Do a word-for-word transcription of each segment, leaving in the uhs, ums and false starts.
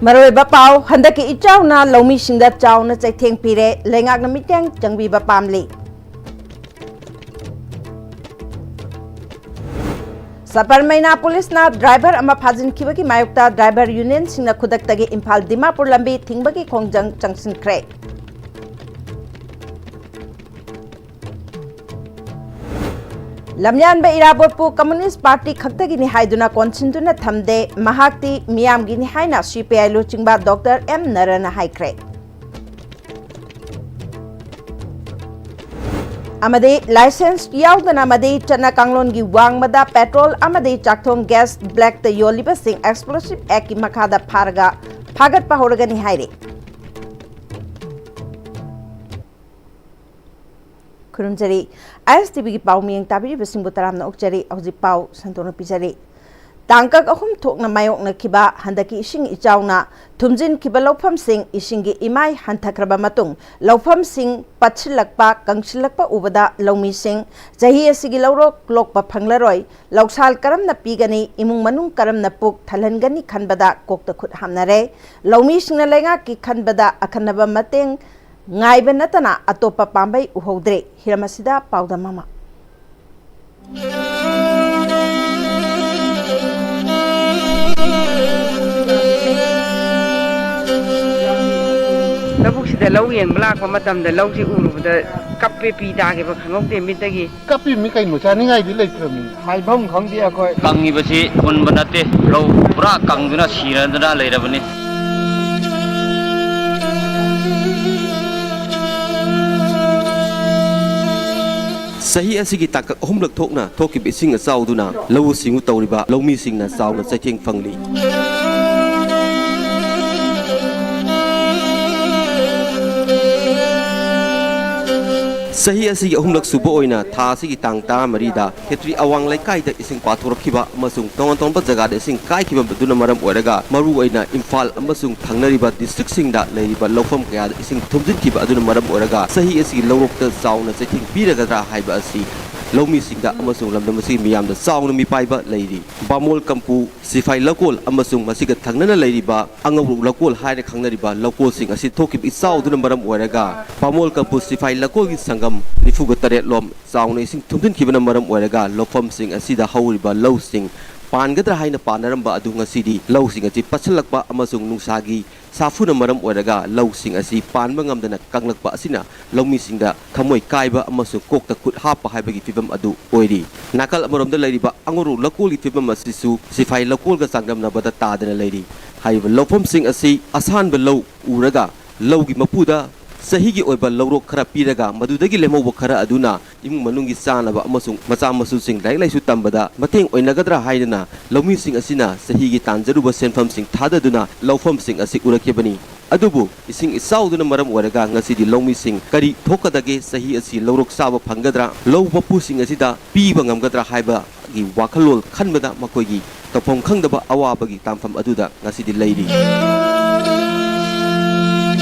ꯃꯔꯨꯑꯣꯏꯕ ꯄꯥꯎ, ꯍꯟꯗꯛꯀꯤ ꯏꯆꯥꯎꯅ ꯂꯧꯃꯤꯁꯤꯡꯗ ꯆꯥꯎꯅ ꯆꯩꯊꯦꯡ ꯄꯤꯔꯦ, ꯂꯩꯉꯥꯛꯅ ꯃꯤꯠꯌꯦꯡ ꯆꯪꯕꯤꯕ ꯄꯥꯝꯂꯤ꯫ ꯁꯕꯔꯃꯩꯅꯥ ꯄꯨꯂꯤꯁꯅ ꯗ꯭ꯔꯥꯏꯚꯔ ꯑꯃ ꯐꯥꯖꯤꯟꯈꯤꯕꯒꯤ ꯃꯥꯌꯣꯛꯇ ꯗ꯭ꯔꯥꯏꯚꯔ ꯌꯨꯅꯤꯌꯟꯁꯤꯡꯅ ꯈꯨꯗꯛꯇꯒꯤ ꯏꯝꯐꯥꯜ ꯗꯤꯃꯥꯄꯨꯔ ꯂꯝꯕꯤ ꯊꯤꯡꯕꯒꯤ ꯈꯣꯡꯖꯪ ꯆꯪꯁꯤꯟꯈ꯭ꯔꯦ꯫ ꯂꯝꯌꯥꯟꯕ ꯏꯔꯥꯕꯣꯠꯄꯨ ꯀꯝꯃꯨꯅꯤꯁ ꯄꯥꯔꯇꯤ ꯈꯛꯇꯒꯤꯅꯤ ꯍꯥꯏꯗꯨꯅ ꯀꯣꯟꯁꯤꯟꯗꯨꯅ ꯊꯝꯗꯦ, ꯃꯍꯥꯛꯇꯤ ꯃꯤꯌꯥꯝꯒꯤꯅꯤ ꯍꯥꯏꯅ ꯁꯤ ꯄꯤ ꯑꯥꯏ ꯂꯨꯆꯤꯡꯕ ꯗꯣꯛꯇꯔ ꯑꯦꯝ ꯅꯔꯅ ꯍꯥꯏꯈ꯭ꯔꯦ꯫ ꯑꯃꯗꯤ ꯂꯥꯏꯁꯦꯟꯁ ꯌꯥꯎꯗꯅ ꯑꯃꯗꯤ ꯆꯠꯅ ꯀꯥꯡꯂꯣꯟꯒꯤ ꯋꯥꯡꯃꯗ ꯄꯦꯇ꯭ꯔꯣꯜ ꯑꯃꯗꯤ ꯆꯥꯛꯊꯣꯡ ꯒ꯭ꯌꯥꯁ ꯕ꯭ꯂꯦꯛꯇ ꯌꯣꯜꯂꯤꯕꯁꯤꯡ ꯑꯦꯛꯁꯄ꯭ꯂꯣꯁꯤꯚ ꯑꯦꯛꯀꯤ ꯃꯈꯥꯗ ꯐꯥꯔꯒ ꯐꯥꯒꯠꯄ ꯍꯧꯔꯒꯅꯤ ꯍꯥꯏꯔꯤ꯫ ꯈꯨꯔꯨꯝꯖꯔꯤ꯫ ꯑꯥꯏ ꯑꯦꯁ ꯇꯤ ꯚꯤꯒꯤ ꯄꯥꯎ ꯃꯤꯠꯌꯦꯡ ꯇꯥꯕꯤꯔꯤꯕꯁꯤꯡꯕꯨ ꯇꯔꯥꯝꯅ ꯑꯣꯛꯆꯔꯤ꯫ ꯍꯧꯖꯤꯛ ꯄꯥꯎ ꯁꯟꯗꯣꯛꯅ ꯄꯤꯖꯔꯤ꯫ ꯇꯥꯡꯀꯛ ꯑꯍꯨꯝ ꯊꯣꯛꯅ ꯃꯥꯌꯣꯛꯅꯈꯤꯕ ꯍꯟꯗꯛꯀꯤ ꯏꯁꯤꯡ ꯏꯆꯥꯎꯅ ꯊꯨꯝꯖꯤꯟꯈꯤꯕ ꯂꯧꯐꯝꯁꯤꯡ ꯏꯁꯤꯡꯒꯤ ꯏꯃꯥꯏ ꯍꯟꯊꯈ꯭ꯔꯕ ꯃꯇꯨꯡ ꯂꯧꯐꯝꯁꯤꯡ ꯄꯠꯁꯤꯜꯂꯛꯄ, ꯀꯪꯁꯤꯜꯂꯛꯄ ꯎꯕꯗ ꯂꯧꯃꯤꯁꯤꯡ ꯆꯍꯤ ꯑꯁꯤꯒꯤ ꯂꯧꯔꯣꯛ ꯂꯣꯛꯄ ꯐꯪꯂꯔꯣꯏ, ꯂꯧꯁꯥꯜ ꯀꯔꯝꯅ ꯄꯤꯒꯅꯤ, ꯏꯃꯨꯡ ꯃꯅꯨꯡ ꯀꯔꯝꯅ ꯄꯨꯛ ꯊꯜꯍꯟꯒꯅꯤ ꯈꯟꯕꯗ ꯀꯣꯛꯇ ꯈꯨꯠ ꯍꯥꯝꯅꯔꯦ꯫ ꯂꯧꯃꯤꯁꯤꯡꯅ ꯂꯩꯉꯥꯛꯀꯤ ꯈꯟꯕꯗ ꯑꯈꯟꯅꯕ ꯃꯇꯦꯡ ꯉꯥꯏꯕ ꯅꯠꯇꯅ ꯑꯇꯣꯞꯄ ꯄꯥꯝꯕꯩ ꯎꯍꯧꯗ꯭ꯔꯦ꯫ ꯍꯤꯔꯝ ꯑꯁꯤꯗ ꯄꯥꯎꯗꯝ ꯑꯃ꯫ ꯂꯧꯕꯨꯛꯁꯤꯗ ꯂꯧ ꯌꯦꯡꯕ ꯂꯥꯛꯄ ꯃꯇꯝꯗ ꯂꯧꯁꯤ ꯎꯔꯨꯕꯗ ꯀꯞꯄꯦ, ꯄꯤ ꯇꯥꯈꯤꯕ ꯈꯪꯍꯧꯗꯦ ꯃꯤꯠꯇꯒꯤ꯫ ꯀꯞꯄꯤꯕꯅꯤ ꯀꯩꯅꯣ, ꯆꯥꯅꯤꯡꯉꯥꯏꯗꯤ ꯂꯩꯇ꯭ꯔꯕꯅꯤ꯫ ꯍꯥꯏꯐꯝ ꯈꯪꯗꯦ ꯑꯩꯈꯣꯏ꯫ ꯀꯪꯉꯤꯕꯁꯤ ꯍꯨꯟꯕ ꯅꯠꯇꯦ, ꯂꯧ ꯄꯨꯔꯥ ꯀꯪꯗꯨꯅ ꯁꯤꯔꯗꯨꯅ ꯂꯩꯔꯕꯅꯤ꯫ ꯆꯍꯤ ꯑꯁꯤꯒꯤ ꯇꯥꯡꯀꯛ ꯑꯍꯨꯝꯂꯛ ꯊꯣꯛꯅ ꯊꯣꯛꯈꯤꯕ ꯏꯁꯤꯡ ꯑꯆꯥꯎꯗꯨꯅ ꯂꯧꯎ ꯁꯤꯡꯎ ꯇꯧꯔꯤꯕ ꯂꯧꯃꯤꯁꯤꯡꯅ ꯆꯥꯎꯅ ꯆꯩꯊꯦꯡ ꯐꯪꯂꯤ꯫ ꯆꯍꯤ ꯑꯁꯤꯒꯤ ꯑꯍꯨꯝꯂꯛ ꯁꯨꯕ ꯑꯣꯏꯅ ꯊꯥ ꯑꯁꯤꯒꯤ ꯇꯥꯡ ꯇꯔꯥꯃꯔꯤꯗ ꯈꯦꯇ꯭ꯔꯤ ꯑꯋꯥꯡ ꯂꯩꯀꯥꯏꯗ ꯏꯁꯤꯡ ꯄꯥꯊꯣꯔꯛꯈꯤꯕ ꯑꯃꯁꯨꯡ ꯇꯣꯉꯥꯟ ꯇꯣꯉꯥꯟꯕ ꯖꯒꯥꯗ ꯏꯁꯤꯡ ꯀꯥꯏꯈꯤꯕ ꯑꯗꯨꯅ ꯃꯔꯝ ꯑꯣꯏꯔꯒ, ꯃꯔꯨꯑꯣꯏꯅ ꯏꯝꯐꯥꯜ ꯑꯃꯁꯨꯡ ꯊꯪꯅꯔꯤꯕ ꯗꯤꯁꯇ꯭ꯔꯤꯛꯁꯤꯡꯗ ꯂꯩꯔꯤꯕ ꯂꯧꯐꯝ ꯀꯌꯥꯗ ꯏꯁꯤꯡ ꯊꯨꯝꯖꯤꯟꯈꯤꯕ ꯑꯗꯨꯅ ꯃꯔꯝ ꯑꯣꯏꯔꯒ, ꯆꯍꯤ ꯑꯁꯤꯒꯤ ꯂꯧꯔꯣꯛꯇ ꯆꯥꯎꯅ ꯆꯩꯊꯦꯡ ꯄꯤꯔꯒꯗ꯭ꯔꯥ ꯍꯥꯏꯕ ꯑꯁꯤ ꯂꯧꯃꯤꯁꯤꯡꯗ ꯑꯃꯁꯨꯡ ꯂꯝꯗꯝ ꯑꯁꯤꯒꯤ ꯃꯤꯌꯥꯝꯗ ꯆꯥꯎꯅ ꯃꯤꯄꯥꯏꯕ ꯂꯩꯔꯤ꯫ ꯕꯥꯃꯣꯜ ꯀꯝꯄꯨ, ꯁꯤꯐꯥꯏ ꯂꯧꯀꯣꯜ ꯑꯃꯁꯨꯡ ꯃꯁꯤꯒ ꯊꯪꯅꯅ ꯂꯩꯔꯤꯕ ꯑꯉꯧꯔꯣꯛ ꯂꯧꯀꯣꯜ ꯍꯥꯏꯅ ꯈꯪꯅꯔꯤꯕ ꯂꯧꯀꯣꯜꯁꯤꯡ ꯑꯁꯤ ꯊꯣꯛꯈꯤꯕ ꯏꯆꯥꯎꯗꯨꯅ ꯃꯔꯝ ꯑꯣꯏꯔꯒ ꯕꯥꯃꯣꯜ ꯀꯝꯄꯨ ꯁꯤꯐꯥꯏ ꯂꯧꯀꯣꯜꯒꯤ ꯁꯪꯒꯝ ꯅꯤꯐꯨꯒ ꯇꯔꯦꯠ ꯂꯣꯝ ꯆꯥꯎꯅ ꯏꯁꯤꯡ ꯊꯨꯝꯖꯤꯟꯈꯤꯕꯅ ꯃꯔꯝ ꯑꯣꯏꯔꯒ ꯂꯧꯐꯝꯁꯤꯡ ꯑꯁꯤꯗ ꯍꯧꯔꯤꯕ ꯂꯧꯁꯤꯡ ꯄꯥꯟꯒꯗ꯭ꯔꯥ ꯍꯥꯏꯅ ꯄꯥꯅꯔꯝꯕ ꯑꯗꯨ ꯉꯁꯤꯗꯤ ꯂꯧꯁꯤꯡ ꯑꯁꯤ ꯄꯠꯁꯤꯜꯂꯛꯄ ꯑꯃꯁꯨꯡ ꯅꯨꯡꯁꯥꯒꯤ ꯁꯥꯐꯨꯅ ꯃꯔꯝ ꯑꯣꯏꯔꯒ ꯂꯧꯁꯤꯡ ꯑꯁꯤ ꯄꯥꯟꯕ ꯉꯝꯗꯅ ꯀꯪꯂꯛꯄ ꯑꯁꯤꯅ ꯂꯧꯃꯤꯁꯤꯡꯗ ꯊꯃꯣꯏ ꯀꯥꯏꯕ ꯑꯃꯁꯨꯡ ꯀꯣꯛꯇ ꯈꯨꯠ ꯍꯥꯞꯄ ꯍꯥꯏꯕꯒꯤ ꯐꯤꯚꯝ ꯑꯗꯨ ꯑꯣꯏꯔꯤ꯫ ꯅꯥꯀꯜ ꯑꯃꯔꯣꯝꯗ ꯂꯩꯔꯤꯕ ꯑꯉꯧꯔꯣꯛ ꯂꯧꯀꯣꯜꯒꯤ ꯐꯤꯚꯝ ꯑꯁꯤꯁꯨ ꯁꯤꯐꯥꯏ ꯂꯧꯀꯣꯜꯒ ꯆꯥꯡꯗꯝꯅꯕꯗ ꯇꯥꯗꯅ ꯂꯩꯔꯤ꯫ ꯍꯥꯏꯔꯤꯕ ꯂꯧꯐꯝꯁꯤꯡ ꯑꯁꯤ ꯑꯁꯥꯟꯕ ꯂꯧ ꯎꯔꯒ ꯂꯧꯒꯤ ꯃꯄꯨꯗ ꯆꯍꯤꯒꯤ ꯑꯣꯏꯕ ꯂꯧꯔꯣꯛ ꯈꯔ ꯄꯤꯔꯒ ꯃꯗꯨꯗꯒꯤ ꯂꯦꯝꯍꯧꯕ ꯈꯔ ꯑꯗꯨꯅ ꯏꯃꯨꯡ ꯃꯅꯨꯡꯒꯤ ꯆꯥꯅꯕ ꯑꯃꯁꯨꯡ ꯃꯆꯥ ꯃꯁꯨꯁꯤꯡ ꯂꯥꯏꯔꯤꯛ ꯂꯥꯏꯁꯨ ꯇꯝꯕꯗ ꯃꯇꯦꯡ ꯑꯣꯏꯅꯒꯗ꯭ꯔꯥ ꯍꯥꯏꯗꯨꯅ ꯂꯧꯃꯤꯁꯤꯡ ꯑꯁꯤꯅ ꯆꯍꯤꯒꯤ ꯇꯥꯟꯖꯔꯨꯕ ꯁꯦꯟꯐꯝꯁꯤꯡ ꯊꯥꯗꯗꯨꯅ ꯂꯧꯐꯝꯁꯤꯡ ꯑꯁꯤ ꯎꯔꯛꯈꯤꯕꯅꯤ꯫ ꯑꯗꯨꯕꯨ ꯏꯁꯤꯡ ꯏꯆꯥꯎꯗꯨꯅ ꯃꯔꯝ ꯑꯣꯏꯔꯒ ꯉꯁꯤꯗꯤ ꯂꯧꯃꯤꯁꯤꯡ ꯀꯔꯤ ꯊꯣꯛꯀꯗꯒꯦ? ꯆꯍꯤ ꯑꯁꯤ ꯂꯧꯔꯣꯛ ꯆꯥꯕ ꯐꯪꯒꯗ꯭ꯔꯥ? ꯂꯧ ꯃꯄꯨꯁꯤꯡ ꯑꯁꯤꯗ ꯄꯤꯕ ꯉꯝꯒꯗ꯭ꯔꯥ ꯍꯥꯏꯕꯒꯤ ꯋꯥꯈꯜꯂꯣꯟ ꯈꯟꯕꯗ ꯃꯈꯣꯏꯒꯤ ꯇꯧꯐꯝ ꯈꯪꯗꯕ ꯑꯋꯥꯕꯒꯤ ꯇꯥꯟꯐꯝ ꯑꯗꯨꯗ ꯉꯁꯤꯗꯤ ꯂꯩꯔꯤ꯫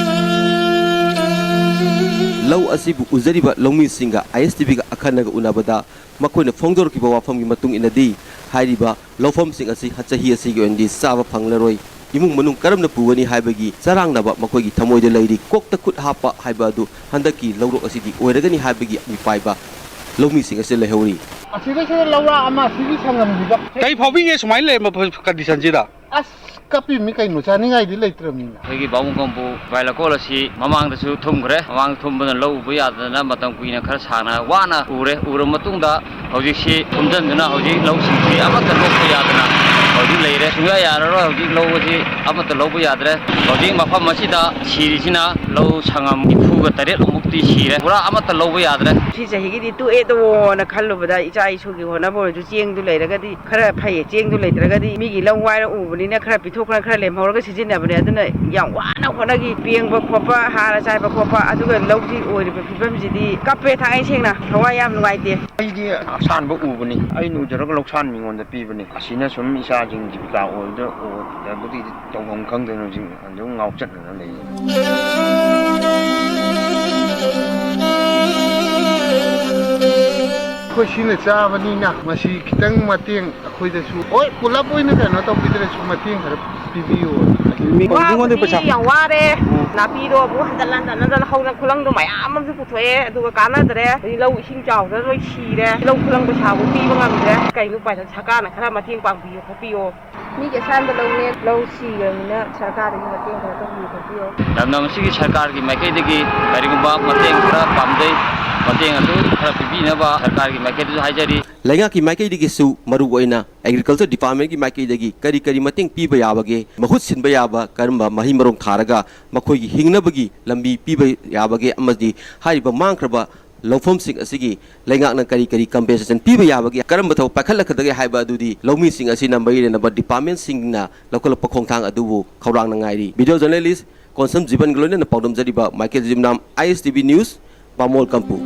ꯂꯧ ꯑꯁꯤꯕꯨ ꯎꯖꯔꯤꯕ ꯂꯧꯃꯤꯁꯤꯡꯒ ꯑꯥꯏ ꯑꯦꯁ ꯇꯤ ꯚꯤꯒ ꯑꯈꯟꯅꯒ ꯎꯅꯕꯗ ꯃꯈꯣꯏꯅ ꯐꯣꯡꯗꯣꯔꯛꯈꯤꯕ ꯋꯥꯐꯝꯒꯤ ꯃꯇꯨꯡ ꯏꯟꯅꯗꯤ, ꯍꯥꯏꯔꯤꯕ ꯂꯧꯐꯝꯁꯤꯡ ꯑꯁꯤ ꯆꯍꯤ ꯑꯁꯤꯒꯤ ꯑꯣꯏꯅꯗꯤ ꯆꯥꯕ ꯐꯪꯂꯔꯣꯏ, ꯏꯃꯨꯡ ꯃꯅꯨꯡ ꯀꯔꯝꯅ ꯄꯨꯒꯅꯤ ꯍꯥꯏꯕꯒꯤ ꯆꯔꯥꯡꯅꯕ ꯃꯈꯣꯏꯒꯤ ꯊꯃꯣꯏꯗ ꯂꯩꯔꯤ꯫ ꯀꯣꯛꯇ ꯈꯨꯠ ꯍꯥꯞꯄ ꯍꯥꯏꯕ ꯑꯗꯨ ꯍꯟꯗꯛꯀꯤ ꯂꯧꯔꯣꯛ ꯑꯁꯤꯗꯤ ꯑꯣꯏꯔꯒꯅꯤ ꯍꯥꯏꯕꯒꯤ ꯃꯤꯄꯥꯏꯕ ꯂꯧꯃꯤꯁꯤꯡ ꯑꯁꯤ ꯂꯩꯍꯧꯔꯤ꯫ ꯑꯁꯤꯗꯩꯁꯤꯗ ꯂꯧꯔꯥꯛ ꯑꯃ ꯑꯁꯤꯒꯤ ꯁꯪꯒꯝꯁꯤꯗ ꯀꯩ ꯐꯥꯎꯕꯤꯒꯦ ꯁꯨꯃꯥꯏꯅ ꯂꯩꯔꯝꯕ ꯀꯟꯗꯤꯁꯟꯁꯤꯗ? ꯑꯁ, ꯀꯞꯄꯤꯕꯅꯤ ꯀꯩꯅꯣ, ꯆꯥꯅꯤꯡꯉꯥꯏꯗꯤ ꯂꯩꯇ꯭ꯔꯕꯅꯤꯅ꯫ ꯑꯩꯈꯣꯏꯒꯤ ꯕꯥꯕꯨꯡ ꯀꯝꯄꯨ ꯏꯄꯥꯏ ꯂꯩꯀꯣꯜ ꯑꯁꯤ ꯃꯃꯥꯡꯗꯁꯨ ꯊꯨꯝꯈ꯭ꯔꯦ꯫ ꯃꯃꯥꯡꯗ ꯊꯨꯝꯕꯅ ꯂꯧ ꯎꯕ ꯌꯥꯗꯗꯅ ꯃꯇꯝ ꯀꯨꯏꯅ ꯈꯔ ꯁꯥꯡꯅ ꯋꯥꯅ ꯎꯔꯦ꯫ ꯎꯔꯕ ꯃꯇꯨꯡꯗ ꯍꯧꯖꯤꯛꯁꯤ ꯊꯨꯝꯖꯤꯟꯗꯨꯅ ꯍꯧꯖꯤꯛ ꯂꯧꯁꯤꯡꯁꯤ ꯑꯃꯠꯇ ꯂꯣꯛꯄ ꯌꯥꯗꯅ ꯍꯧꯖꯤꯛ ꯂꯩꯔꯦ꯫ ꯁꯨꯡꯌꯥ ꯌꯥꯔꯔꯣꯏ꯫ ꯍꯧꯖꯤꯛ ꯂꯧ ꯑꯁꯤ ꯑꯃꯠꯇ ꯂꯧꯕ ꯌꯥꯗ꯭ꯔꯦ꯫ ꯍꯧꯖꯤꯛ ꯃꯐꯝ ꯑꯁꯤꯗ ꯁꯤꯔꯤꯁꯤꯅ ꯂꯧ ꯁꯪꯉꯝ ꯅꯤꯐꯨꯒ ꯇꯔꯦꯠ ꯃꯨꯛꯇꯤ ꯁꯤꯔꯦ꯫ ꯄꯨꯔꯥ ꯑꯃꯠꯇ ꯂꯧꯕ ꯌꯥꯗ꯭ꯔꯦ꯫ ꯁꯤ ꯆꯍꯤꯒꯤꯗꯤ ꯇꯣꯛꯑꯦꯗꯣꯅ ꯈꯜꯂꯨꯕꯗ ꯏꯆꯥ ꯏꯁꯨꯒꯤ ꯍꯣꯠꯅꯕ ꯑꯣꯏꯔꯁꯨ ꯆꯦꯡꯗꯨ ꯂꯩꯔꯒꯗꯤ ꯈꯔ ꯐꯩꯌꯦ꯫ ꯆꯦꯡꯗꯨ ꯂꯩꯇ꯭ꯔꯒꯗꯤ ꯃꯤꯒꯤ ꯂꯧ ꯋꯥꯏꯔ ꯎꯕꯅꯤꯅ ꯈꯔ ꯄꯤꯊꯣꯛꯈ꯭ꯔ ꯈꯔ ꯂꯦꯝꯍꯧꯔꯒ ꯁꯤꯖꯤꯟꯅꯕꯅꯦ꯫ ꯑꯗꯨꯅ ꯌꯥꯝ ꯋꯥꯅ ꯍꯣꯠꯅꯈꯤ꯫ ꯄꯦꯡꯕ ꯈꯣꯠꯄ, ꯍꯥꯔ ꯆꯥꯏꯕ ꯈꯣꯠꯄ, ꯑꯗꯨꯒ ꯂꯧꯁꯤ ꯑꯣꯏꯔꯤꯕ ꯐꯤꯕꯝꯁꯤꯗꯤ ꯀꯞꯄꯦ꯫ ꯊꯥꯡꯉꯩ ꯁꯦꯡꯅ ꯊꯋꯥꯏ ꯌꯥꯝ ꯅꯨꯡꯉꯥꯏꯇꯦ꯫ ꯑꯩꯗꯤ ꯑꯁꯥꯟꯕ ꯎꯕꯅꯤ꯫ ꯑꯩꯅ ꯎꯖꯔꯒ ꯂꯧꯁꯥꯟ ꯃꯤꯉꯣꯟꯗ ꯄꯤꯕꯅꯤ꯫ ꯑꯁꯤꯅ ꯁꯨꯝ ꯏꯆꯥꯁꯤꯡ ꯖꯤꯕꯤꯀꯥ ꯑꯣꯏꯕꯗ ꯑꯣꯏꯗꯕꯗꯤ ꯇꯧꯐꯝ ꯈꯪꯗꯅ ꯍꯧꯖꯤꯛ ꯑꯗꯨꯝ ꯉꯥꯎꯆꯠꯅꯅ ꯂꯩ꯫ ꯑꯩꯈꯣꯏ ꯁꯤꯅ ꯆꯥꯕꯅꯤꯅ ꯃꯁꯤ ꯈꯤꯇꯪ ꯃꯇꯦꯡ ꯑꯩꯈꯣꯏꯗꯁꯨ, ꯍꯣꯏ, ꯄꯨꯂꯞ ꯑꯣꯏꯅ ꯀꯩꯅꯣ ꯇꯧꯕꯤꯗ꯭ꯔꯁꯨ ꯃꯇꯦꯡ ꯈꯔ ꯄꯤꯕꯤꯌꯨ꯫ ꯃꯤ ꯄꯥꯕꯨꯡꯉꯣꯟꯗ ꯋꯥꯕꯨꯗꯤ ꯄꯩꯁꯥ ꯌꯥꯝ ꯋꯥꯔꯦ꯫ ꯎꯝ꯫ ꯅꯥꯄꯤꯗꯣ ꯑꯃꯨꯛ ꯍꯟꯖꯜ ꯍꯟꯖꯜ ꯍꯟꯖꯜ ꯍꯧꯅ ꯈꯨꯂꯪꯗꯣ ꯃꯌꯥꯝ ꯑꯃꯁꯨ ꯄꯨꯊꯣꯛꯑꯦ, ꯑꯗꯨꯒ ꯀꯥꯟꯅꯗ꯭ꯔꯦ꯫ ꯑꯗꯩ ꯂꯧ ꯏꯁꯤꯡ ꯆꯥꯎꯗꯅ ꯂꯣꯏ ꯁꯤꯔꯦ꯫ ꯂꯧ ꯈꯨꯂꯪ ꯄꯩꯁꯥꯕꯨ ꯄꯤꯕ ꯉꯝꯗ꯭ꯔꯦ꯫ ꯀꯩꯅꯣ ꯎꯄꯥꯏ ꯂꯩ? ꯁꯔꯀꯥꯔꯅ ꯈꯔ ꯃꯇꯦꯡ ꯄꯥꯡꯕꯤꯌꯨ ꯈꯣꯠꯄꯤꯌꯨ꯫ ꯃꯤꯒꯤ ꯑꯁꯥꯟꯕ ꯂꯧꯅꯦ, ꯂꯧ ꯁꯤꯈ꯭ꯔꯕꯅꯤꯅ ꯁꯔꯀꯥꯔꯗꯒꯤ ꯃꯇꯦꯡ ꯈꯔ ꯇꯧꯕꯤꯌꯨ ꯈꯣꯠꯄꯤꯌꯨ꯫ ꯌꯥꯝꯅ ꯃꯁꯤꯒꯤ ꯁꯔꯀꯥꯔꯒꯤ ꯃꯥꯏꯀꯩꯗꯒꯤ ꯀꯔꯤꯒꯨꯝꯕ ꯃꯇꯦꯡ ꯈꯔ ꯄꯥꯝꯖꯩ, ꯃꯇꯦꯡ ꯑꯗꯨ ꯈꯔ ꯄꯤꯕꯤꯅꯕ ꯁꯔꯀꯥꯔꯒꯤ ꯃꯥꯏꯀꯩꯗꯁꯨ ꯍꯥꯏꯖꯔꯤ꯫ ꯂꯩꯉꯥꯛꯀꯤ ꯃꯥꯏꯀꯩꯗꯒꯤꯁꯨ ꯃꯔꯨꯑꯣꯏꯅ Agriculture Departmentꯀꯤ ꯃꯥꯏꯀꯩꯗꯒꯤ ꯀꯔꯤ ꯀꯔꯤ ꯃꯇꯦꯡ ꯄꯤꯕ ꯌꯥꯕꯒꯦ, ꯃꯍꯨꯠ ꯁꯤꯟꯕ ꯌꯥꯕ ꯀꯔꯝꯕ ꯃꯍꯩ ꯃꯔꯣꯡ ꯊꯥꯔꯒ ꯃꯈꯣꯏꯒꯤ ꯍꯤꯡꯅꯕꯒꯤ ꯂꯝꯕꯤ ꯄꯤꯕ ꯌꯥꯕꯒꯦ, ꯑꯃꯗꯤ ꯍꯥꯏꯔꯤꯕ ꯃꯥꯡꯈ꯭ꯔꯕ ꯂꯧꯐꯝꯁꯤꯡ ꯑꯁꯤꯒꯤ ꯂꯩꯉꯥꯛꯅ ꯀꯔꯤ ꯀꯔꯤ compensation ꯄꯤꯕ ꯌꯥꯕꯒꯦ, ꯀꯔꯝꯕ ꯊꯕꯛ ꯄꯥꯏꯈꯠꯂꯛꯀꯗꯒꯦ ꯍꯥꯏꯕ ꯑꯗꯨꯗꯤ ꯂꯧꯃꯤꯁꯤꯡ ꯑꯁꯤꯅ ꯃꯔꯤ ꯂꯩꯅꯕ departmentꯁꯤꯡꯅ ꯂꯧꯈꯠꯂꯛꯄ ꯈꯣꯡꯊꯥꯡ ꯑꯗꯨꯕꯨ ꯈꯧꯔꯥꯡꯅ ꯉꯥꯏꯔꯤ꯫ Video journalist ꯀꯣꯟꯁꯝ ꯖꯤꯕꯟꯒ ꯂꯣꯏꯅꯅ ꯄꯥꯎꯗꯝꯖꯔꯤꯕ ꯃꯥꯏꯀꯦꯜ ꯖꯤꯝꯅꯥꯝ, I S T V News, Bamol ꯀꯝꯄꯨ꯫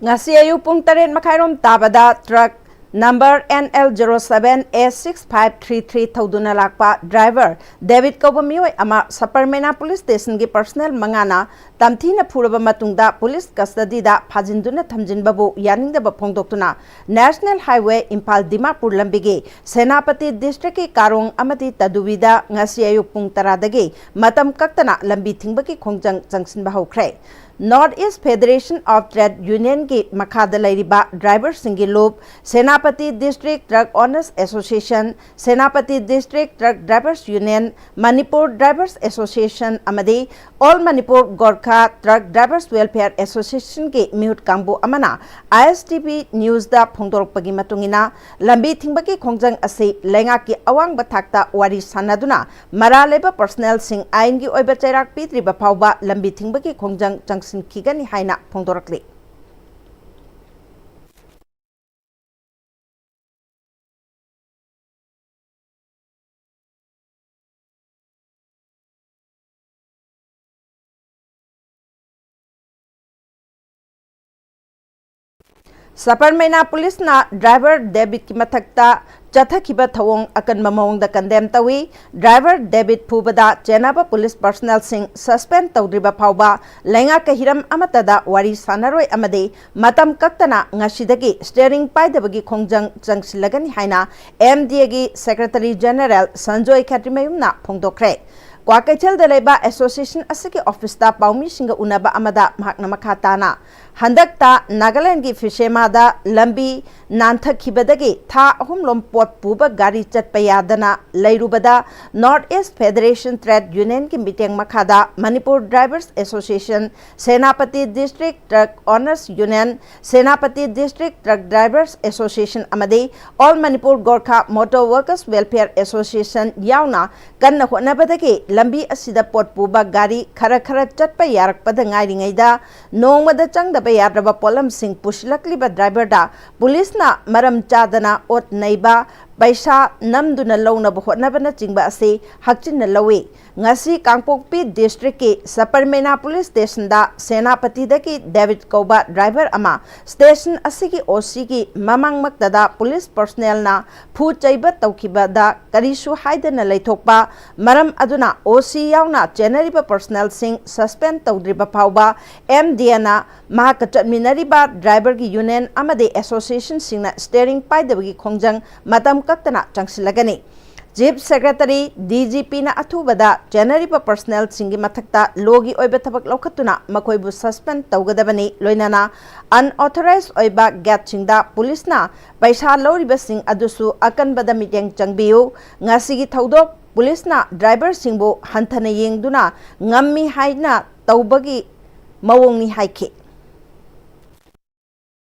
ꯉꯁꯤ ꯑꯌꯨꯛ ꯄꯨꯡ ꯇꯔꯦꯠ ꯃꯈꯥꯏꯔꯣꯝ ꯇꯥꯕꯗ truck number N L zero seven A six five three three ꯊꯧꯗꯨꯅ ꯂꯥꯛꯄ driver ꯗꯦꯕꯤꯠ ꯀꯧꯕ ꯃꯤꯑꯣꯏ ꯑꯃ ꯁꯄꯔꯃꯦꯅꯥ police stationꯒꯤ personnel ꯃꯉꯥꯅ ꯇꯝꯊꯤꯅ ꯐꯨꯔꯕ ꯃꯇꯨꯡꯗ police custodyꯗ ꯐꯥꯖꯤꯟꯗꯨꯅ ꯊꯝꯖꯤꯟꯕꯕꯨ ꯌꯥꯅꯤꯡꯗꯕ ꯐꯣꯡꯗꯣꯛꯇꯨꯅ National Highway ꯏꯝꯐꯥꯜ ꯗꯤꯃꯥꯄꯨꯔ ꯂꯝꯕꯤꯒꯤ ꯁꯦꯅꯥꯄꯇꯤ districtꯀꯤ ꯀꯥꯔꯣꯡ ꯑꯃꯗꯤ ꯇꯗꯨꯕꯤꯗ ꯉꯁꯤ ꯑꯌꯨꯛ ꯄꯨꯡ ꯇꯔꯥꯗꯒꯤ ꯃꯇꯝ ꯀꯛꯇꯅ ꯂꯝꯕꯤ ꯊꯤꯡꯕꯒꯤ ꯈꯣꯡꯖꯪ ꯆꯪꯁꯤꯟꯕ ꯍꯧꯈ꯭ꯔꯦ꯫ North East Federation of Trade Unionꯒꯤ ꯃꯈꯥꯗ ꯂꯩꯔꯤꯕ driverꯁꯤꯡꯒꯤ ꯂꯨꯞ, Senapati District Truck Owners Association, Senapati District Truck Drivers Union, Manipur Drivers Association ꯑꯃꯗꯤ All Manipur Gorkha Truck Drivers Welfare Associationꯒꯤ ꯃꯤꯍꯨꯠ ꯀꯥꯡꯕꯨ ꯑꯃꯅ I S T V Newsꯗ ꯐꯣꯡꯗꯣꯔꯛꯄꯒꯤ ꯃꯇꯨꯡ ꯏꯟꯅ, ꯂꯝꯕꯤ ꯊꯤꯡꯕꯒꯤ ꯈꯣꯡꯖꯪ ꯑꯁꯤ ꯂꯩꯉꯥꯛꯀꯤ ꯑꯋꯥꯡꯕ ꯊꯥꯛꯇ ꯋꯥꯔꯤ ꯁꯥꯟꯅꯗꯨꯅ ꯃꯔꯥꯜ ꯂꯩꯕ personnelꯁꯤꯡ ꯑꯥꯏꯟꯒꯤ ꯑꯣꯏꯕ ꯆꯩꯔꯥꯛ ꯄꯤꯗ꯭ꯔꯤꯕ ꯐꯥꯎꯕ ꯂꯝꯕꯤ ꯊꯤꯡꯕꯒꯤ ꯈꯣꯡꯖꯪ ꯆꯪꯁꯤꯟꯈꯤꯒꯅꯤ ꯍꯥꯏꯅ ꯐꯣꯡꯗꯣꯔꯛꯂꯤ꯫ ꯁꯕꯔꯃꯩꯅꯥ ꯄꯨꯂꯤꯁꯅ ꯗ꯭ꯔꯥꯏꯚꯔ ꯗꯦꯕꯤꯠꯀꯤ ꯃꯊꯛꯇ ꯆꯠꯊꯈꯤꯕ ꯊꯧꯑꯣꯡ ꯑꯀꯟꯕ ꯃꯑꯣꯡꯗ ꯀꯟꯗꯦꯝ ꯇꯧꯏ꯫ ꯗ꯭ꯔꯥꯏꯚꯔ ꯗꯦꯕꯤꯠ ꯐꯨꯕꯗ ꯆꯦꯟꯅꯕ ꯄꯨꯂꯤꯁ ꯄꯔꯁꯅꯦꯜꯁꯤꯡ ꯁꯁꯄꯦꯟ ꯇꯧꯗ꯭ꯔꯤꯕ ꯐꯥꯎꯕ ꯂꯩꯉꯥꯛꯀ ꯍꯤꯔꯝ ꯑꯃꯠꯇꯗ ꯋꯥꯔꯤ ꯁꯥꯟꯅꯔꯣꯏ ꯑꯃꯗꯤ ꯃꯇꯝ ꯀꯛꯇꯅ ꯉꯁꯤꯗꯒꯤ ꯁ꯭ꯇꯤꯌꯔꯤꯡ ꯄꯥꯏꯗꯕꯒꯤ ꯈꯣꯡꯖꯪ ꯆꯪꯁꯤꯜꯂꯒꯅꯤ ꯍꯥꯏꯅ ꯑꯦꯝ ꯗꯤ ꯑꯦꯒꯤ ꯁꯦꯀ꯭ꯔꯦꯇꯔꯤ ꯖꯦꯅꯔꯦꯜ ꯁꯟꯖꯣꯏ ꯈꯦꯇ꯭ꯔꯤꯃꯌꯨꯝꯅ ꯐꯣꯡꯗꯣꯛꯈ꯭ꯔꯦ꯫ ꯀ꯭ꯋꯥꯀꯩꯊꯦꯜꯗ ꯂꯩꯕ ꯑꯦꯁꯣꯁꯤꯌꯦꯁꯟ ꯑꯁꯤꯒꯤ ꯑꯣꯐꯤꯁꯇ ꯄꯥꯎꯃꯤꯁꯤꯡꯒ ꯎꯅꯕ ꯑꯃꯗ ꯃꯍꯥꯛꯅ ꯃꯈꯥ ꯇꯥꯅ, ꯍꯟꯗꯛꯇ ꯅꯥꯒꯥꯂꯦꯟꯗꯒꯤ ꯐꯤꯁꯦꯃꯥꯗ ꯂꯝꯕꯤ ꯅꯥꯟꯊꯈꯤꯕꯗꯒꯤ ꯊꯥ ꯑꯍꯨꯝꯂꯣꯝ ꯄꯣꯠ ꯄꯨꯕ ꯒꯥꯔꯤ ꯆꯠꯄ ꯌꯥꯗꯅ ꯂꯩꯔꯨꯕꯗ North East Federation Trade Unionꯒꯤ ꯃꯤꯠꯌꯦꯡ ꯃꯈꯥꯗ Manipur drivers association, Senapati district truck honours union, Senapati district truck drivers association ꯑꯃꯗꯤ All Manipur Gorkha Motor Workers Welfare Association ꯌꯥꯎꯅ ꯀꯟꯅ ꯍꯣꯠꯅꯕꯗꯒꯤ ꯂꯝꯕꯤ ꯑꯁꯤꯗ ꯄꯣꯠ ꯄꯨꯕ ꯒꯥꯔꯤ ꯈꯔ ꯈꯔ ꯆꯠꯄ ꯌꯥꯔꯛꯄꯗ ꯉꯥꯏꯔꯤꯉꯩꯗ ꯅꯣꯡꯃꯗ ꯆꯪꯗꯕ ꯌꯥꯗ꯭ꯔꯕ ꯄꯣꯠꯂꯝꯁꯤꯡ ꯄꯨꯁꯤꯜꯂꯛꯂꯤꯕ ꯗ꯭ꯔꯥꯏꯚꯔꯗ ꯄꯨꯂꯤꯁꯅ ꯃꯔꯝ ꯆꯥꯗꯅ ꯑꯣꯠ ꯅꯩꯕ, ꯄꯩꯁꯥ ꯅꯝꯗꯨꯅ ꯂꯧꯅꯕ ꯍꯣꯠꯅꯕꯅꯆꯤꯡꯕ ꯑꯁꯤ ꯍꯛꯆꯤꯟꯅ ꯂꯧꯏ꯫ ꯉꯁꯤ ꯀꯥꯡꯄꯣꯛꯄꯤ ꯗꯤꯁꯇ꯭ꯔꯤꯛꯀꯤ ꯁꯄꯔꯃꯦꯅꯥ ꯄꯨꯂꯤꯁ ꯁ꯭ꯇꯦꯁꯟꯗ ꯁꯦꯅꯥꯄꯇꯤꯗꯒꯤ ꯗꯦꯕꯤꯠ ꯀꯧꯕ ꯗ꯭ꯔꯥꯏꯚꯔ ꯑꯃ ꯁ꯭ꯇꯦꯁꯟ ꯑꯁꯤꯒꯤ ꯑꯣ ꯁꯤꯒꯤ ꯃꯃꯥꯡꯃꯛꯇꯗ ꯄꯨꯂꯤꯁ ꯄꯔꯁꯅꯦꯜꯅ ꯐꯨ ꯆꯩꯕ ꯇꯧꯈꯤꯕꯗ ꯀꯔꯤꯁꯨ ꯍꯥꯏꯗꯅ ꯂꯩꯊꯣꯛꯄ ꯃꯔꯝ ꯑꯗꯨꯅ ꯑꯣ ꯁꯤ ꯌꯥꯎꯅ ꯆꯦꯟꯅꯔꯤꯕ ꯄꯔꯁꯅꯦꯜꯁꯤꯡ ꯁꯁꯄꯦꯟ ꯇꯧꯗ꯭ꯔꯤꯕ ꯐꯥꯎꯕ ꯑꯦꯝ ꯗꯤ ꯑꯦꯅ ꯃꯍꯥꯛꯀ ꯆꯠꯃꯤꯟꯅꯔꯤꯕ ꯗ꯭ꯔꯥꯏꯚꯔꯒꯤ ꯌꯨꯅꯤꯌꯟ ꯑꯃꯗꯤ ꯑꯦꯁꯣꯁꯤꯌꯦꯁꯟꯁꯤꯡꯅ ꯁ꯭ꯇꯤꯌꯔꯤꯡ ꯄꯥꯏꯗꯕꯒꯤ ꯈꯣꯡꯖꯪ ꯃꯇꯝ ꯀꯛꯇꯅ ꯆꯪꯁꯤꯜꯂꯒꯅꯤ꯫ ꯆꯤꯐ ꯁꯦꯀ꯭ꯔꯦꯇꯔꯤ, ꯗꯤ ꯖꯤ ꯄꯤꯅ ꯑꯊꯨꯕꯗ ꯆꯦꯟꯅꯔꯤꯕ ꯄꯔꯁꯅꯦꯜꯁꯤꯡꯒꯤ ꯃꯊꯛꯇ ꯂꯣꯒꯤ ꯑꯣꯏꯕ ꯊꯕꯛ ꯂꯧꯈꯠꯇꯨꯅ ꯃꯈꯣꯏꯕꯨ ꯁꯁꯄꯦꯟ ꯇꯧꯒꯗꯕꯅꯤ꯫ ꯂꯣꯏꯅꯅ ꯑꯟꯑꯣꯊꯣꯔꯥꯏꯖ ꯑꯣꯏꯕ ꯒꯦꯠꯁꯤꯡꯗ ꯄꯨꯂꯤꯁꯅ ꯄꯩꯁꯥ ꯂꯧꯔꯤꯕꯁꯤꯡ ꯑꯗꯨꯁꯨ ꯑꯀꯟꯕꯗ ꯃꯤꯠꯌꯦꯡ ꯆꯪꯕꯤꯌꯨ꯫ ꯉꯁꯤꯒꯤ ꯊꯧꯗꯣꯛ ꯄꯨꯂꯤꯁꯅ ꯗ꯭ꯔꯥꯏꯚꯔꯁꯤꯡꯕꯨ ꯍꯟꯊꯅ ꯌꯦꯡꯗꯨꯅ ꯉꯝꯃꯤ ꯍꯥꯏꯅ ꯇꯧꯕꯒꯤ ꯃꯑꯣꯡꯅꯤ ꯍꯥꯏꯈꯤ꯫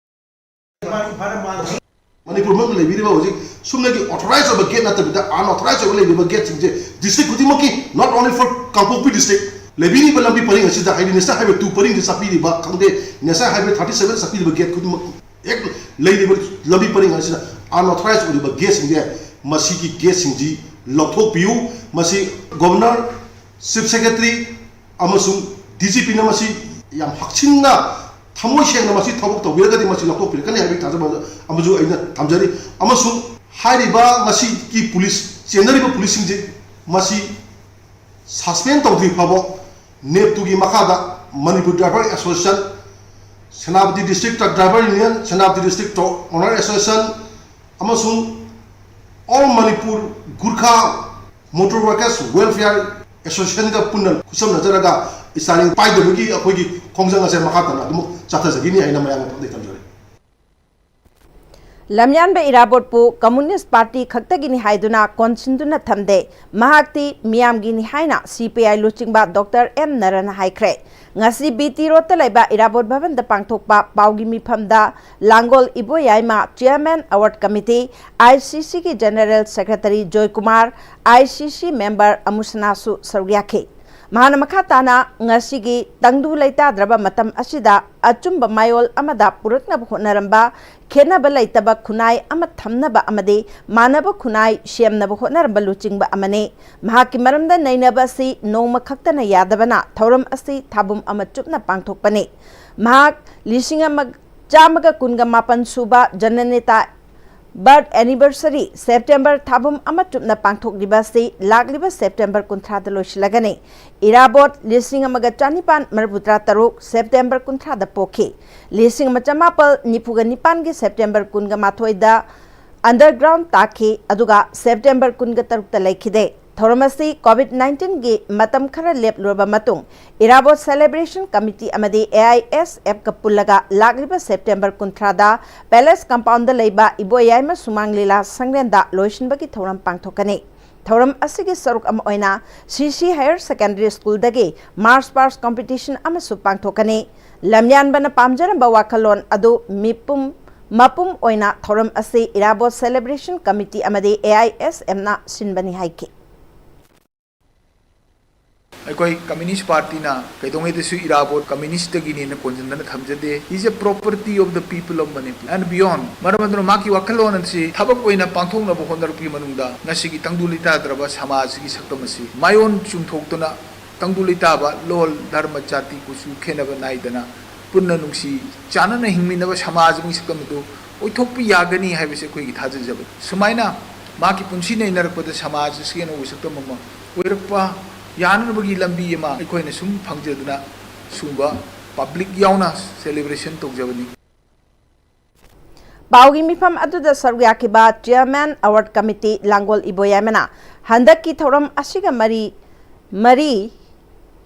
ꯃꯅꯤꯄꯨꯔ ꯃꯅꯨꯡꯗ ꯂꯩꯕꯤꯔꯤꯕ ꯍꯧꯖꯤꯛ ꯁꯨꯞꯅꯒꯤ ꯑꯣꯊꯣꯔꯥꯏꯖ ꯑꯣꯏꯕ ꯒꯦꯠ ꯅꯠꯇꯕꯤꯗ ꯑꯟꯑꯣꯊꯣꯔꯥꯏꯖ ꯑꯣꯏꯕ ꯂꯩꯔꯤꯕ ꯒꯦꯠꯁꯤꯡꯁꯦ ꯗꯤꯁꯇ꯭ꯔꯤꯛ ꯈꯨꯗꯤꯡꯃꯛꯀꯤ, not only for Kangpokpi district, ꯂꯩꯕꯤꯔꯤꯕ ꯂꯝꯕꯤ ꯄꯔꯤꯡ ꯑꯁꯤꯗ, ꯍꯥꯏꯗꯤ ꯅꯦꯁꯅꯦꯜ ꯍꯥꯏꯋꯦ ꯇꯨ ꯄꯔꯤꯡꯗ ꯆꯠꯄꯤꯔꯤꯕ ꯈꯪꯗꯦ, ꯅꯦꯁꯅꯦꯜ ꯍꯥꯏꯋꯦ ꯊꯥꯔꯇꯤ ꯁꯚꯦꯟ ꯆꯠꯄꯤꯔꯤꯕ ꯒꯦꯠ ꯈꯨꯗꯤꯡꯃꯛ, ꯍꯦꯛ ꯂꯩꯔꯤꯕ ꯂꯝꯕꯤ ꯄꯔꯤꯡ ꯑꯁꯤꯗ ꯑꯟꯑꯣꯊꯣꯔꯥꯏꯖ ꯑꯣꯏꯔꯤꯕ ꯒꯦꯠꯁꯤꯡꯁꯦ, ꯃꯁꯤꯒꯤ ꯒꯦꯠꯁꯤꯡꯁꯤ ꯂꯧꯊꯣꯛꯄꯤꯌꯨ꯫ ꯃꯁꯤ ꯒꯣꯕꯔꯅꯔ, ꯆꯤꯐ ꯁꯦꯀ꯭ꯔꯦꯇꯔꯤ ꯑꯃꯁꯨꯡ ꯗꯤ ꯖꯤ ꯄꯤꯅ ꯃꯁꯤ ꯌꯥꯝ ꯍꯛꯆꯤꯟꯅ ꯊꯃꯣꯏ ꯁꯦꯡꯅ ꯃꯁꯤ ꯊꯕꯛ ꯇꯧꯕꯤꯔꯒꯗꯤ ꯃꯁꯤ ꯂꯧꯊꯣꯛꯄꯤꯔꯛꯀꯅꯤ ꯍꯥꯏꯕꯒꯤ ꯊꯥꯖꯕ ꯑꯃꯁꯨ ꯑꯩꯅ ꯊꯝꯖꯔꯤ꯫ ꯑꯃꯁꯨꯡ ꯍꯥꯏꯔꯤꯕ ꯉꯁꯤꯒꯤ ꯄꯨꯂꯤꯁ ꯆꯦꯟꯅꯔꯤꯕ ꯄꯨꯂꯤꯁꯁꯤꯡꯁꯦ ꯃꯁꯤ ꯁꯁꯄꯦꯟ ꯇꯧꯗ꯭ꯔꯤ ꯐꯥꯎꯕ ꯅꯦꯞꯇꯨꯒꯤ ꯃꯈꯥꯗ Manipur driver association, Senapati district truck driver union, Senapati district truck owner association ꯑꯃꯁꯨꯡ all Manipur Gorkha motor workers welfare ꯑꯦꯁꯣꯁꯤꯌꯦꯁꯟꯒ ꯄꯨꯟꯅ ꯈꯨꯠꯁꯝꯅꯖꯔꯒ ꯏꯁꯇꯥꯔꯤꯡ ꯄꯥꯏꯗꯕꯒꯤ ꯑꯩꯈꯣꯏꯒꯤ ꯈꯣꯡꯖꯪ ꯑꯁꯦ ꯃꯈꯥ ꯇꯥꯅ ꯑꯗꯨꯃꯛ ꯆꯠꯊꯖꯒꯅꯤ ꯍꯥꯏꯅ ꯃꯌꯥꯝꯒꯤ ꯃꯐꯝꯗ ꯊꯝꯖꯔꯤ꯫ ꯂꯝꯌꯥꯟꯕ ꯏꯔꯥꯕꯣꯠꯄꯨ ꯀꯝꯃꯨꯅꯤꯁ꯭ꯠ ꯄꯥꯔꯇꯤ ꯈꯛꯇꯒꯤꯅꯤ ꯍꯥꯏꯗꯨꯅ ꯀꯣꯟꯁꯤꯟꯗꯨꯅ ꯊꯝꯗꯦ꯫ ꯃꯍꯥꯛꯇꯤ ꯃꯤꯌꯥꯝꯒꯤꯅꯤ ꯍꯥꯏꯅ ꯁꯤ ꯄꯤ ꯑꯥꯏ ꯂꯨꯆꯤꯡꯕ ꯗꯣꯛꯇꯔ ꯑꯦꯝ ꯅꯔꯅ ꯍꯥꯏꯈ꯭ꯔꯦ꯫ ꯉꯁꯤ ꯕꯤ ꯇꯤ ꯔꯣꯗꯇ ꯂꯩꯕ ꯏꯔꯥꯕꯣꯠ ꯚꯕꯟꯗ ꯄꯥꯡꯊꯣꯛꯄ ꯄꯥꯎꯒꯤ ꯃꯤꯐꯝꯗ ꯂꯥꯡꯒꯣꯜ ꯏꯕꯣꯌꯥꯏꯃ Chairman Award Committee, I C ꯁꯤꯒꯤ General Secretary Joykumar, I C ꯁꯤ member ꯑꯃꯨꯁꯅꯥꯁꯨ ꯁꯔꯨꯛ ꯌꯥꯈꯤ꯫ ꯃꯍꯥꯛꯅ ꯃꯈꯥ ꯇꯥꯅ ꯉꯁꯤꯒꯤ ꯇꯪꯗꯨ ꯂꯩꯇꯥꯗ꯭ꯔꯕ ꯃꯇꯝ ꯑꯁꯤꯗ ꯑꯆꯨꯝꯕ ꯃꯥꯌꯣꯜ ꯑꯃꯗ ꯄꯨꯔꯛꯅꯕ ꯍꯣꯠꯅꯔꯝꯕ, ꯈꯦꯠꯅꯕ ꯂꯩꯇꯕ ꯈꯨꯟꯅꯥꯏ ꯑꯃ ꯊꯝꯅꯕ ꯑꯃꯗꯤ ꯃꯥꯟꯅꯕ ꯈꯨꯟꯅꯥꯏ ꯁꯦꯝꯅꯕ ꯍꯣꯠꯅꯔꯝꯕ ꯂꯨꯆꯤꯡꯕ ꯑꯃꯅꯤ꯫ ꯃꯍꯥꯛꯀꯤ ꯃꯔꯝꯗ ꯅꯩꯅꯕ ꯑꯁꯤ ꯅꯣꯡꯃ ꯈꯛꯇꯅ ꯌꯥꯗꯕꯅ ꯊꯧꯔꯝ ꯑꯁꯤ ꯊꯥꯕꯨꯝ ꯑꯃ ꯆꯨꯞꯅ ꯄꯥꯡꯊꯣꯛꯄꯅꯤ꯫ ꯃꯍꯥꯛ ꯂꯤꯁꯤꯡ ꯑꯃ ꯆꯥꯝꯃꯒ ꯀꯨꯟꯒ ꯃꯥꯄꯟ ꯁꯨꯕ ꯖꯅꯅꯦꯇꯥ birth anniversary September ꯊꯥꯕꯨꯝ ꯑꯃ ꯆꯨꯞꯅ ꯄꯥꯡꯊꯣꯛꯂꯤꯕ ꯑꯁꯤ ꯂꯥꯛꯂꯤꯕ September ꯀꯨꯟꯊ꯭ꯔꯥꯗ ꯂꯣꯏꯁꯤꯜꯂꯒꯅꯤ꯫ ꯏꯔꯥꯕꯣꯠ ꯂꯤꯁꯤꯡ ꯑꯃꯒ ꯆꯅꯤꯄꯥꯟ ꯃꯔꯤꯐꯨꯇꯔꯥ ꯇꯔꯨꯛ September ꯀꯨꯟꯊ꯭ꯔꯥꯗ ꯄꯣꯛꯈꯤ꯫ ꯂꯤꯁꯤꯡ ꯑꯃ ꯆꯃꯥꯄꯜ ꯅꯤꯐꯨꯒ ꯅꯤꯄꯥꯟꯒꯤ September ꯀꯨꯟꯒ ꯃꯥꯊꯣꯏꯗ underground ꯇꯥꯈꯤ, ꯑꯗꯨꯒ September ꯀꯨꯟꯒ ꯇꯔꯨꯛꯇ ꯂꯩꯈꯤꯗꯦ꯫ ꯊꯧꯔꯝ ꯑꯁꯤ COVID nineteen ꯒꯤ ꯃꯇꯝ ꯈꯔ ꯂꯦꯞꯂꯨꯔꯕ ꯃꯇꯨꯡ ꯏꯔꯥꯕꯣꯠ celebration committee ꯑꯃꯗꯤ ꯑꯦ ꯑꯥꯏ ꯑꯦꯁ ꯑꯦꯐꯀ ꯄꯨꯜꯂꯒ ꯂꯥꯛꯂꯤꯕ September ꯀꯨꯟꯊ꯭ꯔꯥꯗ Palace compound ꯗ ꯂꯩꯕ ꯏꯕꯣꯌꯥꯏꯃ ꯁꯨꯃꯥꯡ ꯂꯤꯂꯥ ꯁꯪꯂꯦꯟꯗ ꯂꯣꯏꯁꯤꯟꯕꯒꯤ ꯊꯧꯔꯝ ꯄꯥꯡꯊꯣꯛꯀꯅꯤ꯫ ꯊꯧꯔꯝ ꯑꯁꯤꯒꯤ ꯁꯔꯨꯛ ꯑꯃ ꯑꯣꯏꯅ ꯁꯤ ꯁꯤ Higher Secondary School ꯗꯒꯤ march past competition ꯑꯃꯁꯨ ꯄꯥꯡꯊꯣꯛꯀꯅꯤ꯫ ꯂꯝꯌꯥꯟꯕꯅ ꯄꯥꯝꯖꯔꯝꯕ ꯋꯥꯈꯜꯂꯣꯟ ꯑꯗꯨ ꯃꯤꯄꯨꯝ ꯃꯄꯨꯝ ꯑꯣꯏꯅ ꯊꯧꯔꯝ ꯑꯁꯤ ꯏꯔꯥꯕꯣꯠ celebration committee ꯑꯃꯗꯤ ꯑꯦ ꯑꯥꯏ ꯑꯦꯁ ꯑꯦꯐꯅ ꯁꯤꯟꯕꯅꯤ ꯍꯥꯏꯈꯤ꯫ ꯑꯩꯈꯣꯏ ꯀꯝꯃ꯭ꯌꯨꯅꯤꯁ꯭ꯠ ꯄꯥꯔꯇꯤꯅ ꯀꯩꯗꯧꯉꯩꯗꯁꯨ ꯏꯔꯥꯕꯣꯠ ꯀꯝꯃ꯭ꯌꯨꯅꯤꯁ꯭ꯠꯇꯒꯤꯅꯦꯅ ꯀꯣꯟꯁꯤꯟꯗꯅ ꯊꯝꯖꯗꯦ꯫ He is a property of the people of Manipur and beyond꯫ ꯃꯔꯝ ꯑꯗꯨꯅ ꯃꯍꯥꯛꯀꯤ ꯋꯥꯈꯜꯂꯣꯟ ꯑꯁꯤ ꯊꯕꯛ ꯑꯣꯏꯅ ꯄꯥꯡꯊꯣꯛꯅꯕ ꯍꯣꯠꯅꯔꯛꯄꯒꯤ ꯃꯅꯨꯡꯗ ꯉꯁꯤꯒꯤ ꯇꯪꯗꯨ ꯂꯩꯇꯥꯗ꯭ꯔꯕ ꯁꯃꯥꯖ ꯑꯁꯤꯒꯤ ꯁꯛꯇꯝ ꯑꯁꯤ ꯃꯥꯏꯑꯣꯟ ꯆꯨꯝꯊꯣꯛꯇꯨꯅ ꯇꯪꯗꯨ ꯂꯩꯇꯥꯕ, ꯂꯣꯜ, ꯙꯔꯃ, ꯖꯥꯇꯤ, ꯀꯨꯆꯨ ꯈꯦꯠꯅꯕ ꯅꯥꯏꯗꯅ ꯄꯨꯟꯅ ꯅꯨꯡꯁꯤ ꯆꯥꯟꯅꯅ ꯍꯤꯡꯃꯤꯟꯅꯕ ꯁꯃꯥꯖ ꯑꯃꯒꯤ ꯁꯛꯇꯝ ꯑꯗꯨ ꯑꯣꯏꯊꯣꯛꯄ ꯌꯥꯒꯅꯤ ꯍꯥꯏꯕꯁꯤ ꯑꯩꯈꯣꯏꯒꯤ ꯊꯥꯖꯖꯕꯅꯤ꯫ ꯁꯨꯃꯥꯏꯅ ꯃꯍꯥꯛꯀꯤ ꯄꯨꯟꯁꯤ ꯅꯩꯅꯔꯛꯄꯗ ꯁꯃꯥꯖ ꯑꯁꯤꯒꯤ ꯑꯅꯧꯕ ꯁꯛꯇꯝ ꯑꯃ ꯑꯣꯏꯔꯛꯄ ꯌꯥꯅꯅꯕꯒꯤ ꯂꯝꯕꯤ ꯑꯃ ꯑꯩꯈꯣꯏꯅ ꯁꯨꯝ ꯐꯪꯖꯗꯨꯅ ꯁꯨꯝꯕ ꯄꯕ꯭ꯂꯤꯛ ꯌꯥꯎꯅ ꯁꯦꯂꯦꯕ꯭ꯔꯦꯁꯟ ꯇꯧꯖꯕꯅꯤ꯫ ꯄꯥꯎꯒꯤ ꯃꯤꯐꯝ ꯑꯗꯨꯗ ꯁꯔꯨꯛ ꯌꯥꯈꯤꯕ ꯆꯤꯌꯔꯃꯦꯟ ꯑꯦꯋꯥꯔꯗ ꯀꯃꯤꯇꯤ ꯂꯥꯡꯒꯣꯜ ꯏꯕꯣꯌꯥꯏꯃꯅ ꯍꯟꯗꯛꯀꯤ ꯊꯧꯔꯝ ꯑꯁꯤꯒ ꯃꯔꯤ ꯃꯔꯤ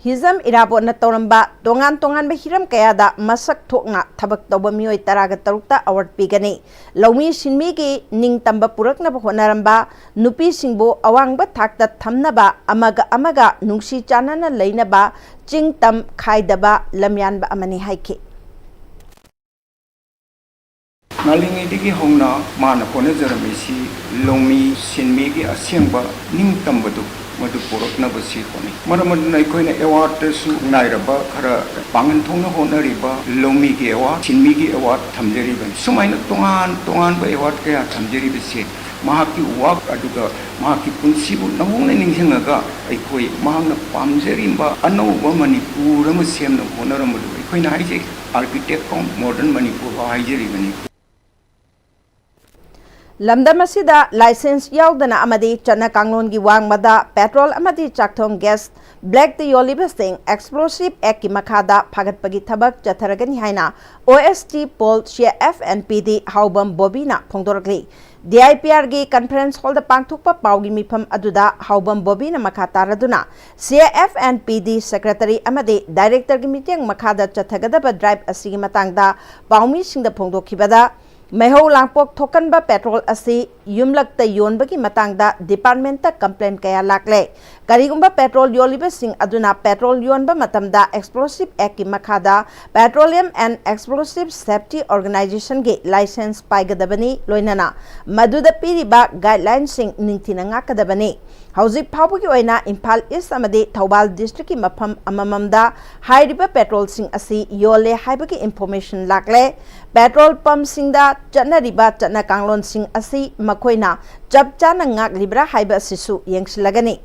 ꯍꯤꯖꯝ ꯏꯔꯥꯕꯣꯠꯅ ꯇꯧꯔꯝꯕ ꯇꯣꯉꯥꯟ ꯇꯣꯉꯥꯟꯕ ꯍꯤꯔꯝ ꯀꯌꯥꯗ ꯃꯁꯛ ꯊꯣꯛꯅ ꯊꯕꯛ ꯇꯧꯕ ꯃꯤꯑꯣꯏ ꯇꯔꯥꯒ ꯇꯔꯨꯛꯇ ꯑꯦꯋꯥꯔꯗ ꯄꯤꯒꯅꯤ꯫ ꯂꯧꯃꯤ ꯁꯤꯟꯃꯤꯒꯤ ꯅꯤꯡꯇꯝꯕ ꯄꯨꯔꯛꯅꯕ ꯍꯣꯠꯅꯔꯝꯕ, ꯅꯨꯄꯤꯁꯤꯡꯕꯨ ꯑꯋꯥꯡꯕ ꯊꯥꯛꯇ ꯊꯝꯅꯕ ꯑꯃꯒ ꯑꯃꯒ ꯅꯨꯡꯁꯤ ꯆꯥꯟꯅꯅ ꯂꯩꯅꯕ ꯆꯤꯡ ꯇꯝ ꯈꯥꯏꯗꯕ ꯂꯝꯌꯥꯟꯕ ꯑꯃꯅꯤ ꯍꯥꯏꯈꯤ꯫ ꯉꯜꯂꯤꯉꯩꯗꯒꯤ ꯍꯧꯅ ꯃꯥꯅ ꯍꯣꯠꯅꯖꯔꯝꯃꯤꯁꯤ ꯂꯧꯃꯤ ꯁꯤꯟꯃꯤꯒꯤ ꯑꯁꯦꯡꯕ ꯅꯤꯡꯇꯝꯕꯗꯨ ꯃꯗꯨ ꯄꯨꯔꯛꯅꯕꯁꯤ ꯍꯣꯠꯅꯩ꯫ ꯃꯔꯝ ꯑꯗꯨꯅ ꯑꯩꯈꯣꯏꯅ ꯑꯦꯋꯥꯔꯗꯇꯁꯨ ꯉꯥꯏꯔꯕ ꯈꯔ ꯄꯥꯡꯒꯟ ꯊꯣꯛꯅ ꯍꯣꯠꯅꯔꯤꯕ ꯂꯧꯃꯤꯒꯤ ꯑꯦꯋꯥꯔꯗ, ꯁꯤꯟꯃꯤꯒꯤ ꯑꯦꯋꯥꯔꯗ ꯊꯝꯖꯔꯤꯕꯅꯤ꯫ ꯁꯨꯃꯥꯏꯅ ꯇꯣꯉꯥꯟ ꯇꯣꯉꯥꯟꯕ ꯑꯦꯋꯥꯔꯗ ꯀꯌꯥ ꯊꯝꯖꯔꯤꯕꯁꯦ ꯃꯍꯥꯛꯀꯤ ꯋꯥꯛ ꯑꯗꯨꯒ ꯃꯍꯥꯛꯀꯤ ꯄꯨꯟꯁꯤꯕꯨ ꯅꯧꯍꯧꯅ ꯅꯤꯡꯁꯤꯡꯉꯒ ꯑꯩꯈꯣꯏ ꯃꯍꯥꯛꯅ ꯄꯥꯝꯖꯔꯤꯕ ꯑꯅꯧꯕ ꯃꯅꯤꯄꯨꯔ ꯑꯃ ꯁꯦꯝꯅꯕ ꯍꯣꯠꯅꯔꯝꯕꯗꯨ ꯑꯩꯈꯣꯏꯅ ꯍꯥꯏꯖꯩ, architect of modern Manipur ꯍꯥꯏꯖꯔꯤꯕꯅꯤ꯫ ꯂꯝꯗꯝ ꯑꯁꯤꯗ ꯂꯥꯏꯁꯦꯟꯁ ꯌꯥꯎꯗꯅ ꯑꯃꯗꯤ ꯆꯠꯅ ꯀꯥꯡꯂꯣꯟꯒꯤ ꯋꯥꯡꯃꯗ ꯄꯦꯇ꯭ꯔꯣꯜ ꯑꯃꯗꯤ ꯆꯥꯛꯊꯣꯡ ꯒ꯭ꯌꯥꯁ ꯕ꯭ꯂꯦꯛꯇ ꯌꯣꯜꯂꯤꯕꯁꯤꯡ ꯑꯦꯛꯁꯄ꯭ꯂꯣꯁꯤꯚ ꯑꯦꯛꯀꯤ ꯃꯈꯥꯗ ꯐꯥꯒꯠꯄꯒꯤ ꯊꯕꯛ ꯆꯠꯊꯔꯒꯅꯤ ꯍꯥꯏꯅ ꯑꯣ ꯑꯦꯁ ꯇꯤ ꯄꯣꯜ C F N P D ꯍꯥꯎꯕꯝ ꯕꯣꯕꯤꯅ ꯐꯣꯡꯗꯣꯔꯛꯂꯤ꯫ ꯗꯤ ꯑꯥꯏ ꯄꯤ ꯑꯥꯔꯒꯤ ꯀꯟꯐꯔꯦꯟꯁ ꯍꯣꯜꯗ ꯄꯥꯡꯊꯣꯛꯄ ꯄꯥꯎꯒꯤ ꯃꯤꯐꯝ ꯑꯗꯨꯗ ꯍꯥꯎꯕꯝ ꯕꯣꯕꯤꯅ ꯃꯈꯥ ꯇꯥꯔꯗꯨꯅ ꯁꯤ ꯑꯦꯐ ꯑꯦꯟ ꯄꯤ ꯗꯤ ꯁꯦꯀ꯭ꯔꯦꯇꯔꯤ ꯑꯃꯗꯤ ꯗꯥꯏꯔꯦꯛꯇꯔꯒꯤ ꯃꯤꯠꯌꯦꯡ ꯃꯈꯥꯗ ꯆꯠꯊꯒꯗꯕ ꯗ꯭ꯔꯥꯏꯚ ꯑꯁꯤꯒꯤ ꯃꯇꯥꯡꯗ ꯄꯥꯎꯃꯤꯁꯤꯡꯗ ꯐꯣꯡꯗꯣꯛꯈꯤꯕꯗ, ꯃꯩꯍꯧ ꯂꯥꯡꯄꯣꯛ ꯊꯣꯛꯀꯟꯕ ꯄꯦꯇ꯭ꯔꯣꯜ ꯑꯁꯤ ꯌꯨꯝꯂꯛꯇ ꯌꯣꯟꯕꯒꯤ ꯃꯇꯥꯡꯗ ꯗꯤꯄꯥꯔꯠꯃꯦꯟꯠꯇ ꯀꯝꯄ꯭ꯂꯦꯟ ꯀꯌꯥ ꯂꯥꯛꯂꯦ꯫ ꯀꯔꯤꯒꯨꯝꯕ ꯄꯦꯇ꯭ꯔꯣꯜ ꯌꯣꯜꯂꯤꯕꯁꯤꯡ ꯑꯗꯨꯅ ꯄꯦꯇ꯭ꯔꯣꯜ ꯌꯣꯟꯕ ꯃꯇꯝꯗ ꯑꯦꯛꯁꯄ꯭ꯂꯣꯁꯤꯚ ꯑꯦꯛꯀꯤ ꯃꯈꯥꯗ Petroleum and Explosive Safety Organizationꯒꯤ ꯂꯥꯏꯁꯦꯟꯁ ꯄꯥꯏꯒꯗꯕꯅꯤ, ꯂꯣꯏꯅꯅ ꯃꯗꯨꯗ ꯄꯤꯔꯤꯕ ꯒꯥꯏꯗꯂꯥꯏꯟꯁꯤꯡ ꯅꯤꯡꯊꯤꯅ ꯉꯥꯛꯀꯗꯕꯅꯤ꯫ ꯍꯧꯖꯤꯛ ꯐꯥꯎꯕꯒꯤ ꯑꯣꯏꯅ ꯏꯝꯐꯥꯜ ꯏꯁ ꯑꯃꯗꯤ ꯊꯧꯕꯥꯜ ꯗꯤꯁꯇ꯭ꯔꯤꯛꯀꯤ ꯃꯐꯝ ꯑꯃꯃꯝꯗ ꯍꯥꯏꯔꯤꯕ ꯄꯦꯇ꯭ꯔꯣꯜꯁꯤꯡ ꯑꯁꯤ ꯌꯣꯜꯂꯦ ꯍꯥꯏꯕꯒꯤ ꯏꯟꯐꯣꯔꯃꯦꯁꯟ ꯂꯥꯛꯂꯦ꯫ ꯄꯦꯇ꯭ꯔꯣꯜ ꯄꯝꯁꯤꯡꯗ ꯆꯠꯅꯔꯤꯕ ꯆꯠꯅ ꯀꯥꯡꯂꯣꯟꯁꯤꯡ ꯑꯁꯤ ꯃꯈꯣꯏꯅ ꯆꯞ ꯆꯥꯅ ꯉꯥꯛꯂꯤꯕ꯭ꯔꯥ ꯍꯥꯏꯕ ꯑꯁꯤꯁꯨ ꯌꯦꯡꯁꯤꯜꯂꯒꯅꯤ꯫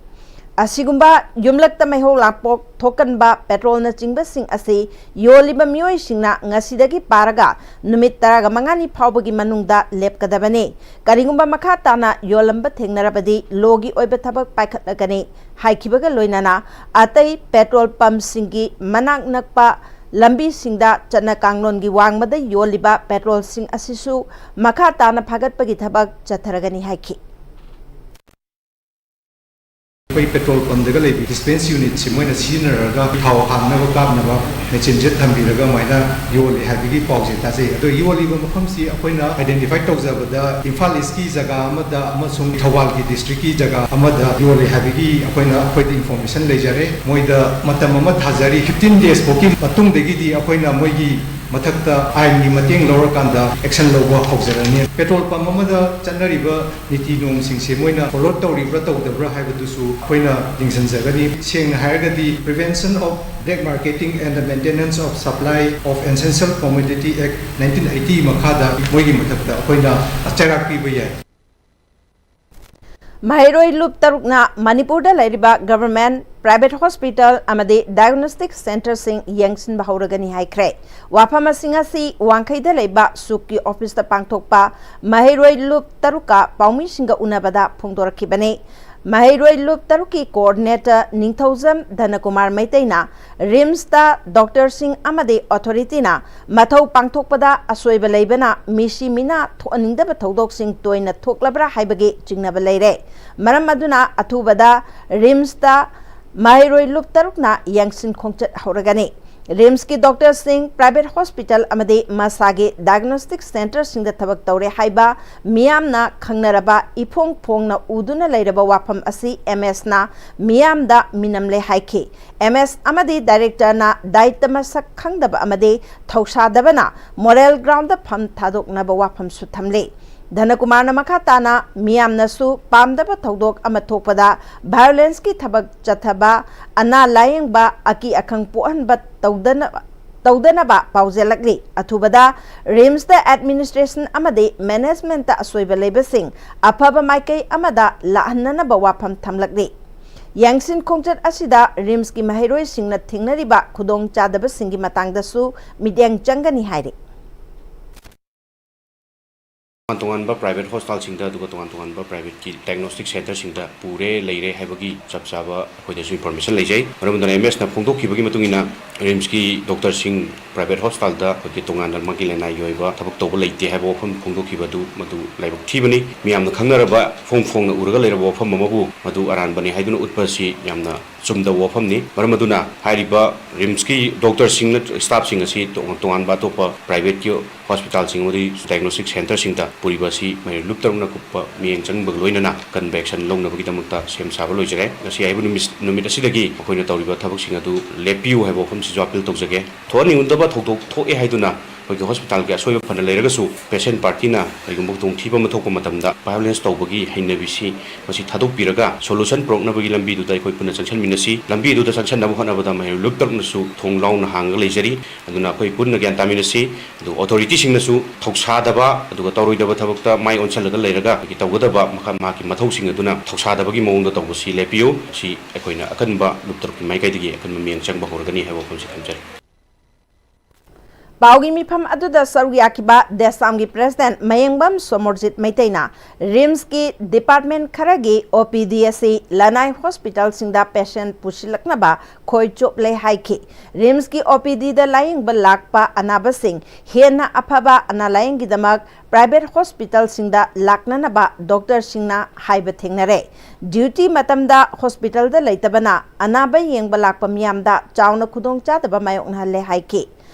ꯑꯁꯤꯒꯨꯝꯕ ꯌꯨꯝꯂꯛꯇ ꯃꯩꯍꯧ ꯂꯥꯡꯄꯣꯛ ꯊꯣꯛꯀꯟꯕ ꯄꯦꯇ꯭ꯔꯣꯜꯅꯆꯤꯡꯕꯁꯤꯡ ꯑꯁꯤ ꯌꯣꯜꯂꯤꯕ ꯃꯤꯑꯣꯏꯁꯤꯡꯅ ꯉꯁꯤꯗꯒꯤ ꯄꯥꯔꯒ ꯅꯨꯃꯤꯠ ꯇꯔꯥꯒ ꯃꯉꯥꯅꯤ ꯐꯥꯎꯕꯒꯤ ꯃꯅꯨꯡꯗ ꯂꯦꯞꯀꯗꯕꯅꯤ꯫ ꯀꯔꯤꯒꯨꯝꯕ ꯃꯈꯥ ꯇꯥꯅ ꯌꯣꯜꯂꯝꯕ ꯊꯦꯡꯅꯔꯕꯗꯤ ꯂꯣꯒꯤ ꯑꯣꯏꯕ ꯊꯕꯛ ꯄꯥꯏꯈꯠꯂꯒꯅꯤ ꯍꯥꯏꯈꯤꯕꯒ ꯂꯣꯏꯅꯅ ꯑꯇꯩ ꯄꯦꯇ꯭ꯔꯣꯜ ꯄꯝꯁꯤꯡꯒꯤ ꯃꯅꯥꯛ ꯅꯛꯄ ꯂꯝꯕꯤꯁꯤꯡꯗ ꯆꯠꯅ ꯀꯥꯡꯂꯣꯟꯒꯤ ꯋꯥꯡꯃꯗ ꯌꯣꯜꯂꯤꯕ ꯄꯦꯇ꯭ꯔꯣꯜꯁꯤꯡ ꯑꯁꯤꯁꯨ ꯃꯈꯥ ꯇꯥꯅ ꯐꯥꯒꯠꯄꯒꯤ ꯊꯕꯛ ꯆꯠꯊꯔꯒꯅꯤ ꯍꯥꯏꯈꯤ꯫ ꯑꯩꯈꯣꯏ ꯄꯦꯇ꯭ꯔꯣꯜ ꯄꯝꯗꯒ ꯂꯩꯕ ꯗꯤꯁꯄꯦꯟꯁ ꯌꯨꯅꯤꯠꯁꯦ ꯃꯣꯏꯅ ꯁꯤꯖꯤꯟꯅꯔꯒ ꯊꯥꯎ ꯍꯥꯟꯅꯕ ꯀꯥꯞꯅꯕ ꯃꯦꯆꯤꯟꯁꯦ ꯊꯝꯕꯤꯔꯒ ꯑꯗꯨꯃꯥꯏꯅ ꯌꯣꯜꯂꯤ ꯍꯥꯏꯕꯒꯤ ꯄꯥꯎꯁꯦ ꯇꯥꯖꯩ꯫ ꯑꯗꯣ ꯌꯣꯜꯂꯤꯕ ꯃꯐꯝꯁꯤ ꯑꯩꯈꯣꯏꯅ ꯑꯥꯏꯗꯦꯟꯇꯤꯐꯥꯏ ꯇꯧꯖꯕꯗ ꯏꯝꯐꯥꯜ ꯏꯁꯀꯤ ꯖꯒꯥ ꯑꯃꯗ ꯑꯃꯁꯨꯡ ꯊꯧꯕꯥꯜꯒꯤ ꯗꯤꯁꯇ꯭ꯔꯤꯛꯀꯤ ꯖꯒꯥ ꯑꯃꯗ ꯌꯣꯜꯂꯤ ꯍꯥꯏꯕꯒꯤ ꯑꯩꯈꯣꯏꯅ, ꯑꯩꯈꯣꯏꯗ ꯏꯟꯐꯣꯔꯃꯦꯁꯟ ꯂꯩꯖꯔꯦ꯫ ꯃꯣꯏꯗ ꯃꯇꯝ ꯑꯃ ꯊꯥꯖꯔꯤ, ꯐꯤꯐꯇꯤꯟ ꯗꯦꯖ ꯐꯥꯎꯒꯤ ꯃꯇꯨꯡꯗꯒꯤꯗꯤ ꯑꯩꯈꯣꯏꯅ ꯃꯣꯏꯒꯤ ꯃꯊꯛꯇ ꯑꯥꯏꯟꯒꯤ ꯃꯇꯦꯡ ꯂꯧꯔꯀꯥꯟꯗ ꯑꯦꯛꯁꯟ ꯂꯧꯕ ꯍꯧꯖꯔꯅꯤ꯫ ꯄꯦꯇ꯭ꯔꯣꯜ ꯄꯝ ꯑꯃꯗ ꯆꯠꯅꯔꯤꯕ ꯅꯤꯇꯤ ꯅꯤꯌꯣꯝꯁꯤꯡꯁꯦ ꯃꯣꯏꯅ ꯐꯣꯂꯣ ꯇꯧꯔꯤꯕ꯭ꯔꯥ ꯇꯧꯗꯕ꯭ꯔꯥ ꯍꯥꯏꯕꯗꯨꯁꯨ ꯑꯩꯈꯣꯏꯅ ꯌꯦꯡꯁꯤꯟꯖꯒꯅꯤ꯫ ꯁꯦꯡꯅ ꯍꯥꯏꯔꯒꯗꯤ Prevention of Black Marketing and the Maintenance of Supply of Essential Commodity Act nineteen eighty ꯃꯈꯥꯗ ꯃꯣꯏꯒꯤ ꯃꯊꯛꯇ ꯑꯩꯈꯣꯏꯅ ꯆꯩꯔꯥꯛ ꯄꯤꯕ ꯌꯥꯏ꯫ ꯃꯍꯩꯔꯣꯏ ꯂꯨꯞ ꯇꯔꯨꯛꯅ ꯃꯅꯤꯄꯨꯔꯗ ꯂꯩꯔꯤꯕ ꯒꯚꯔꯟꯃꯦꯟꯠ, ꯄ꯭ꯔꯥꯏꯚꯦꯠ ꯍꯣꯁꯄꯤꯇꯥꯜ ꯑꯃꯗꯤ ꯗꯥꯏꯒꯅꯣꯁꯇꯤꯛ ꯁꯦꯟꯇꯔꯁꯤꯡ ꯌꯦꯡꯁꯤꯟꯕ ꯍꯧꯔꯒꯅꯤ ꯍꯥꯏꯈ꯭ꯔꯦ꯫ ꯋꯥꯐꯝ ꯑꯁꯤꯡ ꯑꯁꯤ ꯋꯥꯡꯈꯩꯗ ꯂꯩꯕ ꯁꯨꯛꯀꯤ ꯑꯣꯐꯤꯁꯇ ꯄꯥꯡꯊꯣꯛꯄ ꯃꯍꯩꯔꯣꯏ ꯂꯨꯞ ꯇꯔꯨꯛꯀ ꯄꯥꯎꯃꯤꯁꯤꯡꯒ ꯎꯅꯕꯗ ꯐꯣꯡꯗꯣꯔꯛꯈꯤꯕꯅꯤ꯫ ꯃꯍꯩꯔꯣꯏ ꯂꯨꯞ ꯇꯔꯨꯛꯀꯤ ꯀꯣꯑꯣꯔꯗꯤꯅꯦꯇꯔ ꯅꯤꯡꯊꯧꯖꯝ ꯙꯅꯀꯨꯃꯥꯔ ꯃꯩꯇꯩꯅ ꯔꯤꯝꯁꯇ ꯗꯣꯛꯇꯔꯁꯤꯡ ꯑꯃꯗꯤ ꯑꯣꯊꯣꯔꯤꯇꯤꯅ ꯃꯊꯧ ꯄꯥꯡꯊꯣꯛꯄꯗ ꯑꯁꯣꯏꯕ ꯂꯩꯕꯅ ꯃꯤꯁꯤ ꯃꯤꯅꯥ ꯊꯣꯛꯍꯟꯅꯤꯡꯗꯕ ꯊꯧꯗꯣꯛꯁꯤꯡ ꯇꯣꯏꯅ ꯊꯣꯛꯂꯕ꯭ꯔꯥ ꯍꯥꯏꯕꯒꯤ ꯆꯤꯡꯅꯕ ꯂꯩꯔꯦ꯫ ꯃꯔꯝ ꯑꯗꯨꯅ ꯑꯊꯨꯕꯗ ꯔꯤꯝꯁꯇ ꯃꯍꯩꯔꯣꯏ ꯂꯨꯞ ꯇꯔꯨꯛꯅ ꯌꯦꯡꯁꯤꯟ ꯈꯣꯡꯆꯠ ꯍꯧꯔꯒꯅꯤ꯫ ꯔꯤꯝꯁꯀꯤ ꯗꯣꯛꯇꯔꯁꯤꯡ, ꯄ꯭ꯔꯥꯏꯚꯦꯠ ꯍꯣꯁꯄꯤꯇꯥꯜ ꯑꯃꯗꯤ ꯃꯁꯥꯒꯤ ꯗꯥꯏꯒꯅꯣꯁꯇꯤꯛ ꯁꯦꯟꯇꯔꯁꯤꯡꯗ ꯊꯕꯛ ꯇꯧꯔꯦ ꯍꯥꯏꯕ ꯃꯤꯌꯥꯝꯅ ꯈꯪꯅꯔꯕ ꯏꯐꯣꯡ ꯐꯣꯡꯅ ꯎꯗꯨꯅ ꯂꯩꯔꯕ ꯋꯥꯐꯝ ꯑꯁꯤ ꯑꯦꯝ ꯑꯦꯁꯅ ꯃꯤꯌꯥꯝꯗ ꯃꯤꯅꯝꯂꯦ ꯍꯥꯏꯈꯤ꯫ ꯑꯦꯝ ꯑꯦꯁ ꯑꯃꯗꯤ ꯗꯥꯏꯔꯦꯛꯇꯔꯅ ꯗꯥꯏꯇ ꯃꯁꯛ ꯈꯪꯗꯕ ꯑꯃꯗꯤ ꯊꯧꯁꯥꯗꯕꯅ ꯃꯣꯔꯦꯜ ꯒ꯭ꯔꯥꯎꯟꯗ ꯐꯝ ꯊꯥꯗꯣꯛꯅꯕ ꯋꯥꯐꯝꯁꯨ ꯊꯝꯂꯤ꯫ ꯙꯅꯀꯨꯃꯥꯔꯅ ꯃꯈꯥ ꯇꯥꯅ ꯃꯤꯌꯥꯝꯅꯁꯨ ꯄꯥꯝꯗꯕ ꯊꯧꯗꯣꯛ ꯑꯃ ꯊꯣꯛꯄꯗ ꯚꯥꯏꯑꯣꯂꯦꯟꯁꯀꯤ ꯊꯕꯛ ꯆꯠꯊꯕ, ꯑꯅꯥ ꯂꯥꯌꯦꯡꯕ, ꯑꯀꯤ ꯑꯈꯪ ꯄꯣꯛꯍꯟꯕ ꯇꯧꯗꯅꯕ, ꯇꯧꯗꯅꯕ ꯄꯥꯎꯖꯦꯜꯂꯛꯂꯤ꯫ ꯑꯊꯨꯕꯗ ꯔꯤꯝꯁꯇ ꯑꯦꯗꯃꯤꯅꯤꯁꯇ꯭ꯔꯦꯁꯟ ꯑꯃꯗꯤ ꯃꯦꯅꯦꯖꯃꯦꯟꯠꯇ ꯑꯁꯣꯏꯕ ꯂꯩꯕꯁꯤꯡ ꯑꯐꯕ ꯃꯥꯏꯀꯩ ꯑꯃꯗ ꯂꯥꯛꯍꯟꯅꯅꯕ ꯋꯥꯐꯝ ꯊꯝꯂꯛꯂꯤ꯫ ꯌꯦꯡꯁꯤꯟ ꯈꯣꯡꯆꯠ ꯑꯁꯤꯗ ꯔꯤꯝꯁꯀꯤ ꯃꯍꯩꯔꯣꯏꯁꯤꯡꯅ ꯊꯦꯡꯅꯔꯤꯕ ꯈꯨꯗꯣꯡꯆꯥꯗꯕꯁꯤꯡꯒꯤ ꯃꯇꯥꯡꯗꯁꯨ ꯃꯤꯠꯌꯦꯡ ꯆꯪꯒꯅꯤ ꯍꯥꯏꯔꯤ꯫ ꯇꯣꯉꯥꯟ ꯇꯣꯉꯥꯟꯕ private hospitalꯁꯤꯡꯗ ꯑꯗꯨꯒ ꯇꯣꯉꯥꯟ ꯇꯣꯉꯥꯟꯕ privateꯀꯤ diagnostic centreꯁꯤꯡꯗ ꯄꯨꯔꯦ ꯂꯩꯔꯦ ꯍꯥꯏꯕꯒꯤ ꯆꯞ ꯆꯥꯕ ꯑꯩꯈꯣꯏꯗꯁꯨ information ꯂꯩꯖꯩ꯫ ꯃꯔꯝ ꯑꯗꯨꯅ ꯑꯦꯝ ꯑꯦꯁꯅ ꯐꯣꯡꯗꯣꯛꯈꯤꯕꯒꯤ ꯃꯇꯨꯡ ꯏꯟꯅ ꯔꯤꯝꯁꯀꯤ doctorꯁꯤꯡ private hospitalꯗ ꯑꯩꯈꯣꯏꯒꯤ ꯇꯣꯉꯥꯟꯅ ꯃꯥꯒꯤ ꯂꯅꯥꯏꯒꯤ ꯑꯣꯏꯕ ꯊꯕꯛ ꯇꯧꯕ ꯂꯩꯇꯦ ꯍꯥꯏꯕ ꯋꯥꯐꯝ ꯐꯣꯡꯗꯣꯛꯈꯤꯕ ꯑꯗꯨ ꯃꯗꯨ ꯂꯥꯏꯕꯛ ꯊꯤꯕꯅꯤ꯫ ꯃꯤꯌꯥꯝꯅ ꯈꯪꯅꯔꯕ ꯐꯣꯡ ꯐꯣꯡꯅ ꯎꯔꯒ ꯂꯩꯔꯕ ꯋꯥꯐꯝ ꯑꯃꯕꯨ ꯃꯗꯨ ꯑꯔꯥꯟꯕꯅꯤ ꯍꯥꯏꯗꯨꯅ ꯎꯠꯄ ꯑꯁꯤ ꯌꯥꯝꯅ ꯆꯨꯝꯗꯕ ꯋꯥꯐꯝꯅꯤ꯫ ꯃꯔꯝ ꯑꯗꯨꯅ ꯍꯥꯏꯔꯤꯕ ꯔꯤꯝꯁꯀꯤ doctorꯁꯤꯡꯅ staffꯁꯤꯡ ꯑꯁꯤ ꯇꯣꯉꯥꯟ ꯇꯣꯉꯥꯟꯕ ꯑꯇꯣꯞꯄ privateꯀꯤ hospitalꯁꯤꯡ ꯑꯃꯗꯤ diagnostic centreꯁꯤꯡꯗ ꯄꯨꯔꯤꯕ ꯑꯁꯤ ꯃꯍꯩꯔꯣꯏ ꯂꯨꯞ ꯇꯔꯨꯛꯅ ꯀꯨꯞꯄ ꯃꯤꯠꯌꯦꯡ ꯆꯪꯕꯒ ꯂꯣꯏꯅꯅ ꯀꯟꯕ action ꯂꯧꯅꯕꯒꯤꯗꯃꯛꯇ ꯁꯦꯝ ꯁꯥꯕ ꯂꯣꯏꯖꯔꯦ꯫ ꯉꯁꯤ ꯍꯥꯏꯕ ꯅꯨꯃꯤꯠ, ꯅꯨꯃꯤꯠ ꯑꯁꯤꯗꯒꯤ ꯑꯩꯈꯣꯏꯅ ꯇꯧꯔꯤꯕ ꯊꯕꯛꯁꯤꯡ ꯑꯗꯨ ꯂꯦꯞꯄꯤꯌꯨ ꯍꯥꯏꯕ ꯋꯥꯐꯝꯁꯤꯁꯨ appeal ꯇꯧꯖꯒꯦ꯫ ꯊꯣꯛꯍꯟꯅꯤꯡꯗꯕ ꯊꯧꯗꯣꯛ ꯊꯣꯛꯑꯦ ꯍꯥꯏꯗꯨꯅ ꯑꯩꯈꯣꯏꯒꯤ hospitalꯒꯤ ꯑꯁꯣꯏꯕ ꯐꯅ ꯂꯩꯔꯒꯁꯨ patient partyꯅ ꯀꯔꯤꯒꯨꯝꯕ ꯈꯨꯗꯣꯡꯊꯤꯕ ꯑꯃ ꯊꯣꯛꯄ ꯃꯇꯝꯗ violence ꯇꯧꯕꯒꯤ ꯍꯩꯅꯕꯤꯁꯤ ꯃꯁꯤ ꯊꯥꯗꯣꯛꯄꯤꯔꯒ solution ꯄꯨꯔꯛꯅꯕꯒꯤ ꯂꯝꯕꯤꯗꯨꯗ ꯑꯩꯈꯣꯏ ꯄꯨꯟꯅ ꯆꯪꯁꯤꯟꯃꯤꯟꯅꯁꯤ꯫ ꯂꯝꯕꯤꯗꯨꯗ ꯆꯪꯁꯤꯟꯅꯕ ꯍꯣꯠꯅꯕꯗ ꯃꯍꯩꯔꯣꯏ ꯂꯨꯞ ꯇꯔꯨꯛꯅꯁꯨ ꯊꯣꯡ ꯂꯥꯎꯅ ꯍꯥꯡꯉꯒ ꯂꯩꯖꯔꯤ꯫ ꯑꯗꯨꯅ ꯑꯩꯈꯣꯏ ꯄꯨꯟꯅ ꯒ꯭ꯌꯥꯟ ꯇꯥꯃꯤꯟꯅꯁꯤ꯫ ꯑꯗꯨꯒ authorityꯁꯤꯡꯅꯁꯨ ꯊꯧꯁꯥꯗꯕ ꯑꯗꯨꯒ ꯇꯧꯔꯣꯏꯗꯕ ꯊꯕꯛꯇ ꯃꯥꯏ ꯑꯣꯟꯁꯤꯜꯂꯒ ꯂꯩꯔꯒ ꯑꯩꯈꯣꯏꯒꯤ ꯇꯧꯒꯗꯕ ꯃꯈꯜ ꯃꯍꯥꯛꯀꯤ ꯃꯊꯧꯁꯤꯡ ꯑꯗꯨꯅ ꯊꯧꯁꯥꯗꯕꯒꯤ ꯃꯑꯣꯡꯗ ꯇꯧꯕꯁꯤ ꯂꯦꯞꯄꯤꯌꯨ꯫ ꯁꯤ ꯑꯩꯈꯣꯏꯅ ꯑꯀꯟꯕ ꯂꯨꯞ ꯇꯔꯨꯛꯀꯤ ꯃꯥꯏꯀꯩꯗꯒꯤ ꯑꯀꯟꯕ ꯃꯤꯠꯌꯦꯡ ꯆꯪꯕ ꯍꯧꯔꯒꯅꯤ ꯍꯥꯏꯕ ꯋꯥꯐꯝꯁꯤ ꯊꯝꯖꯔꯤ꯫ ꯄꯥꯎꯒꯤ ꯃꯤꯐꯝ ꯑꯗꯨꯗ ꯁꯔꯨꯛ ꯌꯥꯈꯤꯕ ꯗꯦꯁꯥꯝꯒꯤ president ꯃꯌꯦꯡꯕꯝ ꯁꯣꯃꯣꯔꯖꯤꯠ ꯃꯩꯇꯩꯅ ꯔꯤꯝꯁꯀꯤ department ꯈꯔꯒꯤ OPD ꯑꯁꯤ ꯂꯅꯥꯏ hospitalꯁꯤꯡꯗ patient ꯄꯨꯁꯤꯜꯂꯛꯅꯕ ꯈꯣꯏ ꯆꯣꯞꯂꯦ ꯍꯥꯏꯈꯤ꯫ ꯔꯤꯝꯁꯀꯤ OPDꯗ ꯂꯥꯌꯦꯡꯕ ꯂꯥꯛꯄ ꯑꯅꯥꯕꯁꯤꯡ ꯍꯦꯟꯅ ꯑꯐꯕ ꯑꯅꯥ ꯂꯥꯌꯦꯡꯒꯤꯗꯃꯛ private hospitalꯁꯤꯡꯗ ꯂꯥꯛꯅꯅꯕ doctorꯁꯤꯡꯅ ꯍꯥꯏꯕ ꯊꯦꯡꯅꯔꯦ꯫ Duty ꯃꯇꯝꯗ hospitalꯗ ꯂꯩꯇꯕꯅ ꯑꯅꯥꯕ ꯌꯦꯡꯕ ꯂꯥꯛꯄ ꯃꯤꯌꯥꯝꯗ ꯆꯥꯎꯅ ꯈꯨꯗꯣꯡꯆꯥꯗꯕ ꯃꯥꯌꯣꯛꯅꯍꯜꯂꯦ ꯍꯥꯏꯈꯤ꯫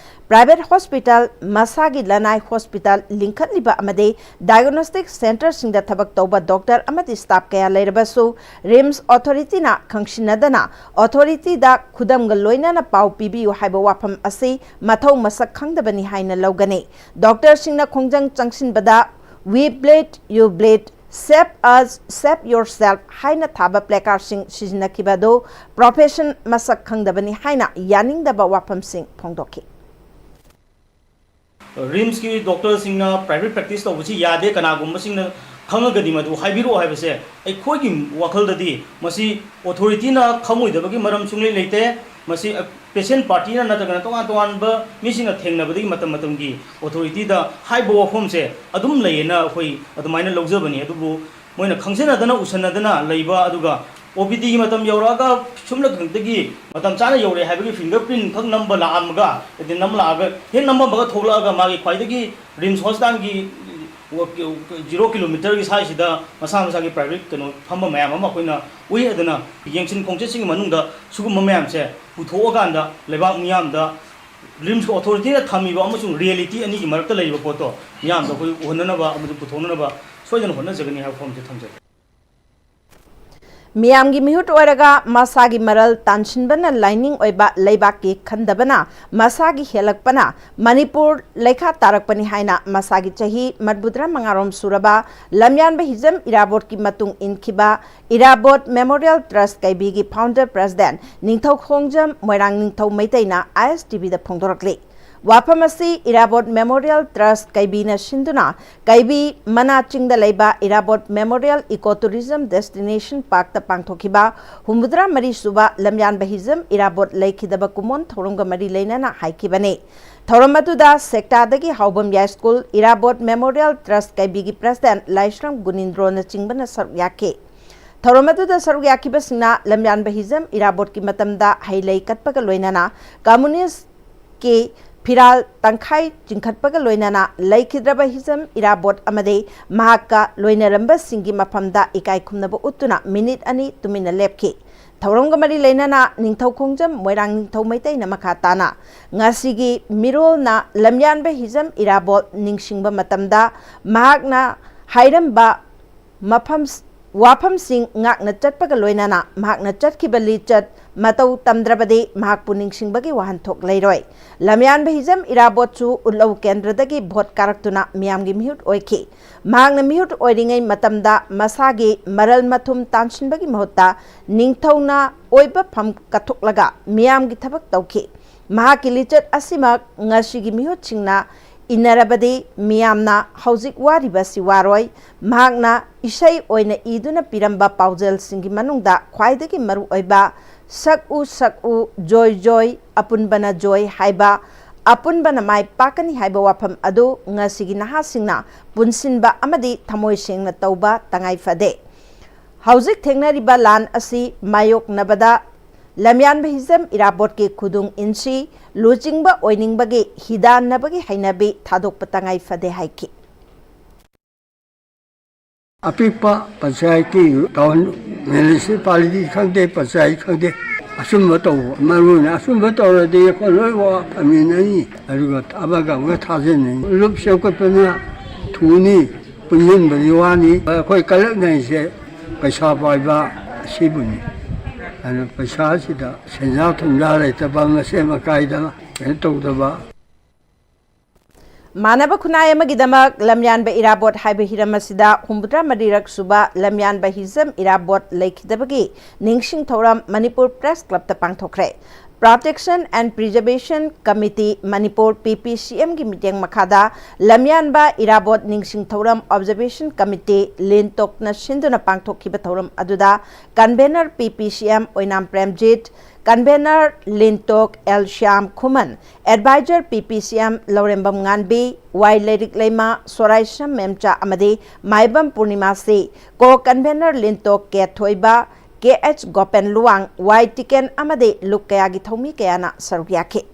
Private hospital, ꯃꯁꯥꯒꯤ ꯂꯅꯥꯏ hospital ꯂꯤꯡꯈꯠꯂꯤꯕ ꯑꯃꯗꯤ diagnostic centreꯁꯤꯡꯗ ꯊꯕꯛ ꯇꯧꯕ doctor ꯑꯃꯗꯤ staff ꯀꯌꯥ ꯂꯩꯔꯕꯁꯨ, RIMS authorityꯅ ꯈꯪꯁꯤꯟꯅꯗꯅ authorityꯗ ꯈꯨꯗꯝꯒ ꯂꯣꯏꯅꯅ ꯄꯥꯎ ꯄꯤꯕꯤꯌꯨ ꯍꯥꯏꯕ ꯋꯥꯐꯝ ꯑꯁꯤ ꯃꯊꯧ ꯃꯁꯛ ꯈꯪꯗꯕꯅꯤ ꯍꯥꯏꯅ ꯂꯧꯒꯅꯤ꯫ Doctorꯁꯤꯡꯅ ꯈꯣꯡꯖꯪ ꯆꯪꯁꯤꯟꯕꯗ "We bleed, you bleed, save us, save yourself" ꯍꯥꯏꯅ ꯊꯥꯕ placardꯁꯤꯡ ꯁꯤꯖꯤꯟꯅꯈꯤꯕ ꯑꯗꯨ profession ꯃꯁꯛ ꯈꯪꯗꯕꯅꯤ ꯍꯥꯏꯅ ꯌꯥꯅꯤꯡꯗꯕ ꯋꯥꯐꯝꯁꯤꯡ ꯐꯣꯡꯗꯣꯛꯈꯤ꯫ RIMSꯀꯤ doctorꯁꯤꯡꯅ private practice ꯇꯧꯕꯁꯤ ꯌꯥꯗꯦ, ꯀꯅꯥꯒꯨꯝꯕꯁꯤꯡꯅ ꯈꯪꯉꯒꯗꯤ ꯃꯗꯨ ꯍꯥꯏꯕꯤꯔꯛꯑꯣ ꯍꯥꯏꯕꯁꯦ ꯑꯩꯈꯣꯏꯒꯤ ꯋꯥꯈꯜꯗꯗꯤ ꯃꯁꯤ ꯑꯣꯊꯣꯔꯤꯇꯤꯅ ꯈꯪꯉꯣꯏꯗꯕꯒꯤ ꯃꯔꯝ ꯁꯨꯡꯂꯩ ꯂꯩꯇꯦ꯫ ꯃꯁꯤ ꯄꯦꯁꯦꯟ ꯄꯥꯔꯇꯤꯅ ꯅꯠꯇ꯭ꯔꯒꯅ ꯇꯣꯉꯥꯟ ꯇꯣꯉꯥꯟꯕ ꯃꯤꯁꯤꯡꯅ ꯊꯦꯡꯅꯕꯗꯒꯤ ꯃꯇꯝ ꯃꯇꯝꯒꯤ ꯑꯣꯊꯣꯔꯤꯇꯤꯗ ꯍꯥꯏꯕ ꯋꯥꯐꯝꯁꯦ ꯑꯗꯨꯝ ꯂꯩꯌꯦꯅ ꯑꯩꯈꯣꯏ ꯑꯗꯨꯃꯥꯏꯅ ꯂꯧꯖꯕꯅꯤ꯫ ꯑꯗꯨꯕꯨ ꯃꯣꯏꯅ ꯈꯪꯖꯅꯗꯅ ꯎꯁꯟꯅꯗꯅ ꯂꯩꯕ, ꯑꯗꯨꯒ ꯑꯣ ꯄꯤ ꯗꯤꯒꯤ ꯃꯇꯝ ꯌꯧꯔꯛꯑꯒ ꯁꯨꯝꯅ ꯈꯛꯇꯒꯤ ꯃꯇꯝ ꯆꯥꯅ ꯌꯧꯔꯛꯑꯦ ꯍꯥꯏꯕꯒꯤ ꯐꯤꯡꯒꯔ ꯄ꯭ꯔꯤꯟ ꯈꯛ ꯅꯝꯕ ꯂꯥꯛꯑꯝꯃꯒ, ꯑꯗꯩ ꯅꯝꯂꯛꯑꯒ ꯍꯦꯛ ꯅꯝꯃꯝꯃꯒ ꯊꯣꯛꯂꯛꯑꯒ ꯃꯥꯒꯤ ꯈ꯭ꯋꯥꯏꯗꯒꯤ ꯔꯤꯝꯁ ꯍꯣꯁꯄꯤꯇꯥꯜꯒꯤ ꯖꯤꯔꯣ ꯀꯤꯂꯣꯃꯤꯇꯔꯒꯤ ꯁ꯭ꯋꯥꯏꯁꯤꯗ ꯃꯁꯥ ꯃꯁꯥꯒꯤ ꯄ꯭ꯔꯥꯏꯚꯦꯠ ꯀꯩꯅꯣ ꯐꯝꯕ ꯃꯌꯥꯝ ꯑꯃ ꯑꯩꯈꯣꯏꯅ ꯎꯏ꯫ ꯑꯗꯨꯅ ꯌꯦꯡꯁꯤꯟ ꯈꯣꯡꯆꯠꯁꯤꯒꯤ ꯃꯅꯨꯡꯗ ꯁꯤꯒꯨꯝꯕ ꯃꯌꯥꯝꯁꯦ ꯄꯨꯊꯣꯛꯑꯀꯥꯟꯗ ꯂꯩꯕꯥꯛ ꯃꯤꯌꯥꯝꯗ ꯔꯤꯝꯁꯀꯤ ꯑꯣꯊꯣꯔꯤꯇꯤꯅ ꯊꯝꯃꯤꯕ ꯑꯃꯁꯨꯡ ꯔꯤꯌꯦꯂꯤꯇꯤ ꯑꯅꯤꯒꯤ ꯃꯔꯛꯇ ꯂꯩꯔꯤꯕ ꯄꯣꯠꯇꯣ ꯃꯤꯌꯥꯝꯗ ꯑꯩꯈꯣꯏ ꯎꯍꯟꯅꯅꯕ ꯑꯃꯁꯨꯡ ꯄꯨꯊꯣꯛꯅꯅꯕ ꯁꯣꯏꯗꯅ ꯍꯣꯠꯅꯖꯒꯅꯤ ꯍꯥꯏꯕ ꯋꯥꯐꯝꯁꯦ ꯊꯝꯖꯒꯦ꯫ ꯃꯤꯌꯥꯝꯒꯤ ꯃꯤꯍꯨꯠ ꯑꯣꯏꯔꯒ ꯃꯁꯥꯒꯤ ꯃꯔꯜ ꯇꯥꯟꯁꯤꯟꯕꯅ ꯂꯥꯏꯅꯤꯡ ꯑꯣꯏꯕ ꯂꯩꯕꯥꯛꯀꯤ ꯈꯟꯗꯕꯅ ꯃꯁꯥꯒꯤ ꯍꯦꯜꯂꯛꯄꯅ ꯃꯅꯤꯄꯨꯔ ꯂꯩꯈꯥ ꯇꯥꯔꯛꯄꯅꯤ ꯍꯥꯏꯅ ꯃꯁꯥꯒꯤ ꯆꯍꯤ ꯃꯔꯤꯐꯨꯇꯔꯥ ꯃꯉꯥꯔꯣꯝ ꯁꯨꯔꯕ ꯂꯝꯌꯥꯟꯕ ꯍꯤꯖꯝ ꯏꯔꯥꯕꯣꯠꯀꯤ ꯃꯇꯨꯡ ꯏꯟꯈꯤꯕ ꯏꯔꯥꯕꯣꯠ ꯃꯦꯃꯣꯔꯤꯌꯦꯜ ꯇ꯭ꯔꯁ ꯀꯩꯕꯤꯒꯤ ꯐꯥꯎꯟꯗꯔ ꯄ꯭ꯔꯁꯤꯗꯦꯟ ꯅꯤꯡꯊꯧ ꯈꯣꯡꯖꯝ ꯃꯣꯏꯔꯥꯡ ꯅꯤꯡꯊꯧ ꯃꯩꯇꯩꯅ ꯑꯥꯏ ꯑꯦꯁ ꯇꯤ ꯚꯤꯗ ꯐꯣꯡꯗꯣꯔꯛꯂꯤ꯫ ꯋꯥꯐꯝ ꯑꯁꯤ ꯏꯔꯥꯕꯣꯠ ꯃꯦꯃꯣꯔꯤꯌꯦꯜ ꯇ꯭ꯔꯁ ꯀꯩꯕꯤꯅ ꯁꯤꯟꯗꯨꯅ ꯀꯩꯕꯤ ꯃꯅꯥ ꯆꯤꯡꯗ ꯂꯩꯕ ꯏꯔꯥꯕꯣꯠ ꯃꯦꯃꯣꯔꯤꯌꯦꯜ ꯏꯀꯣ ꯇꯨꯔꯤꯖꯝ ꯗꯦꯁꯇꯤꯅꯦꯁꯟ ꯄꯥꯔꯛꯇ ꯄꯥꯡꯊꯣꯛꯈꯤꯕ ꯍꯨꯝꯐꯨꯇꯔꯥ ꯃꯔꯤ ꯁꯨꯕ ꯂꯝꯌꯥꯟꯕ ꯍꯤꯖꯝ ꯏꯔꯥꯕꯣꯠ ꯂꯩꯈꯤꯗꯕ ꯀꯨꯝꯑꯣꯟ ꯊꯧꯔꯝꯒ ꯃꯔꯤ ꯂꯩꯅꯅ ꯍꯥꯏꯈꯤꯕꯅꯤ꯫ ꯊꯧꯔꯝ ꯑꯗꯨꯗ ꯁꯦꯛꯇꯥꯗꯒꯤ ꯍꯥꯎꯕꯝ ꯌꯥꯏ ꯁ꯭ꯀꯨꯜ ꯏꯔꯥꯕꯣꯠ ꯃꯦꯃꯣꯔꯤꯌꯦꯜ ꯇ꯭ꯔꯁ ꯀꯩꯕꯤꯒꯤ ꯄ꯭ꯔꯁꯤꯗꯦꯟ ꯂꯥꯏꯁ꯭ꯔꯝ ꯒꯨꯅꯤꯟꯗ꯭ꯔꯣꯅꯆꯤꯡꯕꯅ ꯁꯔꯨꯛ ꯌꯥꯈꯤ꯫ ꯊꯧꯔꯝ ꯑꯗꯨꯗ ꯁꯔꯨꯛ ꯌꯥꯈꯤꯕꯁꯤꯡꯅ ꯂꯝꯌꯥꯟꯕ ꯍꯤꯖꯝ ꯏꯔꯥꯕꯣꯠꯀꯤ ꯃꯇꯝꯗ ꯍꯩ ꯂꯩ ꯀꯠꯄꯒ ꯂꯣꯏꯅꯅ ꯀꯝꯃꯨꯅꯤꯁ꯭ꯠꯀꯤ ꯐꯤꯔꯥꯜ ꯇꯪꯈꯥꯏ ꯆꯤꯡꯈꯠꯄꯒ ꯂꯣꯏꯅꯅ ꯂꯩꯈꯤꯗ꯭ꯔꯕ ꯍꯤꯖꯝ ꯏꯔꯥꯕꯣꯠ ꯑꯃꯗꯤ ꯃꯍꯥꯛꯀ ꯂꯣꯏꯅꯔꯝꯕꯁꯤꯡꯒꯤ ꯃꯐꯝꯗ ꯏꯀꯥꯏ ꯈꯨꯝꯅꯕ ꯎꯠꯇꯨꯅ ꯃꯤꯅꯤꯠ ꯑꯅꯤ ꯇꯨꯃꯤꯟꯅ ꯂꯦꯞꯈꯤ꯫ ꯊꯧꯔꯝꯒ ꯃꯔꯤ ꯂꯩꯅꯅ ꯅꯤꯡꯊꯧ ꯈꯣꯡꯖꯝ ꯃꯣꯏꯔꯥꯡ ꯅꯤꯡꯊꯧ ꯃꯩꯇꯩꯅ ꯃꯈꯥ ꯇꯥꯅ ꯉꯁꯤꯒꯤ ꯃꯤꯔꯣꯜꯅ ꯂꯝꯌꯥꯟꯕ ꯍꯤꯖꯝ ꯏꯔꯥꯕꯣꯠ ꯅꯤꯡꯁꯤꯡꯕ ꯃꯇꯝꯗ ꯃꯍꯥꯛꯅ ꯍꯥꯏꯔꯝꯕ ꯃꯐꯝ ꯋꯥꯐꯝꯁꯤꯡ ꯉꯥꯛꯅ ꯆꯠꯄꯒ ꯂꯣꯏꯅꯅ ꯃꯍꯥꯛꯅ ꯆꯠꯈꯤꯕ ꯂꯤꯆꯠ ꯃꯇꯧ ꯇꯝꯗ꯭ꯔꯕꯗꯤ ꯃꯍꯥꯛꯄꯨ ꯅꯤꯡꯁꯤꯡꯕꯒꯤ ꯋꯥꯍꯟꯊꯣꯛ ꯂꯩꯔꯣꯏ꯫ ꯂꯝꯌꯥꯟꯕ ꯍꯤꯖꯝ ꯏꯔꯥꯕꯣꯠꯁꯨ ꯎꯠꯂꯧ ꯀꯦꯟꯗ꯭ꯔꯗꯒꯤ ꯚꯣꯠ ꯀꯥꯔꯛꯇꯨꯅ ꯃꯤꯌꯥꯝꯒꯤ ꯃꯤꯍꯨꯠ ꯑꯣꯏꯈꯤ꯫ ꯃꯍꯥꯛꯅ ꯃꯤꯍꯨꯠ ꯑꯣꯏꯔꯤꯉꯩ ꯃꯇꯝꯗ ꯃꯁꯥꯒꯤ ꯃꯔꯜ ꯃꯊꯨꯝ ꯇꯥꯟꯁꯤꯟꯕꯒꯤ ꯃꯍꯨꯠꯇ ꯅꯤꯡꯊꯧꯅ ꯑꯣꯏꯕ ꯐꯝ ꯀꯠꯊꯣꯛꯂꯒ ꯃꯤꯌꯥꯝꯒꯤ ꯊꯕꯛ ꯇꯧꯈꯤ꯫ ꯃꯍꯥꯛꯀꯤ ꯂꯤꯆꯠ ꯑꯁꯤꯃꯛ ꯉꯁꯤꯒꯤ ꯃꯤꯍꯨꯠꯁꯤꯡꯅ ꯏꯟꯅꯔꯕꯗꯤ ꯃꯤꯌꯥꯝꯅ ꯍꯧꯖꯤꯛ ꯋꯥꯔꯤꯕꯁꯤ ꯋꯥꯔꯣꯏ꯫ ꯃꯍꯥꯛꯅ ꯏꯁꯩ ꯑꯣꯏꯅ ꯏꯗꯨꯅ ꯄꯤꯔꯝꯕ ꯄꯥꯎꯖꯦꯜꯁꯤꯡꯒꯤ ꯃꯅꯨꯡꯗ ꯈ꯭ꯋꯥꯏꯗꯒꯤ ꯃꯔꯨꯑꯣꯏꯕ "ꯁꯛꯎ ꯁꯛꯎ ꯖꯣꯏ ꯖꯣꯏ, ꯑꯄꯨꯟꯕꯅ ꯖꯣꯏ" ꯍꯥꯏꯕ, "ꯑꯄꯨꯟꯕꯅ ꯃꯥꯏ ꯄꯥꯛꯀꯅꯤ" ꯍꯥꯏꯕ ꯋꯥꯐꯝ ꯑꯗꯨ ꯉꯁꯤꯒꯤ ꯅꯍꯥꯁꯤꯡꯅ ꯄꯨꯟꯁꯤꯟꯕ ꯑꯃꯗꯤ ꯊꯃꯣꯏ ꯁꯦꯡꯅ ꯇꯧꯕ ꯇꯉꯥꯏ ꯐꯗꯦ꯫ ꯍꯧꯖꯤꯛ ꯊꯦꯡꯅꯔꯤꯕ ꯂꯥꯟ ꯑꯁꯤ ꯃꯥꯌꯣꯛꯅꯕꯗ ꯂꯝꯌꯥꯟꯕ ꯍꯤꯖꯝ ꯏꯔꯥꯕꯣꯠꯀꯤ ꯈꯨꯗꯨꯡ ꯏꯟꯁꯤ꯫ ꯂꯨꯆꯤꯡꯕ ꯑꯣꯏꯅꯤꯡꯕꯒꯤ ꯍꯤꯗꯥꯟꯅꯕꯒꯤ ꯍꯩꯅꯕꯤ ꯊꯥꯗꯣꯛꯄ ꯇꯉꯥꯏ ꯐꯗꯦ ꯍꯥꯏꯈꯤ꯫ ꯑꯄꯤꯛꯄ ꯄꯟꯆꯥꯌꯠꯀꯤ ꯇꯥꯎꯟ ꯃ꯭ꯌꯨꯅꯤꯁꯤꯄꯥꯂꯤꯇꯤ ꯈꯪꯗꯦ, ꯄꯟꯆꯥꯌꯠ ꯈꯪꯗꯦ, ꯑꯆꯨꯝꯕ ꯇꯧꯕ꯫ ꯃꯔꯨ ꯑꯣꯏꯅ ꯑꯆꯨꯝꯕ ꯇꯧꯔꯗꯤ ꯑꯩꯈꯣꯏ ꯂꯣꯏ ꯋꯥ ꯐꯃꯤꯟꯅꯅꯤ, ꯑꯗꯨꯒ ꯑꯃꯒ ꯑꯃꯒ ꯊꯥꯖꯟꯅꯅꯤ꯫ ꯂꯨꯞ ꯁꯦꯝꯒꯠꯄꯅ ꯊꯨꯅꯤ, ꯄꯨꯟꯁꯤꯟꯕꯗꯤ ꯋꯥꯅꯤ꯫ ꯑꯩꯈꯣꯏ ꯀꯂꯛꯅꯔꯤꯁꯦ ꯄꯩꯁꯥ ꯄꯥꯏꯕ ꯑꯁꯤꯕꯨꯅꯤ꯫ ꯑꯗꯨꯅ ꯄꯩꯁꯥꯁꯤꯗ ꯁꯦꯟꯖꯥ ꯊꯨꯝꯖꯥ ꯂꯩꯇꯕ, ꯃꯁꯦꯟ ꯃꯀꯥꯏꯗ ꯀꯩꯅꯣ ꯇꯧꯗꯕ꯫ ꯃꯥꯟꯅꯕ ꯈꯨꯟꯅꯥꯏ ꯑꯃꯒꯤꯗꯃꯛ ꯂꯝꯌꯥꯟꯕ ꯏꯔꯥꯕꯣꯠ ꯍꯥꯏꯕ ꯍꯤꯔꯝ ꯑꯁꯤꯗ ꯍꯨꯝꯐꯨꯇꯔꯥ ꯃꯔꯤꯔꯛ ꯁꯨꯕ ꯂꯝꯌꯥꯟꯕ ꯍꯤꯖꯝ ꯏꯔꯥꯕꯣꯠ ꯂꯩꯈꯤꯗꯕꯒꯤ ꯅꯤꯡꯁꯤꯡ ꯊꯧꯔꯝ ꯃꯅꯤꯄꯨꯔ ꯄ꯭ꯔꯦꯁ ꯀ꯭ꯂꯕꯇ ꯄꯥꯡꯊꯣꯛꯈ꯭ꯔꯦ꯫ Protection and Preservation Committee Manipur, P P C ꯑꯦꯝꯒꯤ ꯃꯤꯠꯌꯦꯡ ꯃꯈꯥꯗ ꯂꯝꯌꯥꯟꯕ ꯏꯔꯥꯕꯣꯠ ꯅꯤꯡꯁꯤꯡ ꯊꯧꯔꯝ ꯑꯣꯕꯖꯔꯕꯦꯁꯟ ꯀꯃꯤꯇꯤ ꯂꯤꯟꯇꯣꯛꯅ ꯁꯤꯟꯗꯨꯅ ꯄꯥꯡꯊꯣꯛꯈꯤꯕ ꯊꯧꯔꯝ ꯑꯗꯨꯗ ꯀꯟꯚꯦꯅꯔ ꯄꯤ ꯄꯤ ꯁꯤ ꯑꯦꯝ ꯑꯣꯏꯅꯥꯝ ꯄ꯭ꯔꯦꯝꯖꯤꯠ, ꯀꯟꯚꯦꯅꯔ ꯂꯤꯟꯇꯣꯛ ꯑꯦꯜ ꯁ꯭ꯌꯥꯝ ꯈꯨꯃꯟ, ꯑꯦꯗꯚꯥꯏꯖꯔ ꯄꯤ ꯄꯤ ꯁꯤ ꯑꯦꯝ ꯂꯧꯔꯦꯝꯕꯝ ꯉꯥꯟꯕꯤ, ꯋꯥꯏ ꯂꯩꯔꯤꯛ ꯂꯩꯃ, ꯁꯣꯔꯥꯏꯁꯝ ꯃꯦꯝꯆꯥ ꯑꯃꯗꯤ ꯃꯥꯏꯕꯝ ꯄꯨꯔꯅꯤꯃꯥꯁꯤ, ꯀꯣ ꯀꯟꯚꯦꯅꯔ ꯂꯤꯟꯇꯣꯛ ꯀꯦ ꯊꯣꯏꯕ, ꯀꯦ ꯑꯩꯆ ꯒꯣꯄꯦꯟ ꯂꯨꯋꯥꯡ, ꯋꯥꯏ ꯇꯤꯀꯦꯟ ꯑꯃꯗꯤ ꯂꯨꯞ ꯀꯌꯥꯒꯤ ꯊꯧꯃꯤ ꯀꯌꯥꯅ ꯁꯔꯨꯛ ꯌꯥꯈꯤ꯫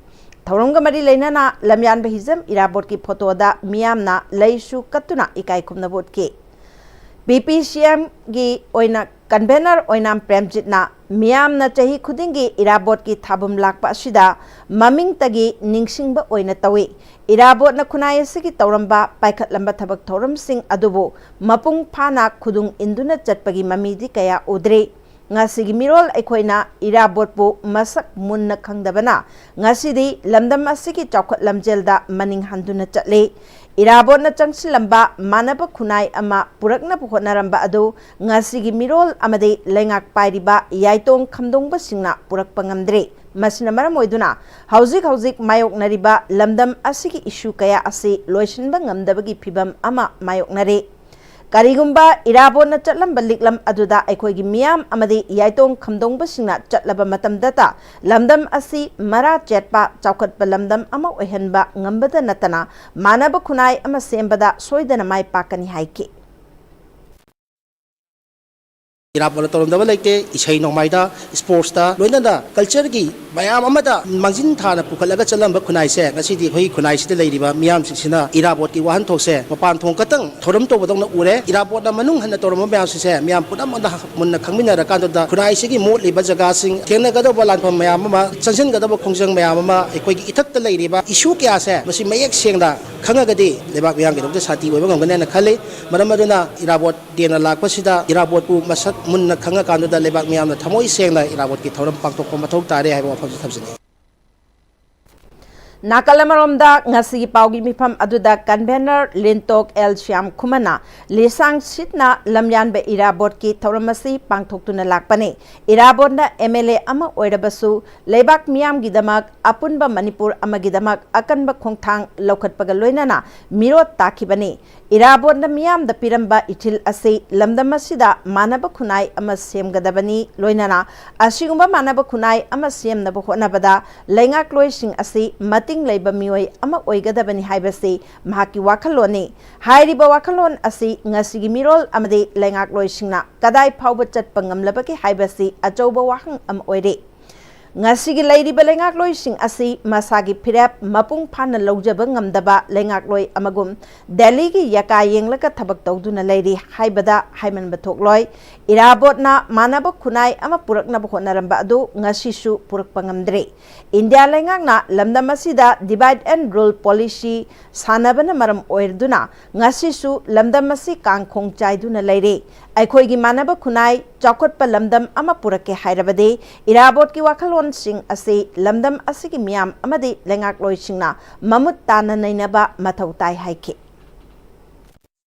ꯊꯧꯔꯝꯒ ꯃꯔꯤ ꯂꯩꯅꯅ ꯂꯝꯌꯥꯟꯕ ꯍꯤꯖꯝ ꯏꯔꯥꯕꯣꯠꯀꯤ ꯐꯣꯇꯣꯗ ꯃꯤꯌꯥꯝꯅ ꯂꯩꯁꯨ ꯀꯠꯇꯨꯅ ꯏꯀꯥꯏ ꯈꯨꯝꯅꯕ ꯎꯠꯈꯤ꯫ ꯄꯤ ꯄꯤ ꯁꯤ ꯑꯦꯝꯒꯤ ꯑꯣꯏꯅ ꯀꯟꯚꯦꯅꯔ ꯑꯣꯏꯅꯥꯝ ꯄ꯭ꯔꯦꯝꯖꯤꯠꯅ ꯃꯤꯌꯥꯝꯅ ꯆꯍꯤ ꯈꯨꯗꯤꯡꯒꯤ ꯏꯔꯥꯕꯣꯠꯀꯤ ꯊꯥꯕꯨꯝ ꯂꯥꯛꯄ ꯑꯁꯤꯗ ꯃꯃꯤꯡꯇꯒꯤ ꯅꯤꯡꯁꯤꯡꯕ ꯑꯣꯏꯅ ꯇꯧꯏ꯫ ꯏꯔꯥꯕꯣꯠꯅ ꯈꯨꯟꯅꯥꯏ ꯑꯁꯤꯒꯤ ꯇꯧꯔꯝꯕ ꯄꯥꯏꯈꯠꯂꯝꯕ ꯊꯕꯛ ꯊꯧꯔꯝꯁꯤꯡ ꯑꯗꯨꯕꯨ ꯃꯄꯨꯡ ꯐꯥꯅ ꯈꯨꯗꯨꯡ ꯏꯟꯗꯨꯅ ꯆꯠꯄꯒꯤ ꯃꯃꯤꯗꯤ ꯀꯌꯥ ꯎꯗ꯭ꯔꯤ꯫ ꯉꯁꯤꯒꯤ ꯃꯤꯔꯣꯜ ꯑꯩꯈꯣꯏꯅ ꯏꯔꯥꯕꯣꯠꯄꯨ ꯃꯁꯛ ꯃꯨꯟꯅ ꯈꯪꯗꯕꯅ ꯉꯁꯤꯗꯤ ꯂꯝꯗꯝ ꯑꯁꯤꯒꯤ ꯆꯥꯎꯈꯠ ꯂꯝꯖꯦꯜꯗ ꯃꯅꯤꯡ ꯍꯟꯗꯨꯅ ꯆꯠꯂꯤ꯫ ꯏꯔꯥꯕꯣꯠꯅ ꯆꯪꯁꯤꯜꯂꯝꯕ ꯃꯥꯟꯅꯕ ꯈꯨꯟꯅꯥꯏ ꯑꯃ ꯄꯨꯔꯛꯅꯕ ꯍꯣꯠꯅꯔꯝꯕ ꯑꯗꯨ ꯉꯁꯤꯒꯤ ꯃꯤꯔꯣꯜ ꯑꯃꯗꯤ ꯂꯩꯉꯥꯛ ꯄꯥꯏꯔꯤꯕ ꯌꯥꯏꯇꯣꯡ ꯈꯝꯗꯣꯡꯕꯁꯤꯡꯅ ꯄꯨꯔꯛꯄ ꯉꯝꯗ꯭ꯔꯦ꯫ ꯃꯁꯤꯅ ꯃꯔꯝ ꯑꯣꯏꯗꯨꯅ ꯍꯧꯖꯤꯛ ꯍꯧꯖꯤꯛ ꯃꯥꯌꯣꯛꯅꯔꯤꯕ ꯂꯝꯗꯝ ꯑꯁꯤꯒꯤ ꯏꯁꯨ ꯀꯌꯥ ꯑꯁꯤ ꯂꯣꯏꯁꯤꯟꯕ ꯉꯝꯗꯕꯒꯤ ꯐꯤꯚꯝ ꯑꯃ ꯃꯥꯌꯣꯛꯅꯔꯦ꯫ ꯀꯔꯤꯒꯨꯝꯕ ꯏꯔꯥꯕꯣꯠꯅ ꯆꯠꯂꯝꯕ ꯂꯤꯛꯂꯝ ꯑꯗꯨꯗ ꯑꯩꯈꯣꯏꯒꯤ ꯃꯤꯌꯥꯝ ꯑꯃꯗꯤ ꯌꯥꯏꯇꯣꯡ ꯈꯝꯗꯣꯡꯕꯁꯤꯡꯅ ꯆꯠꯂꯕ ꯃꯇꯝꯗꯇ ꯂꯝꯗꯝ ꯑꯁꯤ ꯃꯔꯥ ꯆꯦꯠꯄ ꯆꯥꯎꯈꯠꯄ ꯂꯝꯗꯝ ꯑꯃ ꯑꯣꯏꯍꯟꯕ ꯉꯝꯕꯗ ꯅꯠꯇꯅ ꯃꯥꯟꯅꯕ ꯈꯨꯟꯅꯥꯏ ꯑꯃ ꯁꯦꯝꯕꯗ ꯁꯣꯏꯗꯅ ꯃꯥꯏ ꯄꯥꯛꯀꯅꯤ ꯍꯥꯏꯈꯤ꯫ ꯏꯔꯥꯕꯣꯠꯅ ꯇꯧꯔꯝꯗꯕ ꯂꯩꯇꯦ꯫ ꯏꯁꯩ ꯅꯣꯡꯃꯥꯏꯗ, ꯏꯁꯄꯣꯔꯠꯁꯇ, ꯂꯣꯏꯅꯅ ꯀꯜꯆꯔꯒꯤ ꯃꯌꯥꯝ ꯑꯃꯗ ꯃꯥꯡꯖꯤꯟ ꯊꯥꯅ ꯄꯨꯈꯠꯂꯒ ꯆꯠꯂꯝꯕ ꯈꯨꯟꯅꯥꯏꯁꯦ ꯉꯁꯤꯗꯤ ꯑꯩꯈꯣꯏꯒꯤ ꯈꯨꯟꯅꯥꯏꯁꯤꯗ ꯂꯩꯔꯤꯕ ꯃꯤꯌꯥꯝꯁꯤꯡꯁꯤꯅ ꯏꯔꯥꯕꯣꯠꯀꯤ ꯋꯥꯍꯟꯊꯣꯛꯁꯦ ꯃꯄꯥꯟ ꯊꯣꯡ ꯈꯛꯇꯪ ꯊꯧꯔꯝ ꯇꯧꯕꯗꯧꯅ ꯎꯔꯦ꯫ ꯏꯔꯥꯕꯣꯠꯅ ꯃꯅꯨꯡ ꯍꯟꯅ ꯇꯧꯔꯝꯕ ꯃꯌꯥꯝꯁꯤꯡꯁꯦ ꯃꯤꯌꯥꯝ ꯄꯨꯝꯅꯃꯛꯅ ꯃꯨꯟꯅ ꯈꯪꯃꯤꯟꯅꯔꯀꯥꯟꯗꯨꯗ ꯈꯨꯟꯅꯥꯏꯁꯤꯒꯤ ꯃꯣꯠꯂꯤꯕ ꯖꯒꯥꯁꯤꯡ, ꯊꯦꯡꯅꯒꯗꯧꯕ ꯂꯥꯟꯐꯝ ꯃꯌꯥꯝ ꯑꯃ, ꯆꯪꯁꯤꯟꯒꯗꯕ ꯈꯣꯡꯖꯪ ꯃꯌꯥꯝ ꯑꯃ, ꯑꯩꯈꯣꯏꯒꯤ ꯏꯊꯛꯇ ꯂꯩꯔꯤꯕ ꯏꯁꯨ ꯀꯌꯥꯁꯦ ꯃꯁꯤ ꯃꯌꯦꯛ ꯁꯦꯡꯅ ꯈꯪꯉꯒꯗꯤ ꯂꯩꯕꯥꯛ ꯃꯤꯌꯥꯝꯒꯤꯗꯃꯛꯇ ꯁꯥꯟꯇꯤ ꯑꯣꯏꯕ ꯉꯝꯒꯅꯤ ꯍꯥꯏꯅ ꯈꯜꯂꯤ꯫ ꯃꯔꯝ ꯑꯗꯨꯅ ꯏꯔꯥꯕꯣꯠ ꯗꯦꯅ ꯂꯥꯛꯄꯁꯤꯗ ꯏꯔꯥꯕꯣꯠꯄꯨ ꯃꯁꯛ ꯃꯨꯟꯅ ꯈꯪꯉꯀꯥꯟꯗꯨꯗ ꯂꯩꯕꯥꯛ ꯃꯤꯌꯥꯝꯅ ꯊꯃꯣꯏ ꯁꯦꯡꯅ ꯏꯔꯥꯕꯣꯠꯀꯤ ꯊꯧꯔꯝ ꯄꯥꯡꯊꯣꯛꯄ ꯃꯊꯧ ꯇꯥꯔꯦ ꯍꯥꯏꯕ ꯋꯥꯐꯝꯁꯤ ꯊꯝꯖꯅꯤꯡꯏ꯫ ꯅꯥꯀꯜ ꯑꯃꯔꯣꯝꯗ ꯉꯁꯤꯒꯤ ꯄꯥꯎꯒꯤ ꯃꯤꯐꯝ ꯑꯗꯨꯗ ꯀꯟꯚꯦꯅꯔ ꯂꯤꯟꯇꯣꯛ ꯑꯦꯜ ꯁ꯭ꯌꯥꯝ ꯈꯨꯃꯟꯅ ꯂꯤꯁꯥꯡ ꯁꯤꯠꯅ ꯂꯝꯌꯥꯟꯕ ꯏꯔꯥꯕꯣꯠꯀꯤ ꯊꯧꯔꯝ ꯑꯁꯤ ꯄꯥꯡꯊꯣꯛꯇꯨꯅ ꯂꯥꯛꯄꯅꯤ꯫ ꯏꯔꯥꯕꯣꯠꯅ ꯑꯦꯝ ꯑꯦꯜ ꯑꯦ ꯑꯃ ꯑꯣꯏꯔꯕꯁꯨ ꯂꯩꯕꯥꯛ ꯃꯤꯌꯥꯝꯒꯤꯗꯃꯛ, ꯑꯄꯨꯟꯕ ꯃꯅꯤꯄꯨꯔ ꯑꯃꯒꯤꯗꯃꯛ ꯑꯀꯟꯕ ꯈꯣꯡꯊꯥꯡ ꯂꯧꯈꯠꯄꯒ ꯂꯣꯏꯅꯅ ꯃꯤꯔꯣꯠ ꯇꯥꯈꯤꯕꯅꯤ꯫ ꯏꯔꯥꯕꯣꯠꯅ ꯃꯤꯌꯥꯝꯗ ꯄꯤꯔꯝꯕ ꯏꯊꯤꯜ ꯑꯁꯤ ꯂꯝꯗꯝ ꯑꯁꯤꯗ ꯃꯥꯟꯅꯕ ꯈꯨꯟꯅꯥꯏ ꯑꯃ ꯁꯦꯝꯒꯗꯕꯅꯤ, ꯂꯣꯏꯅꯅ ꯑꯁꯤꯒꯨꯝꯕ ꯃꯥꯟꯅꯕ ꯈꯨꯟꯅꯥꯏ ꯑꯃ ꯁꯦꯝꯅꯕ ꯍꯣꯠꯅꯕꯗ ꯂꯩꯉꯥꯛꯂꯣꯏꯁꯤꯡ ꯑꯁꯤ ꯃꯇꯤꯡ ꯂꯩꯕ ꯃꯤꯑꯣꯏ ꯑꯃ ꯑꯣꯏꯒꯗꯕꯅꯤ ꯍꯥꯏꯕꯁꯤ ꯃꯍꯥꯛꯀꯤ ꯋꯥꯈꯜꯂꯣꯟꯅꯤ꯫ ꯍꯥꯏꯔꯤꯕ ꯋꯥꯈꯜꯂꯣꯟ ꯑꯁꯤ ꯉꯁꯤꯒꯤ ꯃꯤꯔꯣꯜ ꯑꯃꯗꯤ ꯂꯩꯉꯥꯛꯂꯣꯏꯁꯤꯡꯅ ꯀꯗꯥꯏ ꯐꯥꯎꯕ ꯆꯠꯄ ꯉꯝꯂꯕꯒꯦ ꯍꯥꯏꯕꯁꯤ ꯑꯆꯧꯕ ꯋꯥꯍꯪ ꯑꯃ ꯑꯣꯏꯔꯦ꯫ ꯉꯁꯤꯒꯤ ꯂꯩꯔꯤꯕ ꯂꯩꯉꯥꯛꯂꯣꯏꯁꯤꯡ ꯑꯁꯤ ꯃꯁꯥꯒꯤ ꯐꯤꯔꯦꯞ ꯃꯄꯨꯡ ꯐꯥꯅ ꯂꯧꯖꯕ ꯉꯝꯗꯕ ꯂꯩꯉꯥꯛꯂꯣꯏ ꯑꯃꯒꯨꯝ ꯗꯦꯜꯂꯤꯒꯤ ꯌꯀꯥ ꯌꯦꯡꯂꯒ ꯊꯕꯛ ꯇꯧꯗꯨꯅ ꯂꯩꯔꯤ ꯍꯥꯏꯕꯗ ꯍꯥꯏꯃꯟꯕ ꯊꯣꯛꯂꯣꯏ꯫ ꯏꯔꯥꯕꯣꯠꯅ ꯃꯥꯟꯅꯕ ꯈꯨꯟꯅꯥꯏ ꯑꯃ ꯄꯨꯔꯛꯅꯕ ꯍꯣꯠꯅꯔꯝꯕ ꯑꯗꯨ ꯉꯁꯤꯁꯨ ꯄꯨꯔꯛꯄ ꯉꯝꯗ꯭ꯔꯦ꯫ ꯏꯟꯗꯤꯌꯥ ꯂꯩꯉꯥꯛꯅ ꯂꯝꯗꯝ ꯑꯁꯤꯗ divide and rule policy ꯁꯥꯟꯅꯕꯅ ꯃꯔꯝ ꯑꯣꯏꯗꯨꯅ ꯉꯁꯤꯁꯨ ꯂꯝꯗꯝ ꯑꯁꯤ ꯀꯥꯡꯈꯣꯡ ꯆꯥꯏꯗꯨꯅ ꯂꯩꯔꯦ꯫ ꯑꯩꯈꯣꯏꯒꯤ ꯃꯥꯟꯅꯕ ꯈꯨꯟꯅꯥꯏ ꯆꯥꯎꯈꯠꯄ ꯂꯝꯗꯝ ꯑꯃ ꯄꯨꯔꯛꯀꯦ ꯍꯥꯏꯔꯕꯗꯤ ꯏꯔꯥꯕꯣꯠꯀꯤ ꯋꯥꯈꯜꯂꯣꯟꯁꯤꯡ ꯑꯁꯤ ꯂꯝꯗꯝ ꯑꯁꯤꯒꯤ ꯃꯤꯌꯥꯝ ꯑꯃꯗꯤ ꯂꯩꯉꯥꯛꯂꯣꯏꯁꯤꯡꯅ ꯃꯃꯨꯠ ꯇꯥꯅ ꯅꯩꯅꯕ ꯃꯊꯧ ꯇꯥꯏ ꯍꯥꯏꯈꯤ꯫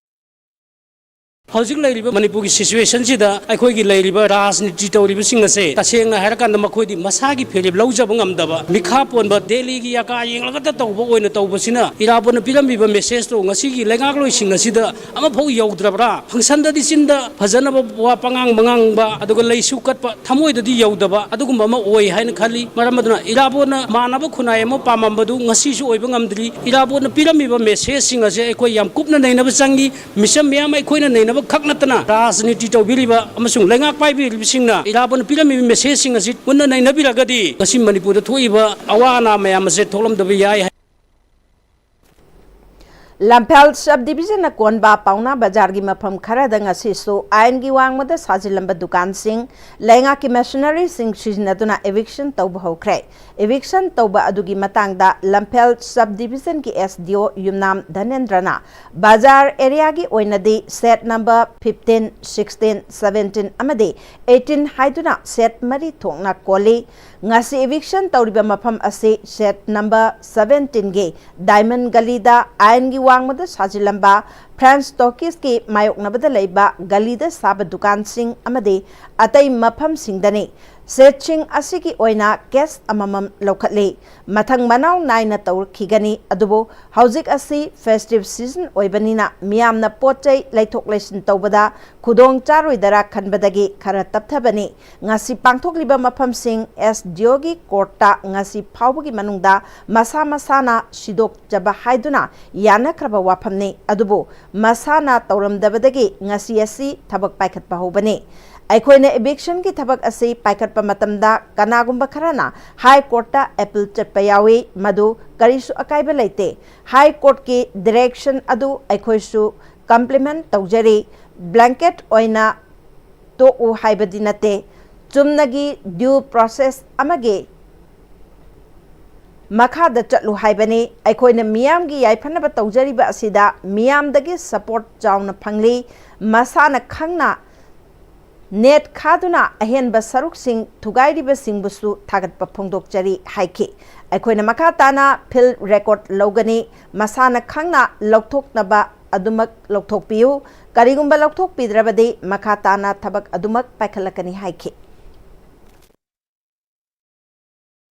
ꯍꯧꯖꯤꯛ ꯂꯩꯔꯤꯕ ꯃꯅꯤꯄꯨꯔꯒꯤ ꯁꯤꯆꯨꯋꯦꯁꯟꯁꯤꯗ ꯑꯩꯈꯣꯏꯒꯤ ꯂꯩꯔꯤꯕ ꯔꯥꯖꯅꯤꯇꯤ ꯇꯧꯔꯤꯕꯁꯤꯡ ꯑꯁꯦ ꯇꯁꯦꯡꯅ ꯍꯥꯏꯔꯀꯥꯟꯗ ꯃꯈꯣꯏꯗꯤ ꯃꯁꯥꯒꯤ ꯐꯤꯔꯦꯞ ꯂꯧꯖꯕ ꯉꯝꯗꯕ, ꯃꯤꯈꯥ ꯄꯣꯟꯕ, ꯗꯦꯜꯂꯤꯒꯤ ꯑꯀꯥ ꯌꯦꯡꯂꯒꯇ ꯇꯧꯕ ꯑꯣꯏꯅ ꯇꯧꯕꯁꯤꯅ ꯏꯔꯥꯕꯣꯠꯅ ꯄꯤꯔꯝꯃꯤꯕ ꯃꯦꯁꯦꯖꯇꯣ ꯉꯁꯤꯒꯤ ꯂꯩꯉꯥꯛꯂꯣꯏꯁꯤꯡ ꯑꯁꯤꯗ ꯑꯃꯐꯥꯎ ꯌꯧꯗ꯭ꯔꯕ꯭ꯔꯥ? ꯐꯪꯁꯟꯗꯗꯤ ꯆꯤꯟꯗ ꯐꯖꯅꯕ ꯋꯥ ꯄꯉꯥꯡ ꯃꯉꯥꯡꯕ, ꯑꯗꯨꯒ ꯂꯩꯁꯨ ꯀꯠꯄ, ꯊꯃꯣꯏꯗꯗꯤ ꯌꯧꯗꯕ ꯑꯗꯨꯒꯨꯝꯕ ꯑꯃ ꯑꯣꯏ ꯍꯥꯏꯅ ꯈꯜꯂꯤ꯫ ꯃꯔꯝ ꯑꯗꯨꯅ ꯏꯔꯥꯕꯣꯠꯅ ꯃꯥꯟꯅꯕ ꯈꯨꯟꯅꯥꯏ ꯑꯃ ꯄꯥꯝꯃꯝꯕꯗꯨ ꯉꯁꯤꯁꯨ ꯑꯣꯏꯕ ꯉꯝꯗ꯭ꯔꯤ꯫ ꯏꯔꯥꯕꯣꯠꯅ ꯄꯤꯔꯝꯃꯤꯕ ꯃꯦꯁꯦꯖꯁꯤꯡ ꯑꯁꯦ ꯑꯩꯈꯣꯏ ꯌꯥꯝ ꯀꯨꯞꯅ ꯅꯩꯅꯕ ꯆꯪꯏ꯫ ꯃꯤꯆꯝ ꯃꯤꯌꯥꯝ ꯑꯩꯈꯣꯏꯅ ꯅꯩꯅꯕ ꯈꯛ ꯅꯠꯇꯅ ꯔꯥꯖꯅꯤꯇꯤ ꯇꯧꯕꯤꯔꯤꯕ ꯑꯃꯁꯨꯡ ꯂꯩꯉꯥꯛ ꯄꯥꯏꯕꯤꯔꯤꯕꯁꯤꯡꯅ ꯏꯔꯥꯕꯣꯠꯅ ꯄꯤꯔꯝꯃꯤꯕ ꯃꯦꯁꯦꯖꯁꯤꯡ ꯑꯁꯤ ꯃꯨꯟꯅ ꯅꯩꯅꯕꯤꯔꯒꯗꯤ ꯉꯁꯤ ꯃꯅꯤꯄꯨꯔꯗ ꯊꯣꯛꯏꯕ ꯑꯋꯥ ꯑꯅꯥ ꯃꯌꯥꯝ ꯑꯁꯦ ꯊꯣꯛꯂꯝꯗꯕ ꯌꯥꯏ꯫ ꯂꯝꯐꯦꯜ ꯁꯕ ꯗꯤꯕꯤꯖꯟꯅ ꯀꯣꯟꯕ ꯄꯥꯎꯅꯥ ꯕꯖꯥꯔꯒꯤ ꯃꯐꯝ ꯈꯔꯗ ꯉꯁꯤꯁꯨ ꯑꯥꯏꯟꯒꯤ ꯋꯥꯡꯃꯗ ꯁꯥꯖꯤꯜꯂꯝꯕ ꯗꯨꯀꯥꯟꯁꯤꯡ ꯂꯩꯉꯥꯛꯀꯤ ꯃꯦꯁꯤꯅꯔꯤꯁꯤꯡ ꯁꯤꯖꯤꯟꯅꯗꯨꯅ ꯏꯚꯤꯛꯁꯟ ꯇꯧꯕ ꯍꯧꯈ꯭ꯔꯦ꯫ ꯏꯚꯤꯛꯁꯟ ꯇꯧꯕ ꯑꯗꯨꯒꯤ ꯃꯇꯥꯡꯗ ꯂꯝꯐꯦꯜ ꯁꯕ ꯗꯤꯕꯤꯖꯟꯒꯤ ꯑꯦꯁ ꯗꯤ ꯑꯣ ꯌꯨꯝꯅꯥꯝ ꯙꯅꯦꯟꯗ꯭ꯔꯅ ꯕꯖꯥꯔ ꯑꯦꯔꯤꯌꯥꯒꯤ ꯑꯣꯏꯅꯗꯤ set number fifteen, sixteen, seventeen ꯑꯃꯗꯤ ꯑꯩꯠꯇꯤꯟ ꯍꯥꯏꯗꯨꯅ ꯁꯦꯠ ꯃꯔꯤ ꯊꯣꯛꯅ ꯀꯣꯜꯂꯤ꯫ ꯉꯁꯤ ꯏꯚꯤꯛꯁꯟ ꯇꯧꯔꯤꯕ ꯃꯐꯝ ꯑꯁꯤ ꯁꯦꯠ ꯅꯝꯕꯔ ꯁꯚꯦꯟꯇꯤꯟꯒꯤ ꯗꯥꯏꯃꯟ ꯒꯂꯤꯗ ꯑꯥꯏꯟꯒꯤ ꯋꯥꯡꯃꯗ ꯁꯥꯖꯤꯜꯂꯝꯕ ꯐ꯭ꯔꯦꯟꯁ ꯇꯣꯀꯤꯁꯀꯤ ꯃꯥꯌꯣꯛꯅꯕꯗ ꯂꯩꯕ ꯒꯂꯤꯗ ꯁꯥꯕ ꯗꯨꯀꯥꯟꯁꯤꯡ ꯑꯃꯗꯤ ꯑꯇꯩ ꯃꯐꯝꯁꯤꯡꯗꯅꯤ꯫ ꯁꯦꯠꯁꯤꯡ ꯑꯁꯤꯒꯤ ꯑꯣꯏꯅ ꯀꯦꯁ ꯑꯃꯃꯝ ꯂꯧꯈꯠꯂꯤ꯫ ꯃꯊꯪ ꯃꯅꯥꯎ ꯅꯥꯏꯅ ꯇꯧꯔꯛꯈꯤꯒꯅꯤ, ꯑꯗꯨꯕꯨ ꯍꯧꯖꯤꯛ ꯑꯁꯤ ꯐꯦꯁꯇꯤꯚ ꯁꯤꯖꯟ ꯑꯣꯏꯕꯅꯤꯅ ꯃꯤꯌꯥꯝꯅ ꯄꯣꯠ ꯆꯩ ꯂꯩꯊꯣꯛ ꯂꯩꯁꯤꯟ ꯇꯧꯕꯗ ꯈꯨꯗꯣꯡ ꯆꯥꯔꯣꯏꯗꯔꯥ ꯈꯟꯕꯗꯒꯤ ꯈꯔ ꯇꯞꯊꯕꯅꯤ꯫ ꯉꯁꯤ ꯄꯥꯡꯊꯣꯛꯂꯤꯕ ꯃꯐꯝꯁꯤꯡ ꯑꯦꯁ ꯗꯤ ꯑꯣꯒꯤ ꯀꯣꯔꯠꯇ ꯉꯁꯤ ꯐꯥꯎꯕꯒꯤ ꯃꯅꯨꯡꯗ ꯃꯁꯥ ꯃꯁꯥꯅ ꯁꯤꯗꯣꯛꯆꯕ ꯍꯥꯏꯗꯨꯅ ꯌꯥꯅꯈ꯭ꯔꯕ ꯋꯥꯐꯝꯅꯤ꯫ ꯑꯗꯨꯕꯨ ꯃꯁꯥꯅ ꯇꯧꯔꯝꯗꯕꯗꯒꯤ ꯉꯁꯤ ꯑꯁꯤ ꯊꯕꯛ ꯄꯥꯏꯈꯠꯄ ꯍꯧꯕꯅꯤ꯫ ꯑꯩꯈꯣꯏꯅ ꯏꯚꯤꯛꯁꯟꯒꯤ ꯊꯕꯛ ꯑꯁꯤ ꯄꯥꯏꯈꯠꯄ ꯃꯇꯝꯗ ꯀꯅꯥꯒꯨꯝꯕ ꯈꯔꯅ ꯍꯥꯏ ꯀꯣꯔꯠꯇ ꯑꯦꯄꯤꯜ ꯆꯠꯄ ꯌꯥꯎꯏ, ꯃꯗꯨ ꯀꯔꯤꯁꯨ ꯑꯀꯥꯏꯕ ꯂꯩꯇꯦ꯫ ꯍꯥꯏ ꯀꯣꯔꯠꯀꯤ ꯗꯤꯔꯦꯛꯁꯟ ꯑꯗꯨ ꯑꯩꯈꯣꯏꯁꯨ ꯀꯝꯄ꯭ꯂꯤꯃꯦꯟ ꯇꯧꯖꯔꯤ꯫ ꯕ꯭ꯂꯦꯡꯀꯦꯠ ꯑꯣꯏꯅ ꯇꯣꯛꯎ ꯍꯥꯏꯕꯗꯤ ꯅꯠꯇꯦ꯫ ꯆꯨꯝꯅꯒꯤ ꯗ꯭ꯌꯨ ꯄ꯭ꯔꯣꯁꯦꯁ ꯑꯃꯒꯤ ꯃꯈꯥꯗ ꯆꯠꯂꯨ ꯍꯥꯏꯕꯅꯤ꯫ ꯑꯩꯈꯣꯏꯅ ꯃꯤꯌꯥꯝꯒꯤ ꯌꯥꯏꯐꯅꯕ ꯇꯧꯖꯔꯤꯕ ꯑꯁꯤꯗ ꯃꯤꯌꯥꯝꯗꯒꯤ ꯁꯄꯣꯔꯠ ꯆꯥꯎꯅ ꯐꯪꯂꯤ꯫ ꯃꯁꯥꯅ ꯈꯪꯅ ꯅꯦꯠ ꯈꯥꯗꯨꯅ ꯑꯍꯦꯟꯕ ꯁꯔꯨꯛꯁꯤꯡ ꯊꯨꯒꯥꯏꯔꯤꯕꯁꯤꯡꯕꯨꯁꯨ ꯊꯥꯒꯠꯄ ꯐꯣꯡꯗꯣꯛꯆꯔꯤ ꯍꯥꯏꯈꯤ꯫ ꯑꯩꯈꯣꯏꯅ ꯃꯈꯥ ꯇꯥꯅ ꯐꯤꯜꯗ ꯔꯦꯀꯣꯔꯗ ꯂꯧꯒꯅꯤ, ꯃꯁꯥꯅ ꯈꯪꯅ ꯂꯧꯊꯣꯛꯅꯕ ꯑꯗꯨꯃꯛ ꯂꯧꯊꯣꯛꯄꯤꯌꯨ, ꯀꯔꯤꯒꯨꯝꯕ ꯂꯧꯊꯣꯛꯄꯤꯗ꯭ꯔꯕꯗꯤ ꯃꯈꯥ ꯇꯥꯅ ꯊꯕꯛ ꯑꯗꯨꯃꯛ ꯄꯥꯏꯈꯠꯂꯛꯀꯅꯤ ꯍꯥꯏꯈꯤ꯫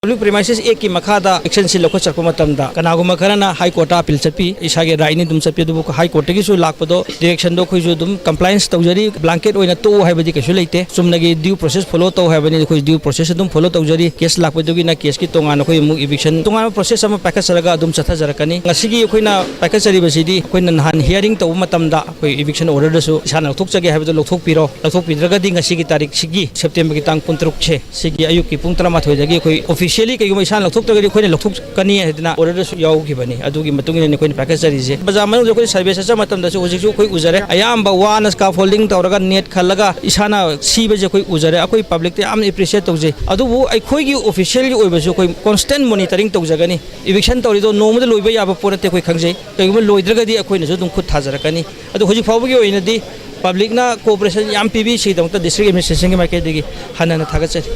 Public Premises Act ꯀꯤ ꯃꯈꯥꯗ ꯑꯦꯛꯁꯟꯁꯤ ꯂꯧꯈꯠꯆꯔꯛꯄ ꯃꯇꯝꯗ ꯀꯅꯥꯒꯨꯝꯕ ꯈꯔꯅ ꯍꯥꯏ ꯀꯣꯔꯠꯇ ꯑꯄꯤꯜ ꯆꯠꯄꯤ, ꯏꯁꯥꯒꯤ ꯔꯥꯏꯠꯅꯤ ꯑꯗꯨꯝ ꯆꯠꯄꯤ, ꯑꯗꯨꯕꯨ ꯍꯥꯏ ꯀꯣꯔꯠꯇꯒꯤꯁꯨ ꯂꯥꯛꯄꯗꯣ ꯗꯤꯔꯦꯛꯁꯟꯗꯣ ꯑꯩꯈꯣꯏꯁꯨ ꯑꯗꯨꯝ ꯀꯝꯄ꯭ꯂꯥꯏꯟꯁ ꯇꯧꯖꯔꯤ꯫ ꯕ꯭ꯂꯥꯡꯀꯦꯠ ꯑꯣꯏꯅ ꯇꯣꯛꯎ ꯍꯥꯏꯕꯗꯤ ꯀꯩꯁꯨ ꯂꯩꯇꯦ, ꯆꯨꯝꯅꯒꯤ ꯗ꯭ꯌꯨ ꯄ꯭ꯔꯣꯁꯦꯁ ꯐꯣꯂꯣ ꯇꯧ ꯍꯥꯏꯕꯅꯤ, ꯑꯩꯈꯣꯏ ꯗ꯭ꯌꯨ ꯄ꯭ꯔꯣꯁꯦꯁ ꯑꯗꯨꯝ ꯐꯣꯂꯣ ꯇꯧꯖꯔꯤ꯫ ꯀꯦꯁ ꯂꯥꯛꯄꯗꯨꯒꯤꯅ ꯀꯦꯁꯀꯤ ꯇꯣꯉꯥꯟꯅ ꯑꯩꯈꯣꯏ ꯑꯃꯨꯛ ꯏꯚꯤꯛꯁꯟ ꯇꯣꯉꯥꯟꯕ ꯄ꯭ꯔꯣꯁꯦꯁ ꯑꯃ ꯄꯥꯏꯈꯠꯆꯔꯒ ꯑꯗꯨꯝ ꯆꯠꯊꯖꯔꯛꯀꯅꯤ꯫ ꯉꯁꯤꯒꯤ ꯑꯩꯈꯣꯏꯅ ꯄꯥꯏꯈꯠꯆꯔꯤꯕꯁꯤꯗꯤ ꯑꯩꯈꯣꯏꯅ ꯅꯍꯥꯟ ꯍꯤꯌꯥꯔꯤꯡ ꯇꯧꯕ ꯃꯇꯝꯗ ꯑꯩꯈꯣꯏ ꯏꯚꯤꯛꯁꯟ ꯑꯣꯔꯗꯔꯗꯁꯨ ꯏꯁꯥꯅ ꯂꯧꯊꯣꯛꯆꯒꯦ ꯍꯥꯏꯕꯗꯣ ꯂꯧꯊꯣꯛꯄꯤꯔꯣ, ꯂꯧꯊꯣꯛꯄꯤꯗ꯭ꯔꯒꯗꯤ ꯉꯁꯤꯒꯤ ꯇꯥꯔꯤꯛꯁꯤꯒꯤ ꯁꯦꯞꯇꯦꯝꯕꯔꯒꯤ ꯇꯥꯡ ꯀꯨꯟꯇꯔꯨꯛꯁꯦ ꯁꯤꯒꯤ ꯑꯌꯨꯛꯀꯤ ꯄꯨꯡ ꯇꯔꯥꯃꯥꯊꯣꯏꯗꯒꯤ ꯑꯩꯈꯣꯏ ꯑꯣꯐꯤꯁꯤꯌꯦꯜꯂꯤ ꯀꯩꯒꯨꯝꯕ ꯏꯁꯥꯅ ꯂꯧꯊꯣꯛꯇ꯭ꯔꯒꯗꯤ ꯑꯩꯈꯣꯏꯅ ꯂꯧꯊꯣꯛꯀꯅꯤ ꯍꯥꯏꯗꯅ ꯑꯣꯔꯗꯔꯗꯁꯨ ꯌꯥꯎꯈꯤꯕꯅꯤ꯫ ꯑꯗꯨꯒꯤ ꯃꯇꯨꯡ ꯏꯟꯅ ꯑꯩꯈꯣꯏꯅ ꯄꯥꯏꯈꯠꯆꯔꯤꯁꯦ꯫ ꯕꯖꯥꯔ ꯃꯅꯨꯡꯗ ꯑꯩꯈꯣꯏ ꯁꯔꯚꯦ ꯆꯠꯆꯕ ꯃꯇꯝꯗꯁꯨ ꯍꯧꯖꯤꯛꯁꯨ ꯑꯩꯈꯣꯏ ꯎꯖꯔꯦ, ꯑꯌꯥꯝꯕ ꯋꯥꯅ ꯁ꯭ꯀꯥꯐꯣꯜꯗꯤꯡ ꯇꯧꯔꯒ ꯅꯦꯠ ꯈꯜꯂꯒ ꯏꯁꯥꯅ ꯁꯤꯕꯁꯦ ꯑꯩꯈꯣꯏ ꯎꯖꯔꯦ꯫ ꯑꯩꯈꯣꯏ ꯄꯕ꯭ꯂꯤꯛꯇ ꯌꯥꯝꯅ ꯑꯦꯄ꯭ꯔꯤꯁꯤꯌꯦꯠ ꯇꯧꯖꯩ꯫ ꯑꯗꯨꯕꯨ ꯑꯩꯈꯣꯏꯒꯤ ꯑꯣꯐꯤꯁꯤꯌꯦꯜꯒꯤ ꯑꯣꯏꯕꯁꯨ ꯑꯩꯈꯣꯏ ꯀꯣꯟꯁꯇꯦꯟ ꯃꯣꯅꯤꯇꯔꯤꯡ ꯇꯧꯖꯒꯅꯤ꯫ ꯏꯚꯤꯛꯁꯟ ꯇꯧꯔꯤꯗꯣ ꯅꯣꯡꯃꯗ ꯂꯣꯏꯕ ꯌꯥꯕ ꯄꯣꯠ ꯅꯠꯇꯦ ꯑꯩꯈꯣꯏ ꯈꯪꯖꯩ꯫ ꯀꯩꯒꯨꯝꯕ ꯂꯣꯏꯗ꯭ꯔꯒꯗꯤ ꯑꯩꯈꯣꯏꯅꯁꯨ ꯑꯗꯨꯝ ꯈꯨꯠ ꯊꯥꯖꯔꯛꯀꯅꯤ꯫ ꯑꯗꯨ ꯍꯧꯖꯤꯛ ꯐꯥꯎꯕꯒꯤ ꯑꯣꯏꯅꯗꯤ ꯄꯕ꯭ꯂꯤꯛꯅ ꯀꯣꯑꯣꯄꯔꯦꯁꯟ ꯌꯥꯝ ꯄꯤꯕꯤꯁꯤꯒꯤꯗꯃꯛꯇ ꯗꯤꯁꯇ꯭ꯔꯤꯛ ꯑꯦꯗꯃꯤꯅꯤꯁꯇ꯭ꯔꯦꯁꯟꯒꯤ ꯃꯥꯏꯀꯩꯗꯒꯤ ꯍꯟꯅ ꯍꯟꯅ ꯊꯥꯒꯠꯆꯔꯤ꯫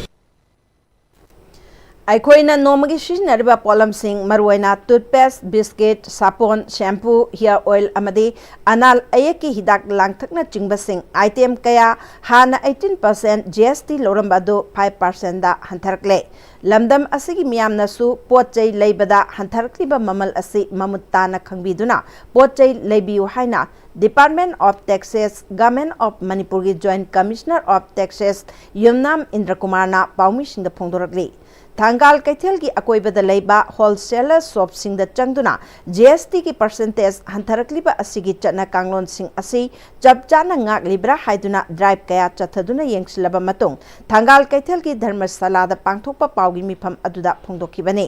ꯑꯩꯈꯣꯏꯅ ꯅꯣꯡꯃꯒꯤ ꯁꯤꯖꯤꯟꯅꯔꯤꯕ ꯄꯣꯠꯂꯝꯁꯤꯡ, ꯃꯔꯨꯑꯣꯏꯅ toothpaste, biscuit, ꯁꯥꯄꯣꯟ, shampoo, hair oil ꯑꯃꯗꯤ ꯑꯅꯥꯜ ꯑꯌꯦꯛꯀꯤ ꯍꯤꯗꯥꯛ ꯂꯥꯡꯊꯛꯅꯆꯤꯡꯕꯁꯤꯡ, ꯑꯥꯏꯇꯦꯝ ꯀꯌꯥ ꯍꯥꯟꯅ eighteen percent G S T ꯂꯧꯔꯝꯕ ꯑꯗꯨ five percent ꯍꯟꯊꯔꯛꯂꯦ꯫ ꯂꯝꯗꯝ ꯑꯁꯤꯒꯤ ꯃꯤꯌꯥꯝꯅꯁꯨ ꯄꯣꯠ ꯆꯩ ꯂꯩꯕꯗ ꯍꯟꯊꯔꯛꯂꯤꯕ ꯃꯃꯜ ꯑꯁꯤ ꯃꯃꯨꯠ ꯇꯥꯅ ꯈꯪꯕꯤꯗꯨꯅ ꯄꯣꯠ ꯆꯩ ꯂꯩꯕꯤꯌꯨ ꯍꯥꯏꯅ Department of Taxes, Government of ꯃꯅꯤꯄꯨꯔꯒꯤ Joint Commissioner of Taxes ꯌꯨꯝꯅꯥꯝ ꯏꯟꯗ꯭ꯔꯀꯨꯃꯥꯔꯅ ꯄꯥꯎꯃꯤꯁꯤꯡꯗ ꯐꯣꯡꯗꯣꯔꯛꯂꯤ꯫ ꯊꯪꯒꯥꯜ ꯀꯩꯊꯦꯜꯒꯤ ꯑꯀꯣꯏꯕꯗ ꯂꯩꯕ ꯍꯣꯜꯁꯦꯂꯔ ꯁꯣꯞꯁꯤꯡꯗ ꯆꯪꯗꯨꯅ G S T ꯒꯤ percentage ꯍꯟꯊꯔꯛꯂꯤꯕ ꯑꯁꯤꯒꯤ ꯆꯠꯅ ꯀꯥꯡꯂꯣꯟꯁꯤꯡ ꯑꯁꯤ ꯆꯞ ꯆꯥꯅ ꯉꯥꯛꯂꯤꯕ꯭ꯔꯥ ꯍꯥꯏꯗꯨꯅ ꯗ꯭ꯔꯥꯏꯚ ꯀꯌꯥ ꯆꯠꯊꯗꯨꯅ ꯌꯦꯡꯁꯤꯜꯂꯕ ꯃꯇꯨꯡ ꯊꯪꯒꯥꯜ ꯀꯩꯊꯦꯜꯒꯤ ꯙꯔꯃꯁꯥꯂꯥꯗ ꯄꯥꯡꯊꯣꯛꯄ ꯄꯥꯎꯒꯤ ꯃꯤꯐꯝ ꯑꯗꯨꯗ ꯐꯣꯡꯗꯣꯛꯈꯤꯕꯅꯤ꯫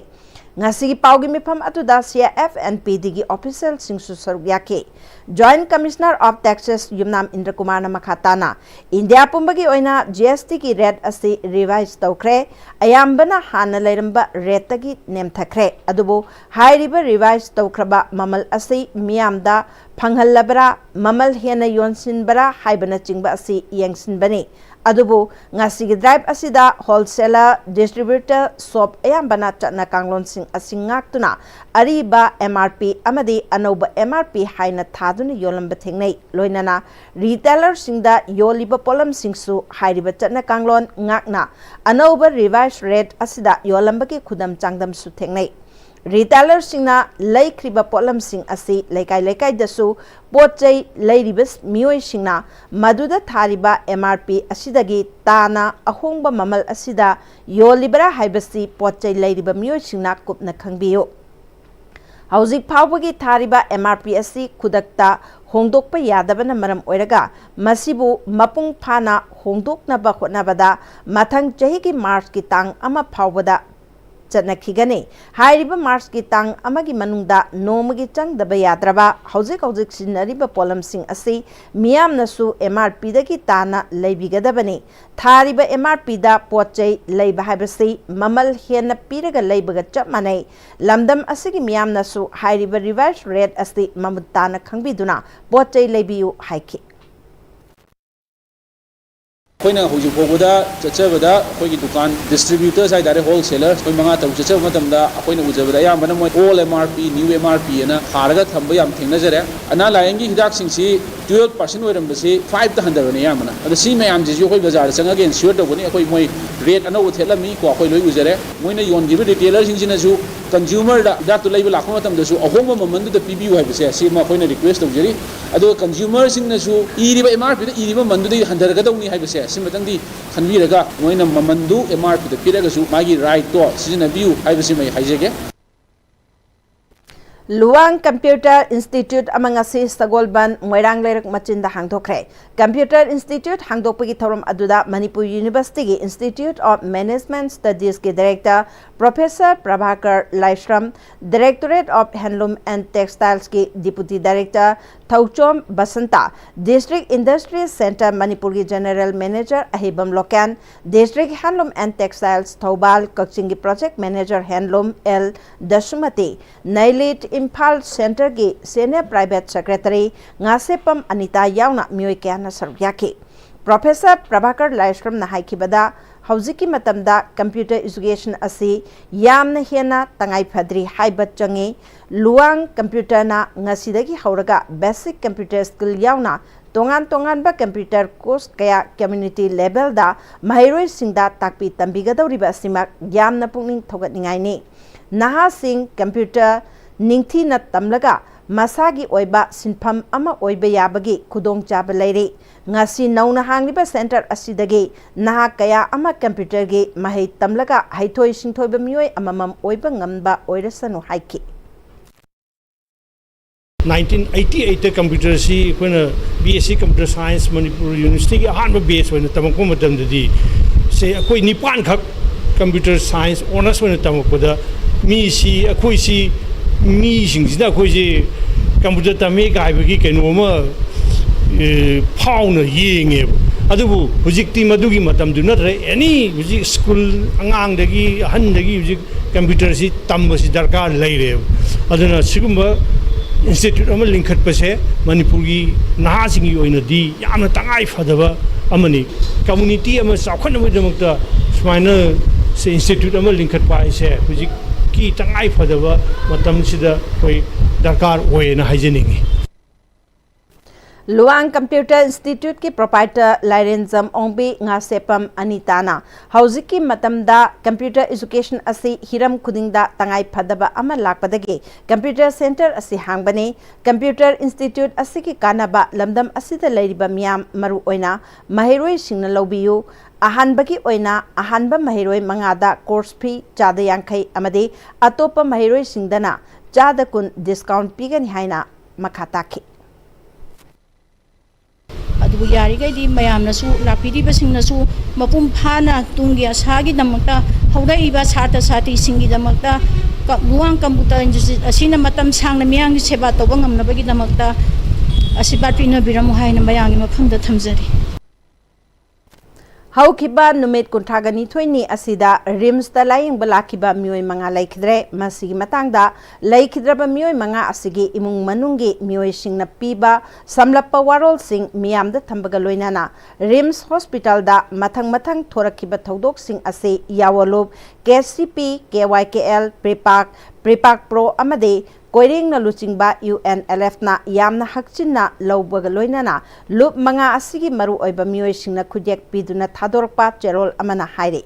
ꯉꯁꯤꯒꯤ ꯄꯥꯎꯒꯤ ꯃꯤꯐꯝ ꯑꯗꯨꯗ C I F N P Dꯒꯤ officialꯁꯤꯡꯁꯨ ꯁꯔꯨꯛ ꯌꯥꯈꯤ꯫ Joint Commissioner of Taxes ꯌꯨꯝꯅꯥꯝ ꯏꯟꯗ꯭ꯔꯀꯨꯃꯥꯔꯅ ꯃꯈꯥ ꯇꯥꯅ ꯏꯟꯗꯤꯌꯥ ꯄꯨꯝꯕꯒꯤ ꯑꯣꯏꯅ G S Tꯒꯤ rate ꯑꯁꯤ revise ꯇꯧꯈ꯭ꯔꯦ꯫ ꯑꯌꯥꯝꯕꯅ ꯍꯥꯟꯅ ꯂꯩꯔꯝꯕ rateꯇꯒꯤ ꯅꯦꯝꯊꯈ꯭ꯔꯦ꯫ ꯑꯗꯨꯕꯨ ꯍꯥꯏꯔꯤꯕ revise ꯇꯧꯈ꯭ꯔꯕ ꯃꯃꯜ ꯑꯁꯤ ꯃꯤꯌꯥꯝꯗ ꯐꯪꯍꯜꯂꯕ꯭ꯔꯥ, ꯃꯃꯜ ꯍꯦꯟꯅ ꯌꯣꯟꯁꯤꯟꯕ꯭ꯔꯥ ꯍꯥꯏꯕꯅꯆꯤꯡꯕ ꯑꯁꯤ ꯌꯦꯡꯁꯤꯟꯕꯅꯤ꯫ ꯑꯗꯨꯕꯨ ꯉꯁꯤꯒꯤ drive ꯑꯁꯤꯗ wholesaler, distributor, shop ꯑꯌꯥꯝꯕꯅ ꯆꯠꯅ ꯀꯥꯡꯂꯣꯟꯁꯤꯡ ꯑꯁꯤ ꯉꯥꯛꯇꯨꯅ ꯑꯔꯤꯕ M R P ꯑꯃꯗꯤ ꯑꯅꯧꯕ M R P ꯍꯥꯏꯅ ꯊꯥꯗꯨꯅ ꯌꯣꯜꯂꯝꯕ ꯊꯦꯡꯅꯩ꯫ ꯂꯣꯏꯅꯅ retailerꯁꯤꯡꯗ ꯌꯣꯜꯂꯤꯕ ꯄꯣꯠꯂꯝꯁꯤꯡꯁꯨ ꯍꯥꯏꯔꯤꯕ ꯆꯠꯅ ꯀꯥꯡꯂꯣꯟ ꯉꯥꯛꯅ ꯑꯅꯧꯕ revise rate ꯑꯁꯤꯗ ꯌꯣꯜꯂꯝꯕꯒꯤ ꯈꯨꯗꯝ ꯆꯥꯡꯗꯝꯁꯨ ꯊꯦꯡꯅꯩ꯫ Retailerꯁꯤꯡꯅ ꯂꯩꯈ꯭ꯔꯤꯕ ꯄꯣꯠꯂꯝꯁꯤꯡ ꯑꯁꯤ ꯂꯩꯀꯥꯏ ꯂꯩꯀꯥꯏꯗꯁꯨ ꯄꯣꯠ ꯆꯩ ꯂꯩꯔꯤꯕ ꯃꯤꯑꯣꯏꯁꯤꯡꯅ ꯃꯗꯨꯗ ꯊꯥꯔꯤꯕ M R P ꯑꯁꯤꯗꯒꯤ ꯇꯥꯅ ꯑꯍꯣꯡꯕ ꯃꯃꯜ ꯑꯁꯤꯗ ꯌꯣꯜꯂꯤꯕ꯭ꯔꯥ ꯍꯥꯏꯕꯁꯤ ꯄꯣꯠ ꯆꯩ ꯂꯩꯔꯤꯕ ꯃꯤꯑꯣꯏꯁꯤꯡꯅ ꯀꯨꯞꯅ ꯈꯪꯕꯤꯌꯨ꯫ ꯍꯧꯖꯤꯛ ꯐꯥꯎꯕꯒꯤ ꯊꯥꯔꯤꯕ M R P ꯑꯁꯤ ꯈꯨꯗꯛꯇ ꯍꯣꯡꯗꯣꯛꯄ ꯌꯥꯗꯕꯅ ꯃꯔꯝ ꯑꯣꯏꯔꯒ ꯃꯁꯤꯕꯨ ꯃꯄꯨꯡ ꯐꯥꯅ ꯍꯣꯡꯗꯣꯛꯅꯕ ꯍꯣꯠꯅꯕꯗ ꯃꯊꯪ ꯆꯍꯤꯒꯤ Marchꯀꯤ ꯇꯥꯡ ꯑꯃ ꯐꯥꯎꯕꯗ ꯆꯠꯅꯈꯤꯒꯅꯤ꯫ ꯍꯥꯏꯔꯤꯕ Marchꯀꯤ ꯇꯥꯡ ꯑꯃꯒꯤ ꯃꯅꯨꯡꯗ ꯅꯣꯡꯃꯒꯤ ꯆꯪꯗꯕ ꯌꯥꯗ꯭ꯔꯕ ꯍꯧꯖꯤꯛ ꯍꯧꯖꯤꯛ ꯁꯤꯖꯤꯟꯅꯔꯤꯕ ꯄꯣꯠꯂꯝꯁꯤꯡ ꯑꯁꯤ ꯃꯤꯌꯥꯝꯅꯁꯨ M R Pꯗꯒꯤ ꯇꯥꯅ ꯂꯩꯕꯤꯒꯗꯕꯅꯤ꯫ ꯊꯥꯔꯤꯕ M R Pꯗ ꯄꯣꯠ ꯆꯩ ꯂꯩꯕ ꯍꯥꯏꯕꯁꯤ ꯃꯃꯜ ꯍꯦꯟꯅ ꯄꯤꯔꯒ ꯂꯩꯕꯒ ꯆꯞ ꯃꯥꯟꯅꯩ꯫ ꯂꯝꯗꯝ ꯑꯁꯤꯒꯤ ꯃꯤꯌꯥꯝꯅꯁꯨ ꯍꯥꯏꯔꯤꯕ revise rate ꯑꯁꯤ ꯃꯃꯨꯠ ꯇꯥꯅ ꯈꯪꯕꯤꯗꯨꯅ ꯄꯣꯠ ꯆꯩ ꯂꯩꯕꯤꯌꯨ ꯍꯥꯏꯈꯤ꯫ ꯑꯩꯈꯣꯏꯅ ꯍꯧꯖꯤꯛ ꯐꯥꯎꯕꯗ ꯆꯠꯆꯕꯗ ꯑꯩꯈꯣꯏꯒꯤ ꯗꯨꯀꯥꯟ distributors ꯍꯥꯏꯇꯥꯔꯦ, wholesalers, ꯑꯩꯈꯣꯏ ꯃꯉꯥ ꯇꯔꯨꯛ ꯆꯠꯆꯕ ꯃꯇꯝꯗ ꯑꯩꯈꯣꯏꯅ ꯎꯖꯕꯗ ꯑꯌꯥꯝꯕꯅ ꯃꯣꯏ old M R P, new M R P ꯑꯅ ꯊꯥꯔꯒ ꯊꯝꯕ ꯌꯥꯝ ꯊꯦꯡꯅꯖꯔꯦ꯫ ꯑꯅꯥ ꯂꯥꯏꯌꯦꯡꯒꯤ ꯍꯤꯗꯥꯛꯁꯤꯡꯁꯤ twelve percent ꯑꯣꯏꯔꯝꯕꯁꯤ fiveꯇ ꯍꯟꯊꯕꯅꯤ ꯑꯌꯥꯝꯕꯅ꯫ ꯑꯗꯣ ꯁꯤ ꯃꯌꯥꯝꯁꯤꯁꯨ ꯑꯩꯈꯣꯏ ꯕꯖꯥꯔꯗ ꯆꯪꯉꯒ ensure ꯇꯧꯒꯅꯤ꯫ ꯑꯩꯈꯣꯏ ꯃꯣꯏ rate ꯑꯅꯧꯕ ꯊꯦꯠꯂꯝꯃꯤ ꯀꯣ, ꯑꯩꯈꯣꯏ ꯂꯣꯏ ꯎꯖꯔꯦ꯫ ꯃꯣꯏꯅ ꯌꯣꯟꯈꯤꯕ retailerꯁꯤꯡꯁꯤꯅꯁꯨ consumerꯗ ꯍꯤꯗꯥꯛꯇꯨ ꯂꯩꯕ ꯂꯥꯛꯄ ꯃꯇꯝꯗꯁꯨ ꯑꯍꯣꯡꯕ ꯃꯃꯜꯗꯨꯗ ꯄꯤꯕꯤꯌꯨ ꯍꯥꯏꯕꯁꯦ ꯁꯤꯃ ꯑꯩꯈꯣꯏꯅ request ꯇꯧꯖꯔꯤ꯫ ꯑꯗꯨꯒ consumerꯁꯤꯡꯅꯁꯨ ꯏꯔꯤꯕ M R Pꯗ ꯏꯔꯤꯕ ꯃꯃꯜꯗꯨꯗꯒꯤ ꯍꯟꯊꯔꯛꯀꯗꯧꯅꯤ ꯍꯥꯏꯕꯁꯦ ꯁꯤꯃꯇꯪꯗꯤ ꯈꯟꯕꯤꯔꯒ ꯃꯣꯏꯅ ꯃꯃꯜꯗꯨ M R Pꯗ ꯄꯤꯔꯒꯁꯨ ꯃꯥꯒꯤ rightꯇꯣ ꯁꯤꯖꯤꯟꯅꯕꯤꯌꯨ ꯍꯥꯏꯕꯁꯤꯃ ꯑꯩ ꯍꯥꯏꯖꯒꯦ꯫ ꯂꯨꯋꯥꯡ ꯀꯝꯄ꯭ꯌꯨꯇꯔ ꯏꯟꯁꯇꯤꯇ꯭ꯌꯨꯠ ꯑꯃ ꯉꯁꯤ ꯁꯒꯣꯜꯕꯟ ꯃꯣꯏꯔꯥꯡ ꯂꯩꯔꯛ ꯃꯆꯤꯟꯗ ꯍꯥꯡꯗꯣꯛꯈ꯭ꯔꯦ꯫ ꯀꯝꯄ꯭ꯌꯨꯇꯔ ꯏꯟꯁꯇꯤꯇ꯭ꯌꯨꯠ ꯍꯥꯡꯗꯣꯛꯄꯒꯤ ꯊꯧꯔꯝ ꯑꯗꯨꯗ ꯃꯅꯤꯄꯨꯔ ꯌꯨꯅꯤꯚꯔꯁꯤꯇꯤꯒꯤ Institute of Management Studiesꯀꯤ director Professor Prabhakar Laishram, Directorate of Handloom and Textilesꯀꯤ deputy director Thochom Basanta, District Industry Centre ꯃꯅꯤꯄꯨꯔꯒꯤ general manager Aheibam Loken, District Handloom and Textiles Thoubal ꯀꯛꯆꯤꯡꯒꯤ project manager handloom L Dashumati, NIELIT Imphal centreꯒꯤ senior private secretary Ngasepam Anita ꯌꯥꯎꯅ ꯃꯤꯑꯣꯏ ꯀꯌꯥꯅ ꯁꯔꯨꯛ ꯌꯥꯈꯤ꯫ Professor ꯄ꯭ꯔꯚꯥꯀꯔ ꯂꯥꯏꯁ꯭ꯔꯝꯅ ꯍꯥꯏꯈꯤꯕꯗ, ꯍꯧꯖꯤꯛꯀꯤ ꯃꯇꯝꯗ computer education ꯑꯁꯤ ꯌꯥꯝꯅ ꯍꯦꯟꯅ ꯇꯉꯥꯏ ꯐꯗ꯭ꯔꯤ ꯍꯥꯏꯕ ꯆꯪꯉꯤ꯫ ꯂꯨꯋꯥꯡ ꯀꯝꯄ꯭ꯌꯨꯇꯔꯅ ꯉꯁꯤꯗꯒꯤ ꯍꯧꯔꯒ basic computer skill ꯌꯥꯎꯅ ꯇꯣꯉꯥꯟ ꯇꯣꯉꯥꯟꯕ computer course ꯀꯌꯥ community levelꯗ ꯃꯍꯩꯔꯣꯏꯁꯤꯡꯗ ꯇꯥꯛꯄꯤ ꯇꯝꯕꯤꯒꯗꯧꯔꯤꯕ ꯑꯁꯤꯃꯛ ꯌꯥꯝꯅ ꯄꯨꯛꯅꯤꯡ ꯊꯧꯒꯠꯅꯤꯡꯉꯥꯏꯅꯤ꯫ ꯅꯍꯥꯁꯤꯡ computer ꯅꯤꯡꯊꯤꯅ ꯇꯝꯂꯒ ꯃꯁꯥꯒꯤ ꯑꯣꯏꯕ ꯁꯤꯟꯐꯝ ꯑꯃ ꯑꯣꯏꯕ ꯌꯥꯕꯒꯤ ꯈꯨꯗꯣꯡꯆꯥꯕ ꯂꯩꯔꯤ꯫ ꯉꯁꯤ ꯅꯧꯅ ꯍꯥꯡꯂꯤꯕ centre ꯑꯁꯤꯗꯒꯤ ꯅꯍꯥ ꯀꯌꯥ ꯑꯃ computerꯒꯤ ꯃꯍꯩ ꯇꯝꯂꯒ ꯍꯩꯊꯣꯏ ꯁꯤꯡꯊꯣꯏꯕ ꯃꯤꯑꯣꯏ ꯑꯃꯃꯝ ꯑꯣꯏꯕ ꯉꯝꯕ ꯑꯣꯏꯔꯁꯅꯨ ꯍꯥꯏꯈꯤ꯫ ꯅꯥꯏꯟꯇꯤꯟ ꯑꯩꯠꯇꯤ ꯑꯩꯠꯇ ꯀꯝꯄ꯭ꯌꯨꯇꯔꯁꯤ ꯑꯩꯈꯣꯏꯅ B S C Computer Science Manipur ꯌꯨꯅꯤꯚꯔꯁꯤꯇꯤꯒꯤ ꯑꯍꯥꯟꯕ batch ꯑꯣꯏꯅ ꯇꯝꯃꯛꯄ ꯃꯇꯝꯗꯗꯤ, ꯁꯦ, ꯑꯩꯈꯣꯏ ꯅꯤꯄꯥꯟꯈꯛ computer science honours ꯑꯣꯏꯅ ꯇꯝꯃꯛꯄꯗ, ꯃꯤꯁꯤ, ꯑꯩꯈꯣꯏꯁꯤ, ꯃꯤꯁꯤꯡꯁꯤꯅ ꯑꯩꯈꯣꯏꯁꯤ computer ꯇꯝꯃꯤ ꯀꯥꯏꯕꯒꯤ ꯀꯩꯅꯣ ꯑꯃ, ꯑꯦ, ꯐꯥꯎꯅ ꯌꯦꯡꯉꯦꯕ꯫ ꯑꯗꯨꯕꯨ ꯍꯧꯖꯤꯛꯇꯤ ꯃꯗꯨꯒꯤ ꯃꯇꯝꯗꯨ ꯅꯠꯇ꯭ꯔꯦ꯫ Any ꯍꯧꯖꯤꯛ school, ꯑꯉꯥꯡꯗꯒꯤ ꯑꯍꯟꯗꯒꯤ ꯍꯧꯖꯤꯛ computerꯁꯤ ꯇꯝꯕꯁꯤ ꯗꯔꯀꯥꯔ ꯂꯩꯔꯦꯕ꯫ ꯑꯗꯨꯅ ꯁꯤꯒꯨꯝꯕ institute ꯑꯃ ꯂꯤꯡꯈꯠꯄꯁꯦ ꯃꯅꯤꯄꯨꯔꯒꯤ ꯅꯍꯥꯁꯤꯡꯒꯤ ꯑꯣꯏꯅꯗꯤ ꯌꯥꯝꯅ ꯇꯉꯥꯏ ꯐꯗꯕ ꯑꯃꯅꯤ꯫ Community ꯑꯃ ꯆꯥꯎꯈꯠꯅꯕꯒꯤꯗꯃꯛꯇ ꯁꯨꯃꯥꯏꯅ institute ꯑꯃ ꯂꯤꯡꯈꯠꯄ ꯍꯥꯏꯁꯦ ꯍꯧꯖꯤꯛꯀꯤ ꯇꯉꯥꯏ ꯐꯗꯕ ꯃꯇꯝꯁꯤꯗ ꯑꯩꯈꯣꯏ ꯗꯔꯀꯥꯔ ꯑꯣꯏꯌꯦꯅ ꯍꯥꯏꯖꯅꯤꯡꯉꯤ꯫ ꯂꯨꯋꯥꯡ ꯀꯝꯄ꯭ꯌꯨꯇꯔ ꯏꯟꯁꯇꯤꯇ꯭ꯌꯨꯠꯀꯤ proprietor ꯂꯥꯏꯔꯦꯟꯖꯝ ꯑꯣꯡꯕꯤ ꯉꯥꯁꯦꯞꯄꯝ ꯑꯅꯤꯇꯥꯅ ꯍꯧꯖꯤꯛꯀꯤ ꯃꯇꯝꯗ computer education ꯑꯁꯤ ꯍꯤꯔꯝ ꯈꯨꯗꯤꯡꯗ ꯇꯉꯥꯏ ꯐꯗꯕ ꯑꯃ ꯂꯥꯛꯄꯗꯒꯤ computer centre ꯑꯁꯤ ꯍꯥꯡꯕꯅꯤ꯫ Computer institute ꯑꯁꯤꯒꯤ ꯀꯥꯟꯅꯕ ꯂꯝꯗꯝ ꯑꯁꯤꯗ ꯂꯩꯔꯤꯕ ꯃꯤꯌꯥꯝ, ꯃꯔꯨ ꯑꯣꯏꯅ ꯃꯍꯩꯔꯣꯏꯁꯤꯡꯅ ꯂꯧꯕꯤꯌꯨ꯫ ꯑꯍꯥꯟꯕꯒꯤ ꯑꯣꯏꯅ ꯑꯍꯥꯟꯕ ꯃꯍꯩꯔꯣꯏ ꯃꯉꯥꯗ course fee ꯆꯥꯗ ꯌꯥꯡꯈꯩ ꯑꯃꯗꯤ ꯑꯇꯣꯞꯄ ꯃꯍꯩꯔꯣꯏꯁꯤꯡꯗꯅ ꯆꯥꯗ ꯀꯨꯟ discount ꯄꯤꯒꯅꯤ ꯍꯥꯏꯅ ꯃꯈꯥ ꯇꯥꯈꯤ꯫ ꯑꯗꯨꯕꯨ ꯌꯥꯔꯤꯈꯩꯗꯤ ꯃꯌꯥꯝꯅꯁꯨ, ꯂꯥꯛꯄꯤꯔꯤꯕꯁꯤꯡꯅꯁꯨ ꯃꯄꯨꯡ ꯐꯥꯅ ꯇꯨꯡꯒꯤ ꯑꯁꯥꯒꯤꯗꯃꯛꯇ, ꯍꯧꯔꯛꯏꯕ ꯁꯥꯇ꯭ꯔ ꯁꯥꯇ꯭ꯔꯤꯁꯤꯡꯒꯤꯗꯃꯛꯇ ꯀ-, ꯂꯨꯋꯥꯡ ꯀꯝꯄ꯭ꯌꯨꯇꯔ ꯏꯟꯁꯇꯤꯇ꯭ꯌꯨꯠ ꯑꯁꯤꯅ ꯃꯇꯝ ꯁꯥꯡꯅ ꯃꯤꯌꯥꯝꯒꯤ ꯁꯦꯕꯥ ꯇꯧꯕ ꯉꯝꯅꯕꯒꯤꯗꯃꯛꯇ ꯑꯁꯤꯔꯕꯥꯗ ꯄꯤꯅꯕꯤꯔꯝꯃꯨ ꯍꯥꯏꯅ ꯃꯌꯥꯝꯒꯤ ꯃꯐꯝꯗ ꯊꯝꯖꯔꯤ꯫ ꯍꯧꯈꯤꯕ ꯅꯨꯃꯤꯠ ꯀꯨꯟꯊ꯭ꯔꯥꯒ ꯅꯤꯊꯣꯏꯅꯤ ꯑꯁꯤꯗ ꯔꯤꯝꯁꯇ ꯂꯥꯌꯦꯡꯕ ꯂꯥꯛꯈꯤꯕ ꯃꯤꯑꯣꯏ ꯃꯉꯥ ꯂꯩꯈꯤꯗ꯭ꯔꯦ꯫ ꯃꯁꯤꯒꯤ ꯃꯇꯥꯡꯗ ꯂꯩꯈꯤꯗ꯭ꯔꯕ ꯃꯤꯑꯣꯏ ꯃꯉꯥ ꯑꯁꯤꯒꯤ ꯏꯃꯨꯡ ꯃꯅꯨꯡꯒꯤ ꯃꯤꯑꯣꯏꯁꯤꯡꯅ ꯄꯤꯕ ꯁꯝꯂꯞꯄ ꯋꯥꯔꯣꯜꯁꯤꯡ ꯃꯤꯌꯥꯝꯗ ꯊꯝꯕꯒ ꯂꯣꯏꯅꯅ ꯔꯤꯝꯁ ꯍꯣꯁꯄꯤꯇꯥꯜꯗ ꯃꯊꯪ ꯃꯊꯪ ꯊꯣꯔꯛꯈꯤꯕ ꯊꯧꯗꯣꯛꯁꯤꯡ ꯑꯁꯤ ꯌꯥꯋꯣꯂꯨꯞ, ꯀꯦ ꯁꯤ ꯄꯤ, ꯀꯦ ꯋꯥꯏ ꯀꯦ ꯑꯦꯜ, ꯄ꯭ꯔꯤꯄꯥꯛ, ꯄ꯭ꯔꯤꯄꯥꯛ ꯄ꯭ꯔꯣ ꯑꯃꯗꯤ ꯀꯣꯏꯔꯦꯡꯅ ꯂꯨꯆꯤꯡꯕ ꯌꯨ ꯑꯦꯟ ꯑꯦꯜ ꯑꯦꯐꯅ ꯌꯥꯝꯅ ꯍꯛꯆꯤꯟꯅ ꯂꯧꯕꯒ ꯂꯣꯏꯅꯅ ꯂꯨꯞ ꯃꯉꯥ ꯑꯁꯤꯒꯤ ꯃꯔꯨꯑꯣꯏꯕ ꯃꯤꯑꯣꯏꯁꯤꯡꯅ ꯈꯨꯠꯌꯦꯛ ꯄꯤꯗꯨꯅ ꯊꯥꯗꯣꯔꯛꯄ ꯆꯦꯔꯣꯜ ꯑꯃꯅ ꯍꯥꯏꯔꯤ꯫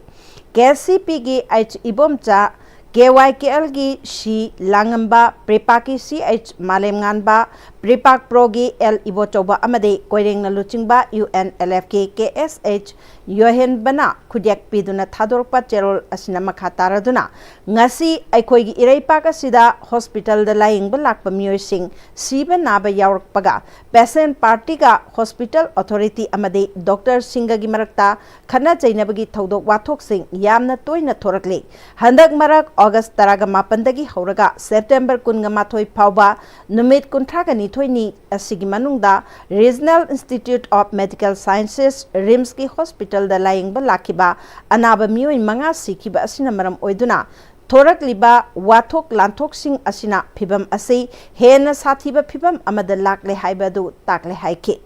ꯀꯦ ꯁꯤ ꯄꯤꯒꯤ ꯑꯩꯆ ꯏꯕꯣꯝꯆꯥ, ꯀꯦ ꯋꯥꯏ ꯀꯦ ꯑꯦꯜꯒꯤ ꯁꯤ ꯂꯥꯡꯉꯝꯕ, ꯄ꯭ꯔꯤꯄꯥꯛꯀꯤ ꯁꯤ ꯑꯩꯆ ꯃꯥꯂꯦꯝꯉꯥꯟꯕ, ꯄ꯭ꯔꯤꯄꯥꯛ ꯄ꯭ꯔꯣꯒꯤ ꯑꯦꯜ ꯏꯕꯣꯆꯧꯕ ꯑꯃꯗꯤ ꯀꯣꯏꯔꯦꯡꯅ ꯂꯨꯆꯤꯡꯕ ꯌꯨ ꯑꯦꯟ ꯑꯦꯜ ꯑꯦꯐꯀꯤ ꯀꯦ ꯑꯦꯁ ꯑꯩꯆ ꯌꯣꯍꯦꯟꯕꯅ ꯈꯨꯠꯌꯦꯛ ꯄꯤꯗꯨꯅ ꯊꯥꯗꯣꯔꯛꯄ ꯆꯦꯔꯣꯜ ꯑꯁꯤꯅ ꯃꯈꯥ ꯇꯥꯔꯗꯨꯅ, ꯉꯁꯤ ꯑꯩꯈꯣꯏꯒꯤ ꯏꯔꯩꯄꯥꯛ ꯑꯁꯤꯗ ꯍꯣꯁꯄꯤꯇꯥꯜꯗ ꯂꯥꯌꯦꯡꯕ ꯂꯥꯛꯄ ꯃꯤꯑꯣꯏꯁꯤꯡ ꯁꯤꯕ ꯅꯥꯕ ꯌꯥꯎꯔꯛꯄꯒ, ꯄꯦꯁꯦꯟ ꯄꯥꯔꯇꯤꯒ ꯍꯣꯁꯄꯤꯇꯥꯜ ꯑꯣꯊꯣꯔꯤꯇꯤ ꯑꯃꯗꯤ ꯗꯣꯛꯇꯔꯁꯤꯡꯒꯒꯤ ꯃꯔꯛꯇ ꯈꯠꯅ ꯆꯩꯅꯕꯒꯤ ꯊꯧꯗꯣꯛ ꯋꯥꯊꯣꯛꯁꯤꯡ ꯌꯥꯝꯅ ꯇꯣꯏꯅ ꯊꯣꯔꯛꯂꯤ꯫ ꯍꯟꯗꯛ ꯃꯔꯛ ꯑꯣꯒꯁ ꯇꯔꯥꯒ ꯃꯥꯄꯟꯗꯒꯤ ꯍꯧꯔꯒ ꯁꯦꯞꯇꯦꯝꯕꯔ ꯀꯨꯟꯒ ꯃꯥꯊꯣꯏ ꯐꯥꯎꯕ ꯅꯨꯃꯤꯠ ꯀꯨꯟꯊ꯭ꯔꯥꯒ ꯅꯤꯊꯣꯏꯅꯤ ꯑꯁꯤꯒꯤ ꯃꯅꯨꯡꯗ Regional Institute of Medical Sciences, ꯔꯤꯝꯁꯀꯤ ꯍꯣꯁꯄꯤꯇꯥꯜꯗ ꯂꯥꯌꯦꯡꯕ ꯂꯥꯛꯈꯤꯕ ꯑꯅꯥꯕ ꯃꯤꯑꯣꯏ ꯃꯉꯥ ꯁꯤꯈꯤꯕ ꯑꯁꯤꯅ ꯃꯔꯝ ꯑꯣꯏꯗꯨꯅ ꯊꯣꯔꯛꯂꯤꯕ ꯋꯥꯊꯣꯛ ꯂꯥꯟꯊꯣꯛꯁꯤꯡ ꯑꯁꯤꯅ ꯐꯤꯚꯝ ꯑꯁꯤ ꯍꯦꯟꯅ ꯁꯥꯊꯤꯕ ꯐꯤꯚꯝ ꯑꯃꯗ ꯂꯥꯛꯂꯦ ꯍꯥꯏꯕ ꯑꯗꯨ ꯇꯥꯛꯂꯦ ꯍꯥꯏꯈꯤ꯫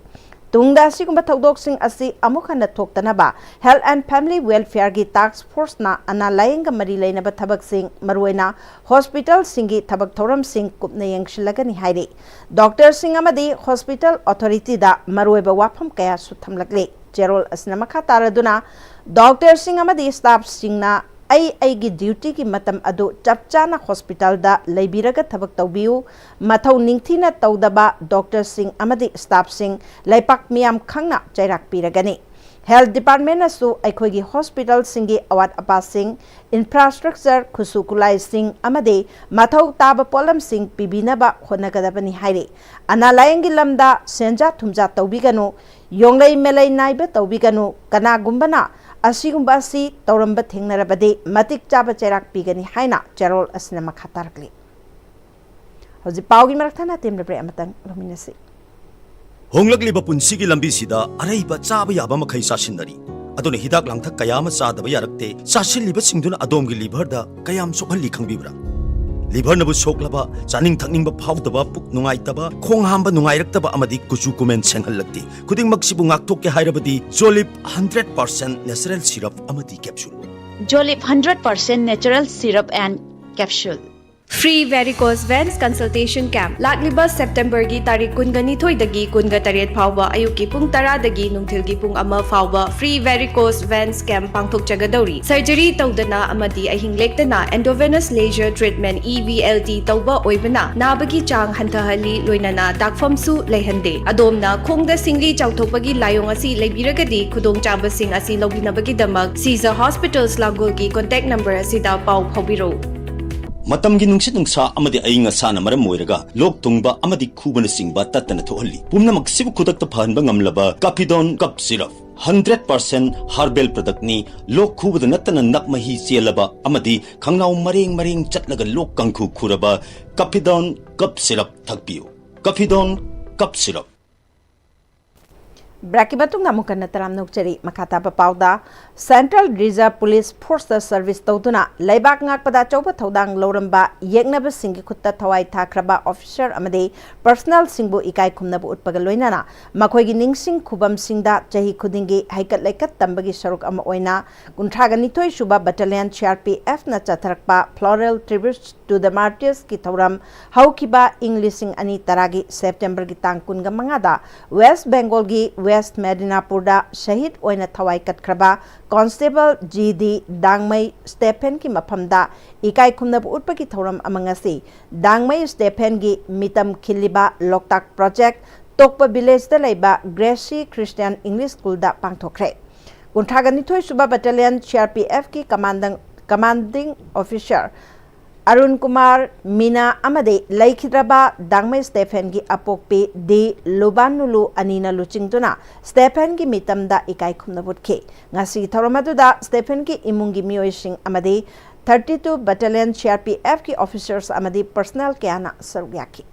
ꯇꯨꯡꯗ ꯑꯁꯤꯒꯨꯝꯕ ꯊꯧꯗꯣꯛꯁꯤꯡ ꯑꯁꯤ ꯑꯃꯨꯛ ꯍꯟꯅ ꯊꯣꯛꯇꯅꯕ Health and Family Welfareꯒꯤ task forceꯅ ꯑꯅꯥ ꯂꯥꯌꯦꯡꯒ ꯃꯔꯤ ꯂꯩꯅꯕ ꯊꯕꯛꯁꯤꯡ, ꯃꯔꯨꯑꯣꯏꯅ ꯍꯣꯁꯄꯤꯇꯥꯜꯁꯤꯡꯒꯤ ꯊꯕꯛ ꯊꯧꯔꯝꯁꯤꯡ ꯀꯨꯞꯅ ꯌꯦꯡꯁꯤꯜꯂꯒꯅꯤ ꯍꯥꯏꯔꯤ꯫ ꯗꯣꯛꯇꯔꯁꯤꯡ ꯑꯃꯗꯤ ꯍꯣꯁꯄꯤꯇꯥꯜ ꯑꯣꯊꯣꯔꯤꯇꯤꯗ ꯃꯔꯨꯑꯣꯏꯕ ꯋꯥꯐꯝ ꯀꯌꯥꯁꯨ ꯊꯝꯂꯛꯂꯤ꯫ ꯆꯦꯔꯣꯜ ꯑꯁꯤꯅ ꯃꯈꯥ ꯇꯥꯔꯗꯨꯅ, ꯗꯣꯛꯇꯔꯁꯤꯡ ꯑꯃꯗꯤ ꯁ꯭ꯇꯥꯐꯁꯤꯡꯅ ꯑꯩ ꯑꯩꯒꯤ ꯗ꯭ꯌꯨꯇꯤꯒꯤ ꯃꯇꯝ ꯑꯗꯨ ꯆꯞ ꯆꯥꯅ ꯍꯣꯁꯄꯤꯇꯥꯜꯗ ꯂꯩꯕꯤꯔꯒ ꯊꯕꯛ ꯇꯧꯕꯤꯌꯨ꯫ ꯃꯊꯧ ꯅꯤꯡꯊꯤꯅ ꯇꯧꯗꯕ ꯗꯣꯛꯇꯔꯁꯤꯡ ꯑꯃꯗꯤ ꯁ꯭ꯇꯥꯐꯁꯤꯡ ꯂꯩꯄꯥꯛ ꯃꯤꯌꯥꯝ ꯈꯪꯅ ꯆꯩꯔꯥꯛ ꯄꯤꯔꯒꯅꯤ꯫ ꯍꯦꯜꯊ ꯗꯤꯄꯥꯔꯠꯃꯦꯟꯅꯁꯨ ꯑꯩꯈꯣꯏꯒꯤ ꯍꯣꯁꯄꯤꯇꯥꯜꯁꯤꯡꯒꯤ ꯑꯋꯥꯠ ꯑꯄꯥꯁꯤꯡ, ꯏꯟꯐ꯭ꯔꯥꯁ꯭ꯇ꯭ꯔꯛꯆꯔ, ꯈꯨꯠꯁꯨ ꯈꯨꯠꯂꯥꯏꯁꯤꯡ ꯑꯃꯗꯤ ꯃꯊꯧ ꯇꯥꯕ ꯄꯣꯠꯂꯝꯁꯤꯡ ꯄꯤꯕꯤꯅꯕ ꯍꯣꯠꯅꯒꯗꯕꯅꯤ ꯍꯥꯏꯔꯤ꯫ ꯑꯅꯥ ꯂꯥꯌꯦꯡꯒꯤ ꯂꯝꯗ ꯁꯦꯟꯖꯥ ꯊꯨꯝꯖꯥ ꯇꯧꯕꯤꯒꯅꯨ, ꯌꯣꯡꯂꯩ ꯃꯦꯂꯩ ꯅꯥꯏꯕ ꯇꯧꯕꯤꯒꯅꯨ, ꯀꯅꯥꯒꯨꯝꯕꯅ ꯑꯁꯤꯒꯨꯝꯕ ꯑꯁꯤ ꯇꯧꯔꯝꯕ ꯊꯦꯡꯅꯔꯕꯗꯤ ꯃꯇꯤꯛ ꯆꯥꯕ ꯆꯩꯔꯥꯛ ꯄꯤꯒꯅꯤ ꯍꯥꯏꯅ ꯆꯦꯔꯣꯜ ꯑꯁꯤꯅ ꯃꯈꯥ ꯇꯥꯔꯛꯂꯤ꯫ ꯍꯧꯖꯤꯛ ꯄꯥꯎꯒꯤ ꯃꯔꯛ ꯊꯠꯅ ꯇꯦꯝꯂꯕ꯭ꯔꯦ ꯑꯃꯇꯪ ꯂꯧꯃꯤꯟꯅꯁꯤ꯫ ꯍꯣꯡꯂꯛꯂꯤꯕ ꯄꯨꯟꯁꯤꯒꯤ ꯂꯝꯕꯤꯁꯤꯗ ꯑꯔꯩꯕ ꯆꯥꯕ ꯌꯥꯕ ꯃꯈꯩ ꯆꯥꯁꯤꯟꯅꯔꯤ꯫ ꯑꯗꯨꯅ ꯍꯤꯗꯥꯛ ꯂꯥꯡꯊꯛ ꯀꯌꯥ ꯑꯃ ꯆꯥꯗꯕ ꯌꯥꯔꯛꯇꯦ꯫ ꯆꯥꯁꯤꯜꯂꯤꯕꯁꯤꯡꯗꯨꯅ ꯑꯗꯣꯝꯒꯤ ꯂꯤꯚꯔꯗ ꯀꯌꯥꯝ ꯁꯣꯛꯍꯜꯂꯤ ꯈꯪꯕꯤꯕ꯭ꯔꯥ? ꯂꯤꯚꯔꯅꯕꯨ ꯁꯣꯛꯂꯕ, ꯆꯥꯅꯤꯡ ꯊꯛꯅꯤꯡꯕ ꯐꯥꯎꯗꯕ, ꯄꯨꯛ ꯅꯨꯡꯉꯥꯏꯇꯕ, ꯈꯣꯡ ꯍꯥꯝꯕ ꯅꯨꯡꯉꯥꯏꯔꯛꯇꯕ ꯑꯃꯗꯤ ꯀꯨꯆꯨ ꯀꯨꯃꯦꯟ ꯁꯦꯡꯍꯜꯂꯛꯇꯦ꯫ ꯈꯨꯗꯤꯡꯃꯛꯁꯤꯕꯨ ꯉꯥꯛꯊꯣꯛꯀꯦ ꯍꯥꯏꯔꯕꯗꯤ ꯖꯣꯂꯤꯞ ꯍꯟꯗ꯭ꯔꯦꯠ ꯄꯥꯔꯁꯦꯟ ꯅꯦꯆꯔꯦꯜ ꯁꯤꯔꯞ ꯑꯃꯗꯤ capsule. Jolip hundred percent natural syrup and capsule. Free varicose veins consultation camp ꯂꯥꯛꯂꯤꯕ ꯁꯦꯞꯇꯦꯝꯕꯔꯒꯤ ꯇꯥꯔꯤꯛ ꯀꯨꯟꯒ ꯅꯤꯊꯣꯏꯗꯒꯤ ꯀꯨꯟꯒ ꯇꯔꯦꯠ ꯐꯥꯎꯕ ꯑꯌꯨꯛꯀꯤ ꯄꯨꯡ ꯇꯔꯥꯗꯒꯤ ꯅꯨꯡꯊꯤꯜꯒꯤ ꯄꯨꯡ ꯑꯃ ꯐꯥꯎꯕ free varicose veins camp ꯄꯥꯡꯊꯣꯛꯆꯒꯗꯧꯔꯤ꯫ ꯁꯔꯖꯔꯤ ꯇꯧꯗꯅ ꯑꯃꯗꯤ ꯑꯍꯤꯡ ꯂꯦꯛꯇꯅ intravenous laser treatment, E V L T, ꯇꯧꯕ ꯑꯣꯏꯕꯅ ꯅꯥꯕꯒꯤ ꯆꯥꯡ ꯍꯟꯊꯍꯜꯂꯤ, ꯂꯣꯏꯅꯅ ꯗꯥꯛꯐꯝꯁꯨ ꯂꯩꯍꯟꯗꯦ꯫ ꯑꯗꯣꯝꯅ ꯈꯣꯡꯗ ꯁꯤꯡꯂꯤ ꯆꯥꯎꯊꯣꯛꯄꯒꯤ ꯂꯥꯏꯑꯣꯡ ꯑꯁꯤ ꯂꯩꯕꯤꯔꯒꯗꯤ ꯈꯨꯗꯣꯡꯆꯥꯕꯁꯤꯡ ꯑꯁꯤ ꯂꯧꯕꯤꯅꯕꯒꯤꯗꯃꯛ ꯁꯤꯖ ꯍꯣꯁꯄꯤꯇꯥꯜꯁ ꯂꯥꯡꯒꯣꯜꯒꯤ contact number ꯑꯁꯤꯗ ꯄꯥꯎ ꯐꯥꯎꯕꯤꯔꯛꯎ꯫ ꯃꯇꯝꯒꯤ ꯅꯨꯡꯁꯤꯠ ꯅꯨꯡꯁꯥ ꯑꯃꯗꯤ ꯑꯏꯪ ꯑꯁꯥꯅ ꯃꯔꯝ ꯑꯣꯏꯔꯒ ꯂꯣꯛ ꯊꯨꯡꯕ ꯑꯃꯗꯤ ꯈꯨꯕꯅꯆꯤꯡꯕ ꯇꯠꯇꯅ ꯊꯣꯛꯍꯜꯂꯤ꯫ ꯄꯨꯝꯅꯃꯛꯁꯤꯕꯨ ꯈꯨꯗꯛꯇ ꯐꯍꯟꯕ ꯉꯝꯂꯕ ꯀꯥꯐꯤꯗꯣꯟ ꯀꯞ ꯁꯤꯔꯞ ꯍꯟꯗ꯭ꯔꯦꯠ ꯄꯥꯔꯁꯦꯟ ꯍꯔꯕꯦꯜ ꯄ꯭ꯔꯗꯛꯅꯤ꯫ ꯂꯣꯛ ꯈꯨꯕꯗ ꯅꯠꯇꯅ ꯅꯞ ꯃꯍꯤ ꯆꯦꯜꯂꯕ ꯑꯃꯗꯤ ꯈꯪꯅꯥꯎ ꯃꯔꯦꯡ ꯃꯔꯦꯡ ꯆꯠꯂꯒ ꯂꯣꯛ ꯀꯥꯡꯈꯨ ꯈꯨꯔꯕ ꯀꯥꯐꯤꯗꯣꯟ ꯀꯞ ꯁꯤꯔꯞ ꯊꯛꯄꯤꯌꯨ꯫ ꯀꯥꯐꯤꯗꯣꯟ ꯀꯞ ꯁꯤꯔꯞ꯫ ꯕ꯭ꯔꯦꯛꯀꯤ ꯃꯇꯨꯡꯗ ꯑꯃꯨꯛ ꯍꯟꯅ ꯇꯔꯥꯝꯅ ꯑꯣꯛꯆꯔꯤ꯫ ꯃꯈꯥ ꯇꯥꯕ ꯄꯥꯎꯗ, Central Reserve Police Forceꯇ service ꯇꯧꯗꯨꯅ ꯂꯩꯕꯥꯛ ꯉꯥꯛꯄꯗ ꯑꯆꯧꯕ ꯊꯧꯗꯥꯡ ꯂꯧꯔꯝꯕ ꯌꯦꯛꯅꯕꯁꯤꯡꯒꯤ ꯈꯨꯠꯇ ꯊꯋꯥꯏ ꯊꯥꯈ꯭ꯔꯕ officer ꯑꯃꯗꯤ personnelꯁꯤꯡꯕꯨ ꯏꯀꯥꯏ ꯈꯨꯝꯅꯕ ꯎꯠꯄꯒ ꯂꯣꯏꯅꯅ ꯃꯈꯣꯏꯒꯤ ꯅꯤꯡꯁꯤꯡ ꯈꯨꯕꯝꯁꯤꯡꯗ ꯆꯍꯤ ꯈꯨꯗꯤꯡꯒꯤ ꯍꯩꯀꯠ ꯂꯩꯀꯠ ꯇꯝꯕꯒꯤ ꯁꯔꯨꯛ ꯑꯃ ꯑꯣꯏꯅ ꯀꯨꯟꯊ꯭ꯔꯥꯒ ꯅꯤꯊꯣꯏ ꯁꯨꯕ Battalion C R P Fꯅ ꯆꯠꯊꯔꯛꯄ Floral Tributes to the Martyrsꯀꯤ ꯊꯧꯔꯝ ꯍꯧꯈꯤꯕ ꯏꯪ ꯂꯤꯁꯤꯡ ꯑꯅꯤ ꯇꯔꯥꯒꯤ ꯁꯦꯞꯇꯦꯝꯕꯔꯒꯤ ꯇꯥꯡ ꯀꯨꯟꯒ ꯃꯉꯥꯗ West Bengalꯒꯤ West Medinapurꯗ ꯁꯍꯤꯗ ꯑꯣꯏꯅ ꯊꯋꯥꯏ ꯀꯠꯈ꯭ꯔꯕ Constable G D ꯗꯥꯡꯃꯩ ꯁ꯭ꯇꯦꯐꯦꯟꯒꯤ ꯃꯐꯝꯗ ꯏꯀꯥꯏ ꯈꯨꯝꯅꯕ ꯎꯠꯄꯒꯤ ꯊꯧꯔꯝ ꯑꯃ ꯉꯁꯤ ꯗꯥꯡꯃꯩ ꯁ꯭ꯇꯦꯐꯦꯟꯒꯤ ꯃꯤꯇꯝ ꯈꯤꯜꯂꯤꯕ ꯂꯣꯛꯇꯥꯛ Project ꯇꯣꯛꯄ ꯚꯤꯂꯦꯖꯇ ꯂꯩꯕ ꯒ꯭ꯔꯦꯁꯤ ꯈ꯭ꯔꯤꯁꯇꯤꯌꯥꯟ ꯏꯪꯂꯤꯁ ꯁ꯭ꯀꯨꯜꯗ ꯄꯥꯡꯊꯣꯛꯈ꯭ꯔꯦ꯫ ꯀꯨꯟꯊ꯭ꯔꯥ ꯅꯤꯊꯣꯏ ꯁꯨꯕ ꯕꯦꯇꯥꯂꯤꯌꯟ ꯁꯤ ꯑꯥꯔ ꯄꯤ ꯑꯦꯐꯀꯤ commanding, commanding officer Arun Kumar Meena ꯑꯃꯗꯤ ꯂꯩꯈꯤꯗ꯭ꯔꯕ ꯗꯥꯡꯃꯩ ꯁ꯭ꯇꯦꯐꯦꯟꯒꯤ ꯑꯄꯣꯛꯄꯤ ꯗꯤ ꯂꯨꯕꯥꯅꯨꯂꯨ ꯑꯅꯤꯅ ꯂꯨꯆꯤꯡꯗꯨꯅ ꯁ꯭ꯇꯦꯐꯦꯟꯒꯤ ꯃꯤꯇꯝꯗ ꯏꯀꯥꯏ ꯈꯨꯝꯅꯕ ꯎꯠꯈꯤ꯫ ꯉꯁꯤꯒꯤ ꯊꯧꯔꯝ ꯑꯗꯨꯗ ꯁ꯭ꯇꯦꯐꯦꯟꯒꯤ ꯏꯃꯨꯡꯒꯤ ꯃꯤꯑꯣꯏꯁꯤꯡ ꯑꯃꯗꯤ thirty two ꯕꯦꯇꯥꯂꯤꯌꯟ C R P ꯑꯦꯐꯀꯤ ꯑꯣꯐꯤꯁꯥꯔꯁ ꯑꯃꯗꯤ ꯄꯔꯁꯅꯦꯜ ꯀꯌꯥꯅ ꯁꯔꯨꯛ ꯌꯥꯈꯤ꯫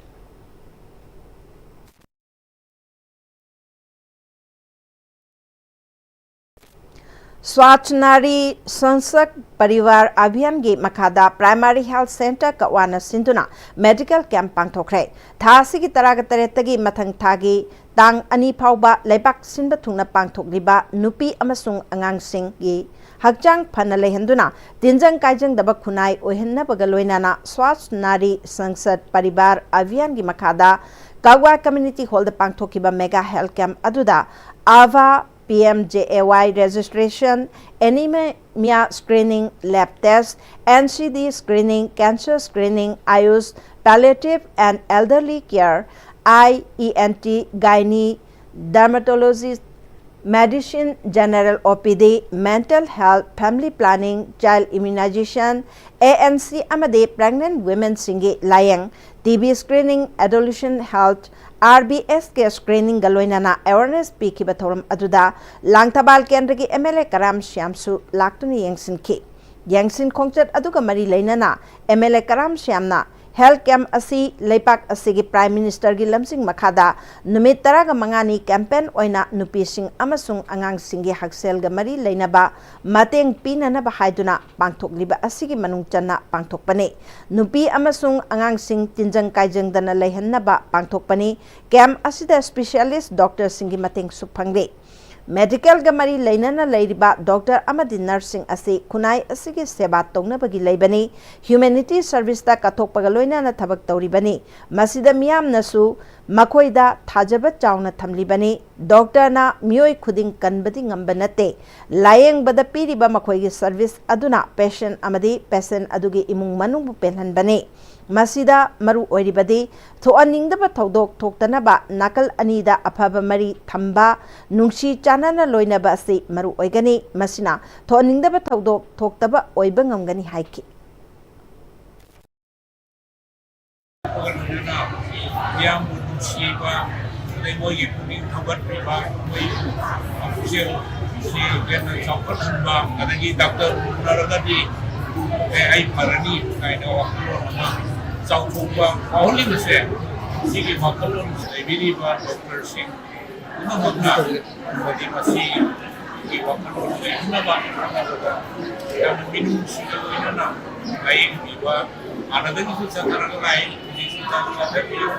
ꯁ꯭ꯋꯥꯆ ꯅꯥꯔꯤ ꯁꯪꯁꯠ ꯄꯔꯤꯕꯥꯔ ꯑꯚꯤꯌꯥꯟꯒꯤ ꯃꯈꯥꯗ ꯄ꯭ꯔꯥꯏꯃꯥꯔꯤ ꯍꯦꯜꯊ ꯁꯦꯟꯇꯔ ꯀꯛꯋꯥꯅ ꯁꯤꯟꯗꯨꯅ ꯃꯦꯗꯤꯀꯦꯜ ꯀꯦꯝꯞ ꯄꯥꯡꯊꯣꯛꯈ꯭ꯔꯦ꯫ ꯊꯥ ꯑꯁꯤꯒꯤ ꯇꯔꯥꯒ ꯇꯔꯦꯠꯇꯒꯤ ꯃꯊꯪ ꯊꯥꯒꯤ ꯇꯥꯡ ꯑꯅꯤ ꯐꯥꯎꯕ ꯂꯩꯕꯥꯛ ꯁꯤꯟꯕ ꯊꯨꯡꯅ ꯄꯥꯡꯊꯣꯛꯂꯤꯕ ꯅꯨꯄꯤ ꯑꯃꯁꯨꯡ ꯑꯉꯥꯡꯁꯤꯡꯒꯤ ꯍꯛꯆꯥꯡ ꯐꯅ ꯂꯩꯍꯟꯗꯨꯅ ꯇꯤꯟꯖꯪ ꯀꯥꯏꯖꯪꯗꯕ ꯈꯨꯟꯅꯥꯏ ꯑꯣꯏꯍꯟꯅꯕꯒ ꯂꯣꯏꯅꯅ ꯁ꯭ꯋꯥꯆ ꯅꯥꯔꯤ ꯁꯪꯁꯠ ꯄꯔꯤꯕꯥꯔ ꯑꯚꯤꯌꯥꯟꯒꯤ ꯃꯈꯥꯗ ꯀꯛꯋꯥ ꯀꯝꯃ꯭ꯌꯨꯅꯤꯇꯤ ꯍꯣꯜꯗ ꯄꯥꯡꯊꯣꯛꯈꯤꯕ ꯃꯦꯒꯥ ꯍꯦꯜꯊ ꯀꯦꯝꯞ ꯑꯗꯨꯗ ꯑꯥꯚꯥ, P M J A Y registration, anaemia screening, lab test, N C D screening, cancer screening, Ayush, palliative and elderly care, eye, E N T, gynae, dermatology, medicine, general O P D, mental health, family planning, child immunisation, A N C ꯑꯃꯗꯤ pregnant ꯋꯤꯃꯦꯟꯁꯤꯡꯒꯤ ꯂꯥꯌꯦꯡ, T B screening, adolescent health, R B S K ꯁ꯭ꯀ꯭ꯔꯤꯅꯤꯡꯒ ꯂꯣꯏꯅꯅ awareness ꯄꯤꯈꯤꯕ ꯊꯧꯔꯝ ꯑꯗꯨꯗ ꯂꯥꯡꯊꯕꯥꯜ ꯀꯦꯟꯗ꯭ꯔꯒꯤ M L A ꯀꯔꯥꯝ ꯁ꯭ꯌꯥꯝꯁꯨ ꯂꯥꯛꯇꯨꯅ ꯌꯦꯡꯁꯤꯟꯈꯤ꯫ ꯌꯦꯡꯁꯤꯟ ꯈꯣꯡꯆꯠ ꯑꯗꯨꯒ ꯃꯔꯤ ꯂꯩꯅꯅ ꯑꯦꯝ ꯑꯦꯜ ꯑꯦ ꯀꯔꯥꯝ ꯁ꯭ꯌꯥꯝꯅ ꯍꯦꯜꯊ ꯀꯦꯝꯞ ꯑꯁꯤ ꯂꯩꯕꯥꯛ ꯑꯁꯤꯒꯤ ꯄ꯭ꯔꯥꯏꯝ ꯃꯤꯅꯤꯁꯇꯔꯒꯤ ꯂꯝꯖꯤꯡ ꯃꯈꯥꯗ ꯅꯨꯃꯤꯠ ꯇꯔꯥꯒ ꯃꯉꯥꯅꯤ ꯀꯦꯝꯄꯦꯟ ꯑꯣꯏꯅ ꯅꯨꯄꯤꯁꯤꯡ ꯑꯃꯁꯨꯡ ꯑꯉꯥꯡꯁꯤꯡꯒꯤ ꯍꯛꯁꯦꯜꯒ ꯃꯔꯤ ꯂꯩꯅꯕ ꯃꯇꯦꯡ ꯄꯤꯅꯅꯕ ꯍꯥꯏꯗꯨꯅ ꯄꯥꯡꯊꯣꯛꯂꯤꯕ ꯑꯁꯤꯒꯤ ꯃꯅꯨꯡ ꯆꯟꯅ ꯄꯥꯡꯊꯣꯛꯄꯅꯤ꯫ ꯅꯨꯄꯤ ꯑꯃꯁꯨꯡ ꯑꯉꯥꯡꯁꯤꯡ ꯇꯤꯟꯖꯪ ꯀꯥꯏꯖꯪꯗꯅ ꯂꯩꯍꯟꯅꯕ ꯄꯥꯡꯊꯣꯛꯄꯅꯤ꯫ ꯀꯦꯝꯞ ꯑꯁꯤꯗ ꯁ꯭ꯄꯦꯁꯤꯌꯦꯂꯤꯁꯠ ꯗꯣꯛꯇꯔꯁꯤꯡꯒꯤ ꯃꯇꯦꯡꯁꯨ ꯐꯪꯂꯤ꯫ ꯃꯦꯗꯤꯀꯦꯜꯒ ꯃꯔꯤ ꯂꯩꯅꯅ ꯂꯩꯔꯤꯕ ꯗꯣꯛꯇꯔ ꯑꯃꯗꯤ ꯅꯔꯁꯁꯤꯡ ꯑꯁꯤ ꯈꯨꯟꯅꯥꯏ ꯑꯁꯤꯒꯤ ꯁꯦꯕꯥ ꯇꯧꯅꯕꯒꯤ ꯂꯩꯕꯅꯤ꯫ ꯍ꯭ꯌꯨꯃꯦꯅꯤꯇꯤ ꯁꯔꯚꯤꯁꯇ ꯀꯠꯊꯣꯛꯄꯒ ꯂꯣꯏꯅꯅ ꯊꯕꯛ ꯇꯧꯔꯤꯕꯅꯤ꯫ ꯃꯁꯤꯗ ꯃꯤꯌꯥꯝꯅꯁꯨ ꯃꯈꯣꯏꯗ ꯊꯥꯖꯕ ꯆꯥꯎꯅ ꯊꯝꯂꯤꯕꯅꯤ꯫ ꯗꯣꯛꯇꯔꯅ ꯃꯤꯑꯣꯏ ꯈꯨꯗꯤꯡ ꯀꯟꯕꯗꯤ ꯉꯝꯕ ꯅꯠꯇꯦ꯫ ꯂꯥꯌꯦꯡꯕꯗ ꯄꯤꯔꯤꯕ ꯃꯈꯣꯏꯒꯤ ꯁꯔꯚꯤꯁ ꯑꯗꯨꯅ ꯄꯦꯁꯦꯟꯠ ꯑꯃꯗꯤ ꯄꯦꯁꯦꯟꯠ ꯑꯗꯨꯒꯤ ꯏꯃꯨꯡ ꯃꯅꯨꯡꯕꯨ ꯄꯦꯜꯍꯟꯕꯅꯤ꯫ ꯃꯁꯤꯗ ꯃꯔꯨ ꯑꯣꯏꯔꯤꯕꯗꯤ ꯊꯣꯛꯍꯟꯅꯤꯡꯗꯕ ꯊꯧꯗꯣꯛ ꯊꯣꯛꯇꯅꯕ ꯅꯥꯀꯜ ꯑꯅꯤꯗ ꯑꯐꯕ ꯃꯔꯤ ꯊꯝꯕ, ꯅꯨꯡꯁꯤ ꯆꯥꯟꯅꯅ ꯂꯣꯏꯅꯕ ꯑꯁꯤ ꯃꯔꯨ ꯑꯣꯏꯒꯅꯤ꯫ ꯃꯁꯤꯅ ꯊꯣꯛꯍꯟꯅꯤꯡꯗꯕ ꯊꯧꯗꯣꯛ ꯊꯣꯛꯇꯕ ꯑꯣꯏꯕ ꯉꯝꯒꯅꯤ ꯍꯥꯏꯈꯤ꯫ ꯃꯤꯌꯥꯝꯕꯨ ꯅꯨꯡꯁꯤꯕ, ꯑꯗꯩ ꯃꯣꯏꯒꯤ ꯄꯨꯛꯅꯤꯡ ꯊꯧꯒꯠꯄꯤꯕ, ꯃꯣꯏ ꯄꯨꯛꯆꯦꯜ ꯁꯤ ꯍꯦꯟꯅ ꯆꯥꯎꯈꯠꯍꯟꯕ, ꯑꯗꯒꯤ ꯗꯥꯛꯇꯔ ꯎꯅꯔꯒꯗꯤ ꯑꯦ, ꯑꯩ ꯐꯔꯅꯤ ꯀꯥꯏꯅ ꯋꯥꯈꯜꯂꯣꯟ ꯑꯃ ꯆꯥꯎꯊꯣꯛꯄ ꯐꯥꯎꯍꯜꯂꯤꯕꯁꯦ, ꯁꯤꯒꯤ ꯋꯥꯈꯜꯂꯣꯟ ꯂꯩꯕꯤꯔꯤꯕ ꯗꯣꯛꯇꯔꯁꯤꯡ ꯄꯨꯝꯅꯃꯛꯅ ꯍꯥꯏꯗꯤ ꯃꯁꯤꯒꯤ ꯋꯥꯈꯜꯂꯣꯟ ꯂꯩꯍꯟꯅꯕ ꯍꯣꯠꯅꯕꯗ ꯌꯥꯝꯅ ꯃꯤꯅꯨꯡꯁꯤꯒ ꯂꯣꯏꯅꯅ ꯂꯥꯌꯦꯡꯕꯤꯕ ꯍꯥꯟꯅꯗꯒꯤꯁꯨ ꯆꯠꯅꯔꯒ ꯂꯥꯛꯏ, ꯍꯧꯖꯤꯛꯁꯨ ꯆꯠꯅꯕꯤꯌꯨ꯫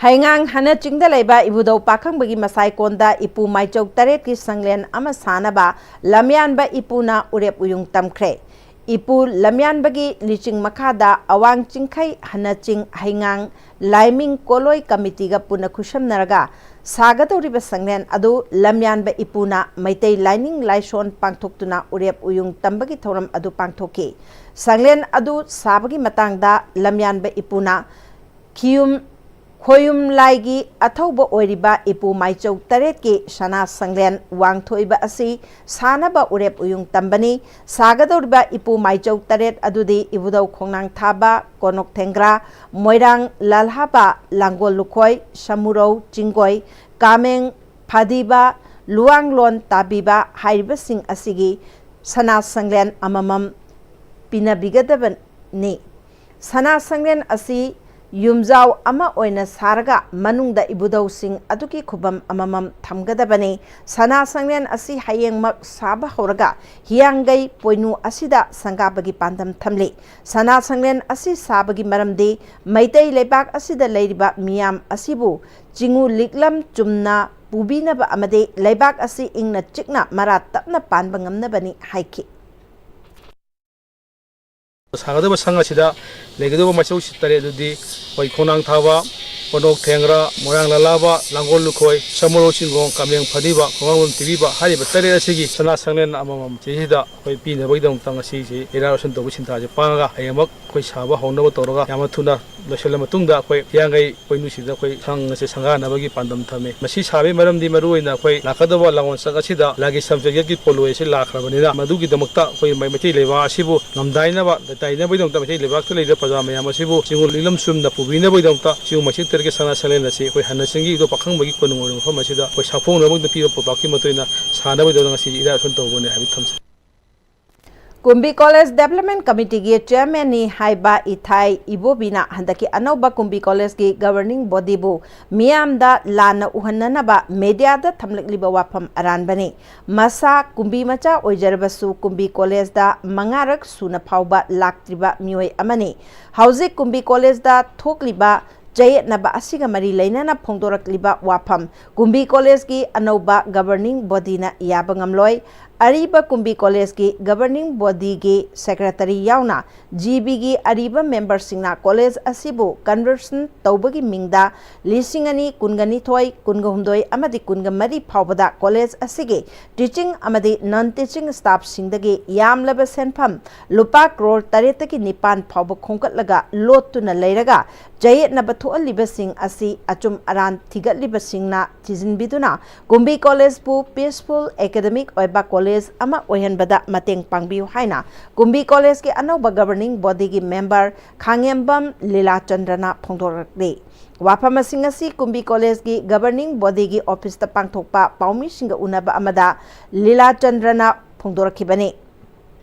ꯍꯩꯉꯥꯡ ꯍꯅꯆꯤꯡꯗ ꯂꯩꯕ ꯏꯕꯨꯙꯧ ꯄꯥꯈꯪꯕꯒꯤ ꯃꯁꯥꯏꯀꯣꯟꯗ ꯏꯄꯨ ꯃꯥꯏꯆꯧ ꯇꯔꯦꯠꯀꯤ ꯁꯪꯂꯦꯟ ꯑꯃ ꯁꯥꯅꯕ ꯂꯝꯌꯥꯟꯕ ꯏꯄꯨꯅ ꯎꯔꯦꯞ ꯎꯌꯨꯡ ꯇꯝꯈ꯭ꯔꯦ꯫ ꯏꯄꯨ ꯂꯝꯌꯥꯟꯕꯒꯤ ꯂꯤꯆꯤꯡ ꯃꯈꯥꯗ ꯑꯋꯥꯡ ꯆꯤꯡꯈꯩ, ꯍꯅꯆꯤꯡ, ꯍꯩꯉꯥꯡ, ꯂꯥꯏꯃꯤꯡ ꯀꯣꯂꯣꯏ ꯀꯃꯤꯇꯤꯒ ꯄꯨꯟꯅ ꯈꯨꯠꯁꯝꯅꯔꯒ ꯁꯥꯒꯗꯧꯔꯤꯕ ꯁꯪꯂꯦꯟ ꯑꯗꯨ ꯂꯝꯌꯥꯟꯕ ꯏꯄꯨꯅ ꯃꯩꯇꯩ ꯂꯥꯏꯅꯤꯡ ꯂꯥꯏꯁꯣꯟ ꯄꯥꯡꯊꯣꯛꯇꯨꯅ ꯎꯔꯦꯞ ꯎꯌꯨꯡ ꯇꯝꯕꯒꯤ ꯊꯧꯔꯝ ꯑꯗꯨ ꯄꯥꯡꯊꯣꯛꯈꯤ꯫ ꯁꯪꯂꯦꯟ ꯑꯗꯨ ꯁꯥꯕꯒꯤ ꯃꯇꯥꯡꯗ ꯂꯝꯌꯥꯟꯕ ꯏꯄꯨꯅ ꯈꯤꯌꯨꯝ ꯈꯣꯌꯨꯝ ꯂꯥꯏꯒꯤ ꯑꯊꯧꯕ ꯑꯣꯏꯔꯤꯕ ꯏꯄꯨ ꯃꯥꯏꯆꯧ ꯇꯔꯦꯠꯀꯤ ꯁꯅꯥ ꯁꯪꯂꯦꯟ ꯋꯥꯡꯊꯣꯏꯕ ꯑꯁꯤ ꯁꯥꯅꯕ ꯎꯔꯦꯞ ꯎꯌꯨꯡ ꯇꯝꯕꯅꯤ꯫ ꯁꯥꯒꯗꯧꯔꯤꯕ ꯏꯄꯨ ꯃꯥꯏꯆꯧ ꯇꯔꯦꯠ ꯑꯗꯨꯗꯤ ꯏꯕꯨꯙꯧ ꯈꯣꯡꯅꯥꯡ ꯊꯥꯕ, ꯀꯣꯅꯣꯛ ꯊꯦꯡꯒ꯭ꯔꯥ, ꯃꯣꯏꯔꯥꯡ ꯂꯥꯜꯍꯥꯕ, ꯂꯥꯡꯒꯣꯜ ꯂꯨꯈꯣꯏ, ꯁꯃꯨꯔꯧ ꯆꯤꯡꯒꯣꯏ, ꯀꯥꯃꯦꯡ ꯐꯗꯤꯕ, ꯂꯨꯋꯥꯡꯂꯣꯟ ꯇꯥꯕꯤꯕ ꯍꯥꯏꯔꯤꯕꯁꯤꯡ ꯑꯁꯤꯒꯤ ꯁꯅꯥ ꯁꯪꯂꯦꯟ ꯑꯃꯃꯝ ꯄꯤꯅꯕꯤꯒꯗꯕꯅꯤ꯫ ꯁꯅꯥ ꯁꯪꯂꯦꯟ ꯑꯁꯤ ꯌꯨꯝꯖꯥꯎ ꯑꯃ ꯑꯣꯏꯅ ꯁꯥꯔꯒ ꯃꯅꯨꯡꯗ ꯏꯕꯨꯙꯧꯁꯤꯡ ꯑꯗꯨꯒꯤ ꯈꯨꯕꯝ ꯑꯃꯃꯝ ꯊꯝꯒꯗꯕꯅꯤ꯫ ꯁꯅꯥ ꯁꯪꯂꯦꯟ ꯑꯁꯤ ꯍꯌꯦꯡꯃꯛ ꯁꯥꯕ ꯍꯧꯔꯒ ꯍꯤꯌꯥꯡꯒꯩ ꯄꯣꯏꯅꯨ ꯑꯁꯤꯗ ꯁꯪꯒꯥꯕꯒꯤ ꯄꯥꯟꯗꯝ ꯊꯝꯂꯤ꯫ ꯁꯅꯥ ꯁꯪꯂꯦꯟ ꯑꯁꯤ ꯁꯥꯕꯒꯤ ꯃꯔꯝꯗꯤ ꯃꯩꯇꯩ ꯂꯩꯕꯥꯛ ꯑꯁꯤꯗ ꯂꯩꯔꯤꯕ ꯃꯤꯌꯥꯝ ꯑꯁꯤꯕꯨ ꯆꯤꯡꯉꯨ ꯂꯤꯛꯂꯝ ꯆꯨꯝꯅ ꯄꯨꯕꯤꯅꯕ ꯑꯃꯗꯤ ꯂꯩꯕꯥꯛ ꯑꯁꯤ ꯏꯪꯅ ꯆꯤꯛꯅ ꯃꯔꯥ ꯇꯞꯅ ꯄꯥꯟꯕ ꯉꯝꯅꯕꯅꯤ ꯍꯥꯏꯈꯤ꯫ ꯁꯥꯒꯗꯕ ꯁꯪ ꯑꯁꯤꯗ ꯂꯩꯒꯗꯕ ꯃꯆꯧꯁꯤ ꯇꯔꯦꯠ ꯑꯗꯨꯗꯤ ꯑꯩꯈꯣꯏ ꯈꯣꯡꯅꯥꯡ ꯊꯥꯕ, ꯀꯣꯅꯣꯛ ꯊꯦꯡꯒ꯭ꯔꯥ, ꯃꯣꯏꯔꯥꯡ ꯂꯂꯥꯕ, ꯂꯥꯡꯒꯣꯜ ꯂꯨꯈꯣꯏ, ꯁꯃꯨꯔꯧ ꯆꯤꯡꯒꯣꯡ, ꯀꯥꯃꯦꯡ ꯐꯗꯤꯕ, ꯈꯣꯡꯉꯥꯝꯕꯝ ꯇꯤꯕꯤꯕ ꯍꯥꯏꯔꯤꯕ ꯇꯔꯦꯠ ꯑꯁꯤꯒꯤ ꯁꯅꯥ ꯁꯪꯂꯦꯟ ꯑꯃꯃꯝ ꯁꯤꯁꯤꯗ ꯑꯩꯈꯣꯏ ꯄꯤꯅꯕꯒꯤꯗꯃꯛꯇ ꯉꯁꯤꯁꯤ ꯏꯔꯥꯠ ꯂꯣꯏꯁꯟ ꯇꯧꯕꯒꯤ ꯁꯤꯟꯊꯥꯁꯤ ꯄꯥꯡꯉꯒ ꯍꯌꯦꯡꯃꯛ ꯑꯩꯈꯣꯏ ꯁꯥꯕ ꯍꯧꯅꯕ ꯇꯧꯔꯒ ꯌꯥꯝꯅ ꯊꯨꯅ ꯂꯣꯏꯁꯤꯜꯂ ꯃꯇꯨꯡꯗ ꯑꯩꯈꯣꯏ ꯍꯤꯌꯥꯡꯒꯩ ꯄꯣꯏꯅꯨꯁꯤꯗ ꯑꯩꯈꯣꯏ ꯁꯪ ꯑꯁꯤ ꯁꯪꯒꯥꯅꯕꯒꯤ ꯄꯥꯟꯗꯝ ꯊꯝꯃꯤ꯫ ꯃꯁꯤ ꯁꯥꯕꯒꯤ ꯃꯔꯝꯗꯤ ꯃꯔꯨꯑꯣꯏꯅ ꯑꯩꯈꯣꯏ ꯂꯥꯛꯀꯗꯕ ꯂꯥꯡꯕꯟ ꯆꯪ ꯑꯁꯤꯗ ꯂꯥꯏꯒꯤ ꯁꯝꯖꯦꯠꯀꯤ ꯄꯣꯠꯂꯣꯏ ꯑꯁꯤ ꯂꯥꯛꯈ꯭ꯔꯕꯅꯤꯅ ꯃꯗꯨꯒꯤꯗꯃꯛꯇ ꯑꯩꯈꯣꯏ ꯃꯩ-, ꯃꯩꯇꯩ ꯂꯩꯕꯥꯛ ꯑꯁꯤꯕꯨ ꯅꯝꯗꯥꯏꯅꯕ, ꯇꯥꯏꯅꯕꯒꯤꯗꯃꯛꯇ ꯃꯩꯇꯩ ꯂꯩꯕꯥꯛꯇ ꯂꯩꯔꯤꯕ ꯄ꯭ꯔꯖꯥ ꯃꯌꯥꯝ ꯑꯁꯤꯕꯨ ꯆꯤꯡ ꯅꯤꯡꯂꯝ ꯆꯨꯝꯅ ꯄꯨꯕꯤꯅꯕꯒꯤꯗꯃꯛꯇ ꯆꯤꯡ ꯃꯁꯤꯡ ꯇꯔꯦꯠꯀꯤ ꯁꯅꯥ ꯁꯪꯂꯦꯟ ꯑꯁꯤ ꯑꯩꯈꯣꯏ ꯍꯟꯅ ꯆꯤꯡꯒꯤ ꯏꯕꯨꯙꯧ ꯄꯥꯈꯪꯕꯒꯤ ꯀꯣꯅꯨꯡ ꯑꯣꯏꯔꯤꯕ ꯃꯐꯝ ꯑꯁꯤꯗ ꯑꯩꯈꯣꯏ ꯁꯥꯐꯣꯡꯅꯕꯒꯤꯗꯃꯛꯇ ꯄꯤꯕ ꯄꯥꯎꯇꯥꯛꯀꯤ ꯃꯇꯨꯡ ꯏꯟꯅ ꯁꯥꯟꯅꯕꯒꯤꯗꯃꯛꯇ ꯉꯁꯤ ꯏꯔꯥꯠ ꯂꯣꯏꯁꯟ ꯇꯧꯕꯅꯤ ꯍꯥꯏꯕ ꯊꯝꯖꯩ꯫ ꯀꯨꯝꯕꯤ ꯀꯣꯂꯦꯖ ꯗꯦꯕꯂꯞꯃꯦꯟ ꯀꯃꯤꯇꯤꯒꯤ ꯆꯤꯌꯔꯃꯦꯟꯅꯤ ꯍꯥꯏꯕ ꯏꯊꯥꯏ ꯏꯕꯣꯕꯤꯅ ꯍꯟꯗꯛꯀꯤ ꯑꯅꯧꯕ ꯀꯨꯝꯕꯤ ꯀꯣꯂꯦꯖꯀꯤ ꯒꯕꯔꯅꯤꯡ ꯕꯣꯗꯤꯕꯨ ꯃꯤꯌꯥꯝꯗ ꯂꯥꯟꯅ ꯎꯍꯟꯅꯅꯕ ꯃꯦꯗꯤꯌꯥꯗ ꯊꯝꯂꯛꯂꯤꯕ ꯋꯥꯐꯝ ꯑꯔꯥꯟꯕꯅꯤ꯫ ꯃꯁꯥ ꯀꯨꯝꯕꯤ ꯃꯆꯥ ꯑꯣꯏꯖꯔꯕꯁꯨ ꯀꯨꯝꯕꯤ ꯀꯣꯂꯦꯖꯇ ꯃꯉꯥꯔꯛ ꯁꯨꯅ ꯐꯥꯎꯕ ꯂꯥꯛꯇ꯭ꯔꯤꯕ ꯃꯤꯑꯣꯏ ꯑꯃꯅꯤ꯫ ꯍꯧꯖꯤꯛ ꯀꯨꯝꯕꯤ ꯀꯣꯂꯦꯖꯇ ꯊꯣꯛꯂꯤꯕ ꯆꯌꯦꯠꯅꯕ ꯑꯁꯤꯒ ꯃꯔꯤ ꯂꯩꯅꯅ ꯐꯣꯡꯗꯣꯔꯛꯂꯤꯕ ꯋꯥꯐꯝ ꯀꯨꯝꯕꯤ ꯀꯣꯂꯦꯖꯀꯤ ꯑꯅꯧꯕ ꯒꯕꯔꯅꯤꯡ ꯕꯣꯗꯤꯅ ꯌꯥꯕ ꯉꯝꯂꯣꯏ꯫ ꯑꯔꯤꯕ ꯀꯨꯝꯕꯤ ꯀꯣꯂꯦꯖꯀꯤ ꯒꯕꯔꯅꯤꯡ ꯕꯣꯗꯤꯒꯤ ꯁꯦꯀ꯭ꯔꯦꯇꯔꯤ ꯌꯥꯎꯅ ꯖꯤ ꯕꯤꯒꯤ ꯑꯔꯤꯕ ꯃꯦꯝꯕꯔꯁꯤꯡꯅ ꯀꯣꯂꯦꯖ ꯑꯁꯤꯕꯨ ꯀꯟꯚꯔꯁꯟ ꯇꯧꯕꯒꯤ ꯃꯤꯡꯗ ꯂꯤꯁꯤꯡ ꯑꯅꯤ ꯀꯨꯟꯒ ꯅꯤꯊꯣꯏ, ꯀꯨꯟꯒ ꯍꯨꯝꯗꯣꯏ ꯑꯃꯗꯤ ꯀꯨꯟꯒ ꯃꯔꯤ ꯐꯥꯎꯕꯗ ꯀꯣꯂꯦꯖ ꯑꯁꯤꯒꯤ ꯇꯤꯆꯤꯡ ꯑꯃꯗꯤ ꯅꯟ ꯇꯤꯆꯤꯡ ꯁ꯭ꯇꯥꯐꯁꯤꯡꯗꯒꯤ ꯌꯥꯝꯂꯕ ꯁꯦꯟꯐꯝ ꯂꯨꯄꯥ ꯀ꯭ꯔꯣꯔ ꯇꯔꯦꯠꯇꯒꯤ ꯅꯤꯄꯥꯟ ꯐꯥꯎꯕ ꯈꯣꯝꯒꯠꯂꯒ ꯂꯣꯠꯇꯨꯅ ꯂꯩꯔꯒ ꯆꯌꯦꯠꯅꯕ ꯊꯣꯛꯍꯜꯂꯤꯕꯁꯤꯡ ꯑꯁꯤ ꯑꯆꯨꯝ ꯑꯔꯥꯟ ꯊꯤꯒꯠꯂꯤꯕꯁꯤꯡꯅ ꯊꯤꯖꯤꯟꯕꯤꯗꯨꯅ ꯀꯨꯝꯕꯤ ꯀꯣꯂꯦꯖꯄꯨ ꯄꯤꯁꯐꯨꯜ ꯑꯦꯀꯥꯗꯃꯤꯛ ꯑꯣꯏꯕ ꯀꯣꯂꯦꯖ ꯑꯃ ꯑꯣꯏꯍꯟꯕꯗ ꯃꯇꯦꯡ ꯄꯥꯡꯕꯤꯌꯨ ꯍꯥꯏꯅ ꯀꯨꯝꯕꯤ ꯀꯣꯂꯦꯖꯀꯤ ꯑꯅꯧꯕ ꯒꯕꯔꯅꯤꯡ ꯕꯣꯗꯤꯒꯤ ꯃꯦꯝꯕꯔ ꯈꯥꯉꯦꯝꯕꯝ ꯂꯤꯂꯥꯆꯟꯗ꯭ꯔꯅ ꯐꯣꯡꯗꯣꯔꯛꯂꯤ꯫ ꯋꯥꯐꯝ ꯑꯁꯤꯡ ꯑꯁꯤ ꯀꯨꯝꯕꯤ ꯀꯣꯂꯦꯖꯀꯤ ꯒꯕꯔꯅꯤꯡ ꯕꯣꯗꯤꯒꯤ ꯑꯣꯐꯤꯁꯇ ꯄꯥꯡꯊꯣꯛꯄ ꯄꯥꯎꯃꯤꯁꯤꯡꯒ ꯎꯅꯕ ꯑꯃꯗ ꯂꯤꯂꯥꯆꯟꯗ꯭ꯔꯅ ꯐꯣꯡꯗꯣꯔꯛꯈꯤꯕꯅꯤ꯫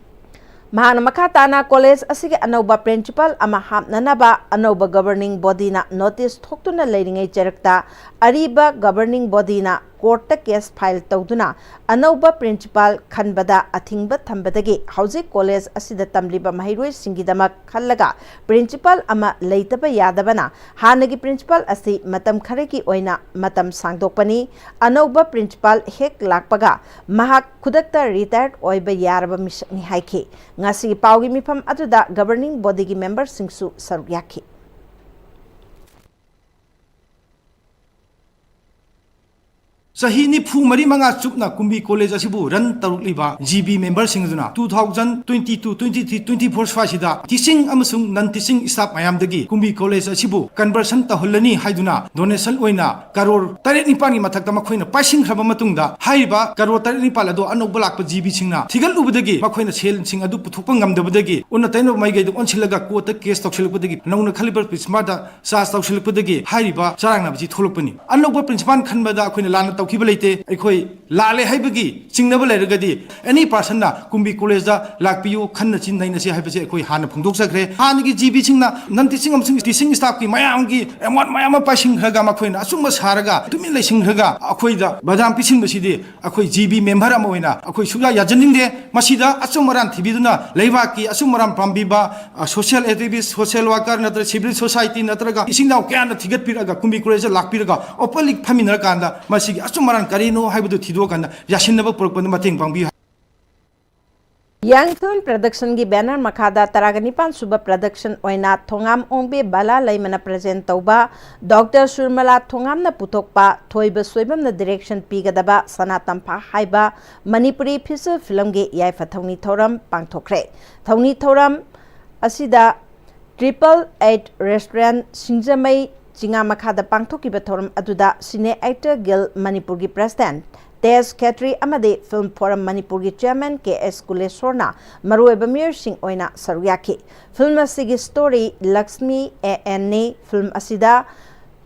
ꯃꯍꯥꯛꯅ ꯃꯈꯥ ꯇꯥꯅ ꯀꯣꯂꯦꯖ ꯑꯁꯤꯒꯤ ꯑꯅꯧꯕ ꯄ꯭ꯔꯤꯟꯁꯤꯄꯥꯜ ꯑꯃ ꯍꯥꯞꯅꯅꯕ ꯑꯅꯧꯕ ꯒꯕꯔꯅꯤꯡ ꯕꯣꯗꯤꯅ ꯅꯣꯇꯤꯁ ꯊꯣꯛꯇꯨꯅ ꯂꯩꯔꯤꯉꯩ ꯆꯩꯔꯛꯇ ꯑꯔꯤꯕ governing bodyꯅ courtꯇ case file ꯇꯧꯗꯨꯅ ꯑꯅꯧꯕ principal ꯈꯟꯕꯗ ꯑꯊꯤꯡꯕ ꯊꯝꯕꯗꯒꯤ ꯍꯧꯖꯤꯛ college ꯑꯁꯤꯗ ꯇꯝꯂꯤꯕ ꯃꯍꯩꯔꯣꯏꯁꯤꯡꯒꯤꯗꯃꯛ ꯈꯜꯂꯒ principal ꯑꯃ ꯂꯩꯇꯕ ꯌꯥꯗꯕꯅ ꯍꯥꯟꯅꯒꯤ principal ꯑꯁꯤ ꯃꯇꯝ ꯈꯔꯒꯤ ꯑꯣꯏꯅ ꯃꯇꯝ ꯁꯥꯡꯗꯣꯛꯄꯅꯤ꯫ ꯑꯅꯧꯕ principal ꯍꯦꯛ ꯂꯥꯛꯄꯒ ꯃꯍꯥꯛ ꯈꯨꯗꯛꯇ retired ꯑꯣꯏꯕ ꯌꯥꯔꯕ ꯃꯤꯁꯛꯅꯤ ꯍꯥꯏꯈꯤ꯫ ꯉꯁꯤꯒꯤ ꯄꯥꯎꯒꯤ ꯃꯤꯐꯝ ꯑꯗꯨꯗ governing bodyꯒꯤ memberꯁꯤꯡꯁꯨ ꯁꯔꯨꯛ ꯌꯥꯈꯤ꯫ ꯆꯍꯤ ꯅꯤꯐꯨ ꯃꯔꯤ ꯃꯉꯥ ꯆꯨꯞꯅ ꯀꯨꯝꯕꯤ college ꯑꯁꯤꯕꯨ run ꯇꯧꯔꯛꯂꯤꯕ G B memberꯁꯤꯡ ꯑꯗꯨꯅ two thousand twenty two, twenty three, twenty four ꯁ꯭ꯋꯥꯏꯁꯤꯗ teaching ꯑꯃꯁꯨꯡ non teaching staff ꯃꯌꯥꯝꯗꯒꯤ ꯀꯨꯝꯕꯤ college ꯑꯁꯤꯕꯨ conversion ꯇꯧꯍꯜꯂꯅꯤ ꯍꯥꯏꯗꯨꯅ donation ꯑꯣꯏꯅ ꯀꯔꯣꯔ ꯇꯔꯦꯠ ꯅꯤꯄꯥꯟꯒꯤ ꯃꯊꯛꯇ ꯃꯈꯣꯏꯅ ꯄꯥꯏꯁꯤꯟꯈ꯭ꯔꯕ ꯃꯇꯨꯡꯗ, ꯍꯥꯏꯔꯤꯕ ꯀꯔꯣꯔ ꯇꯔꯦꯠ ꯅꯤꯄꯥꯟ ꯑꯗꯣ ꯑꯅꯧꯕ ꯂꯥꯛꯄ G Bꯁꯤꯡꯅ ꯊꯤꯒꯠꯂꯨꯕꯗꯒꯤ ꯃꯈꯣꯏꯅ ꯁꯦꯜꯁꯤꯡ ꯑꯗꯨ ꯄꯨꯊꯣꯛꯄ ꯉꯝꯗꯕꯗꯒꯤ ꯎꯟꯅ ꯇꯩꯅꯕ ꯃꯥꯏꯀꯩꯗ ꯑꯣꯟꯁꯤꯜꯂꯒ courtꯇ case ꯇꯧꯁꯤꯜꯂꯛꯄꯗꯒꯤ ꯅꯧꯅ ꯈꯜꯂꯤꯕ principalꯗ charge ꯇꯧꯁꯤꯜꯂꯛꯄꯗꯒꯤ ꯍꯥꯏꯔꯤꯕ ꯆꯔꯥꯡꯅꯕꯁꯤ ꯊꯣꯛꯂꯛꯄꯅꯤ꯫ ꯑꯅꯧꯕ principal ꯈꯟꯕꯗ ꯑꯩꯈꯣꯏꯅ ꯂꯥꯟꯅ ꯇꯧꯈꯤꯕ ꯂꯩꯇꯦ꯫ ꯑꯩꯈꯣꯏ ꯂꯥꯜꯂꯦ ꯍꯥꯏꯕꯒꯤ ꯆꯤꯡꯅꯕ ꯂꯩꯔꯒꯗꯤ any personꯅ ꯀꯨꯝꯕꯤ collegeꯇ ꯂꯥꯛꯄꯤꯌꯨ, ꯈꯟꯅꯁꯤ ꯅꯩꯅꯁꯤ ꯍꯥꯏꯕꯁꯦ ꯑꯩꯈꯣꯏ ꯍꯥꯟꯅ ꯐꯣꯡꯗꯣꯛꯆꯈ꯭ꯔꯦ꯫ ꯍꯥꯟꯅꯒꯤ G Bꯁꯤꯡꯅ non teaching ꯑꯃꯁꯨꯡ teaching staffꯀꯤ ꯃꯌꯥꯝꯒꯤ amount ꯃꯌꯥꯝ ꯑꯃ ꯄꯥꯏꯁꯤꯟꯈ꯭ꯔꯒ ꯃꯈꯣꯏꯅ ꯑꯆꯨꯝꯕ ꯁꯥꯔꯒ ꯇꯨꯃꯤꯟ ꯂꯩꯁꯤꯟꯈ꯭ꯔꯒ ꯑꯩꯈꯣꯏꯗ ꯕꯗꯅꯥꯝ ꯄꯤꯁꯤꯟꯕꯁꯤꯗꯤ ꯑꯩꯈꯣꯏ G B member ꯑꯃ ꯑꯣꯏꯅ ꯑꯩꯈꯣꯏ ꯁꯨꯛꯌꯥ ꯌꯥꯖꯅꯤꯡꯗꯦ꯫ ꯃꯁꯤꯗ ꯑꯆꯨꯝ ꯑꯔꯥꯟ ꯊꯤꯕꯤꯗꯨꯅ ꯂꯩꯕꯥꯛꯀꯤ ꯑꯆꯨꯝ ꯑꯔꯥꯟ ꯄꯥꯝꯕꯤꯕ, ꯑ, social activist, social worker ꯅꯠꯇ꯭ꯔꯒ civil society ꯅꯠꯇ꯭ꯔꯒ ꯏꯆꯤꯟ ꯏꯅꯥꯎ ꯀꯌꯥꯅ ꯊꯤꯒꯠꯄꯤꯔꯒ ꯀꯨꯝꯕꯤ collegeꯇ ꯂꯥꯛꯄꯤꯔꯒ openly ꯐꯝꯃꯤꯟꯅꯔꯀꯥꯟꯗ ꯃꯁꯤꯒꯤ ꯑꯆꯨꯝ ꯑꯔꯥꯟ ꯀꯔꯤꯅꯣ ꯍꯥꯏꯕꯗꯨ ꯊꯤꯗꯣꯛꯑꯀꯥꯟꯗ ꯌꯥꯁꯤꯟꯅꯕ ꯄꯨꯔꯛꯄꯗ ꯃꯇꯦꯡ ꯄꯥꯡꯕꯤꯌꯨ꯫ Young Film Productionꯒꯤ banner ꯃꯈꯥꯗ ꯇꯔꯥꯒ ꯅꯤꯄꯥꯟ ꯁꯨꯕ production ꯑꯣꯏꯅ ꯊꯣꯉꯥꯝ ꯑꯣꯡꯕꯤ ꯕꯂꯥ ꯂꯩꯃꯅ present ꯇꯧꯕ, Doctor ꯁꯨꯔꯃꯂꯥ ꯊꯣꯉꯥꯝꯅ ꯄꯨꯊꯣꯛꯄ, ꯊꯣꯏꯕ ꯁꯣꯏꯕꯝꯅ direction ꯄꯤꯒꯗꯕ ꯁꯅꯥ ꯇꯝꯐꯥ ꯍꯥꯏꯕ ꯃꯅꯤꯄꯨꯔꯤ feature filmꯒꯤ ꯌꯥꯏꯐ ꯊꯧꯅꯤ ꯊꯧꯔꯝ ꯄꯥꯡꯊꯣꯛꯈ꯭ꯔꯦ꯫ ꯊꯧꯅꯤ ꯊꯧꯔꯝ ꯑꯁꯤꯗ Triple Eight Restaurant ꯁꯤꯡꯖꯃꯩ ꯆꯤꯉꯥ ꯃꯈꯥꯗ ꯄꯥꯡꯊꯣꯛꯈꯤꯕ ꯊꯧꯔꯝ ꯑꯗꯨꯗ Cine Actor Guild ꯃꯅꯤꯄꯨꯔꯒꯤ president ꯇꯦꯖ ꯈꯦꯇ꯭ꯔꯤ ꯑꯃꯗꯤ Film Forum ꯃꯅꯤꯄꯨꯔꯒꯤ chairman ꯀꯦ ꯑꯦꯁ ꯀꯨꯂꯦꯁꯣꯔꯅ ꯃꯔꯨꯑꯣꯏꯕ ꯃꯤꯑꯣꯏꯁꯤꯡ ꯑꯣꯏꯅ ꯁꯔꯨꯛ ꯌꯥꯈꯤ꯫ Film ꯑꯁꯤꯒꯤ story ꯂꯛꯁꯃꯤ ꯑꯦ ꯑꯦꯟꯅꯤ꯫ Film ꯑꯁꯤꯗ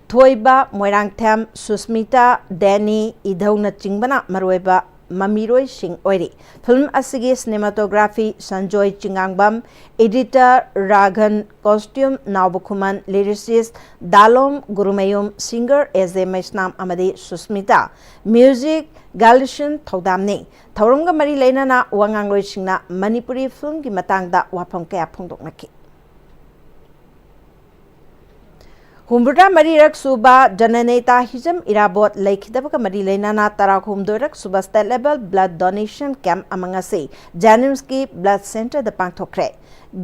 ꯊꯣꯏꯕ, ꯃꯣꯏꯔꯥꯡꯊꯦꯝ, ꯁꯨꯁꯃꯤꯇꯥ, ꯗꯦꯅꯤ, ꯏꯙꯧꯅꯆꯤꯡꯕꯅ ꯃꯔꯨꯑꯣꯏꯕ ꯃꯃꯤꯔꯣꯏꯁꯤꯡ ꯑꯣꯏꯔꯤ꯫ ꯐꯤꯂꯝ ꯑꯁꯤꯒꯤ cinematography ꯁꯟꯖꯣꯏ ꯆꯤꯉꯥꯡꯕꯝ, editor ꯔꯥꯘꯟ, costume ꯅꯥꯎꯕ ꯈꯨꯃꯟ, lyricist ꯗꯥꯂꯣꯝ ꯒꯨꯔꯨꯃꯌꯨꯝ, singer ꯑꯦ ꯖꯦ ꯃꯩꯁꯅꯥꯝ ꯑꯃꯗꯤ ꯁꯨꯁꯃꯤꯇꯥ, music ꯒꯥꯂꯤꯁꯟ ꯊꯧꯗꯥꯝꯅꯤ꯫ ꯊꯧꯔꯝꯒ ꯃꯔꯤ ꯂꯩꯅꯅ ꯋꯥꯉꯥꯡꯂꯣꯏꯁꯤꯡꯅ ꯃꯅꯤꯄꯨꯔꯤ ꯐꯤꯂꯝꯒꯤ ꯃꯇꯥꯡꯗ ꯋꯥꯐꯝ ꯀꯌꯥ ꯐꯣꯡꯗꯣꯛꯅꯈꯤ꯫ ꯍꯨꯝꯐꯨꯇꯔꯥ ꯃꯔꯤꯔꯛ ꯁꯨꯕ ꯖꯅꯅꯦꯇꯥ ꯍꯤꯖꯝ ꯏꯔꯥꯕꯣꯠ ꯂꯩꯈꯤꯗꯕꯒ ꯃꯔꯤ ꯂꯩꯅꯅ ꯇꯔꯥꯍꯨꯝꯗꯣꯏꯔꯛ ꯁꯨꯕ state level blood donation camp ꯑꯃ ꯉꯁꯤ ꯖꯦꯅꯤꯝꯁꯀꯤ blood centreꯗ ꯄꯥꯡꯊꯣꯛꯈ꯭ꯔꯦ꯫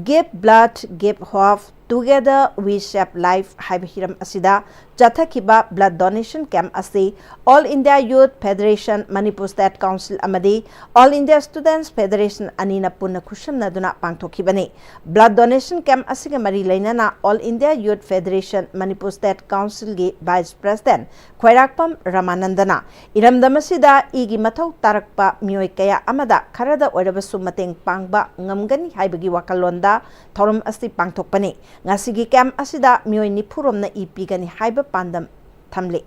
Give blood, give hope, together we save life ꯍꯥꯏꯕ ꯍꯤꯔꯝ ꯑꯁꯤꯗ ꯆꯠꯊꯈꯤꯕ blood donation camp ꯑꯁꯤ All India Youth Federation, Manipur State Council ꯑꯃꯗꯤ All India Students Federation ꯑꯅꯤꯅ ꯄꯨꯟꯅ ꯈꯨꯠꯁꯝꯅꯗꯨꯅ ꯄꯥꯡꯊꯣꯛꯈꯤꯕꯅꯤ꯫ Blood donation camp ꯑꯁꯤꯒ ꯃꯔꯤ ꯂꯩꯅꯅ All India Youth Federation, Manipur State Councilꯒꯤ Vice President ꯈ꯭ꯋꯥꯏꯔꯥꯛꯄꯝ ꯔꯃꯥꯅꯟꯗꯅ ꯏꯔꯝꯗꯝ ꯑꯁꯤꯗ ꯏꯒꯤ ꯃꯊꯧ ꯇꯥꯔꯛꯄ ꯃꯤꯑꯣꯏ ꯀꯌꯥ ꯑꯃꯗ ꯈꯔꯗ ꯑꯣꯏꯔꯕꯁꯨ ꯃꯇꯦꯡ ꯄꯥꯡꯕ ꯉꯝꯒꯅꯤ ꯍꯥꯏꯕꯒꯤ ꯋꯥꯈꯜꯂꯣꯟꯗ ꯊꯧꯔꯝ ꯑꯁꯤ ꯄꯥꯡꯊꯣꯛꯄꯅꯤ꯫ ꯉꯁꯤꯒꯤ camp ꯑꯁꯤꯗ ꯃꯤꯑꯣꯏ ꯅꯤꯐꯨ ꯔꯣꯝꯅ ꯏ ꯄꯤꯒꯅꯤ ꯍꯥꯏꯕ ꯄꯥꯟꯗꯝ ꯊꯝꯂꯤ꯫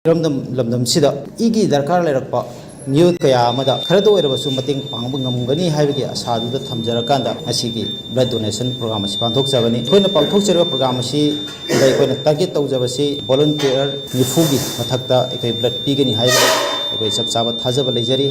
ꯏꯔꯝꯗꯝ ꯂꯝꯗꯝꯁꯤꯗ ꯏꯒꯤ ꯗꯔꯀꯥꯔ ꯂꯩꯔꯛꯄ ꯃꯤꯑꯣꯏ ꯀꯌꯥ ꯑꯃꯗ ꯈꯔꯗ ꯑꯣꯏꯔꯕꯁꯨ ꯃꯇꯦꯡ ꯄꯥꯡꯕ ꯉꯝꯒꯅꯤ ꯍꯥꯏꯕꯒꯤ ꯑꯁꯥꯗꯨꯗ ꯊꯝꯖꯔꯀꯥꯟꯗ ꯉꯁꯤꯒꯤ blood donation program ꯑꯁꯤ ꯄꯥꯡꯊꯣꯛꯆꯕꯅꯤ꯫ ꯑꯩꯈꯣꯏꯅ ꯄꯥꯡꯊꯣꯛꯆꯔꯤꯕ program ꯑꯁꯤꯗ ꯑꯩꯈꯣꯏꯅ target ꯇꯧꯖꯕꯁꯤ volunteer ꯅꯤꯐꯨꯒꯤ ꯃꯊꯛꯇ ꯑꯩꯈꯣꯏ blood ꯄꯤꯒꯅꯤ ꯍꯥꯏꯕ ꯑꯩꯈꯣꯏ ꯆꯞ ꯆꯥꯕ ꯊꯥꯖꯕ ꯂꯩꯖꯔꯤ꯫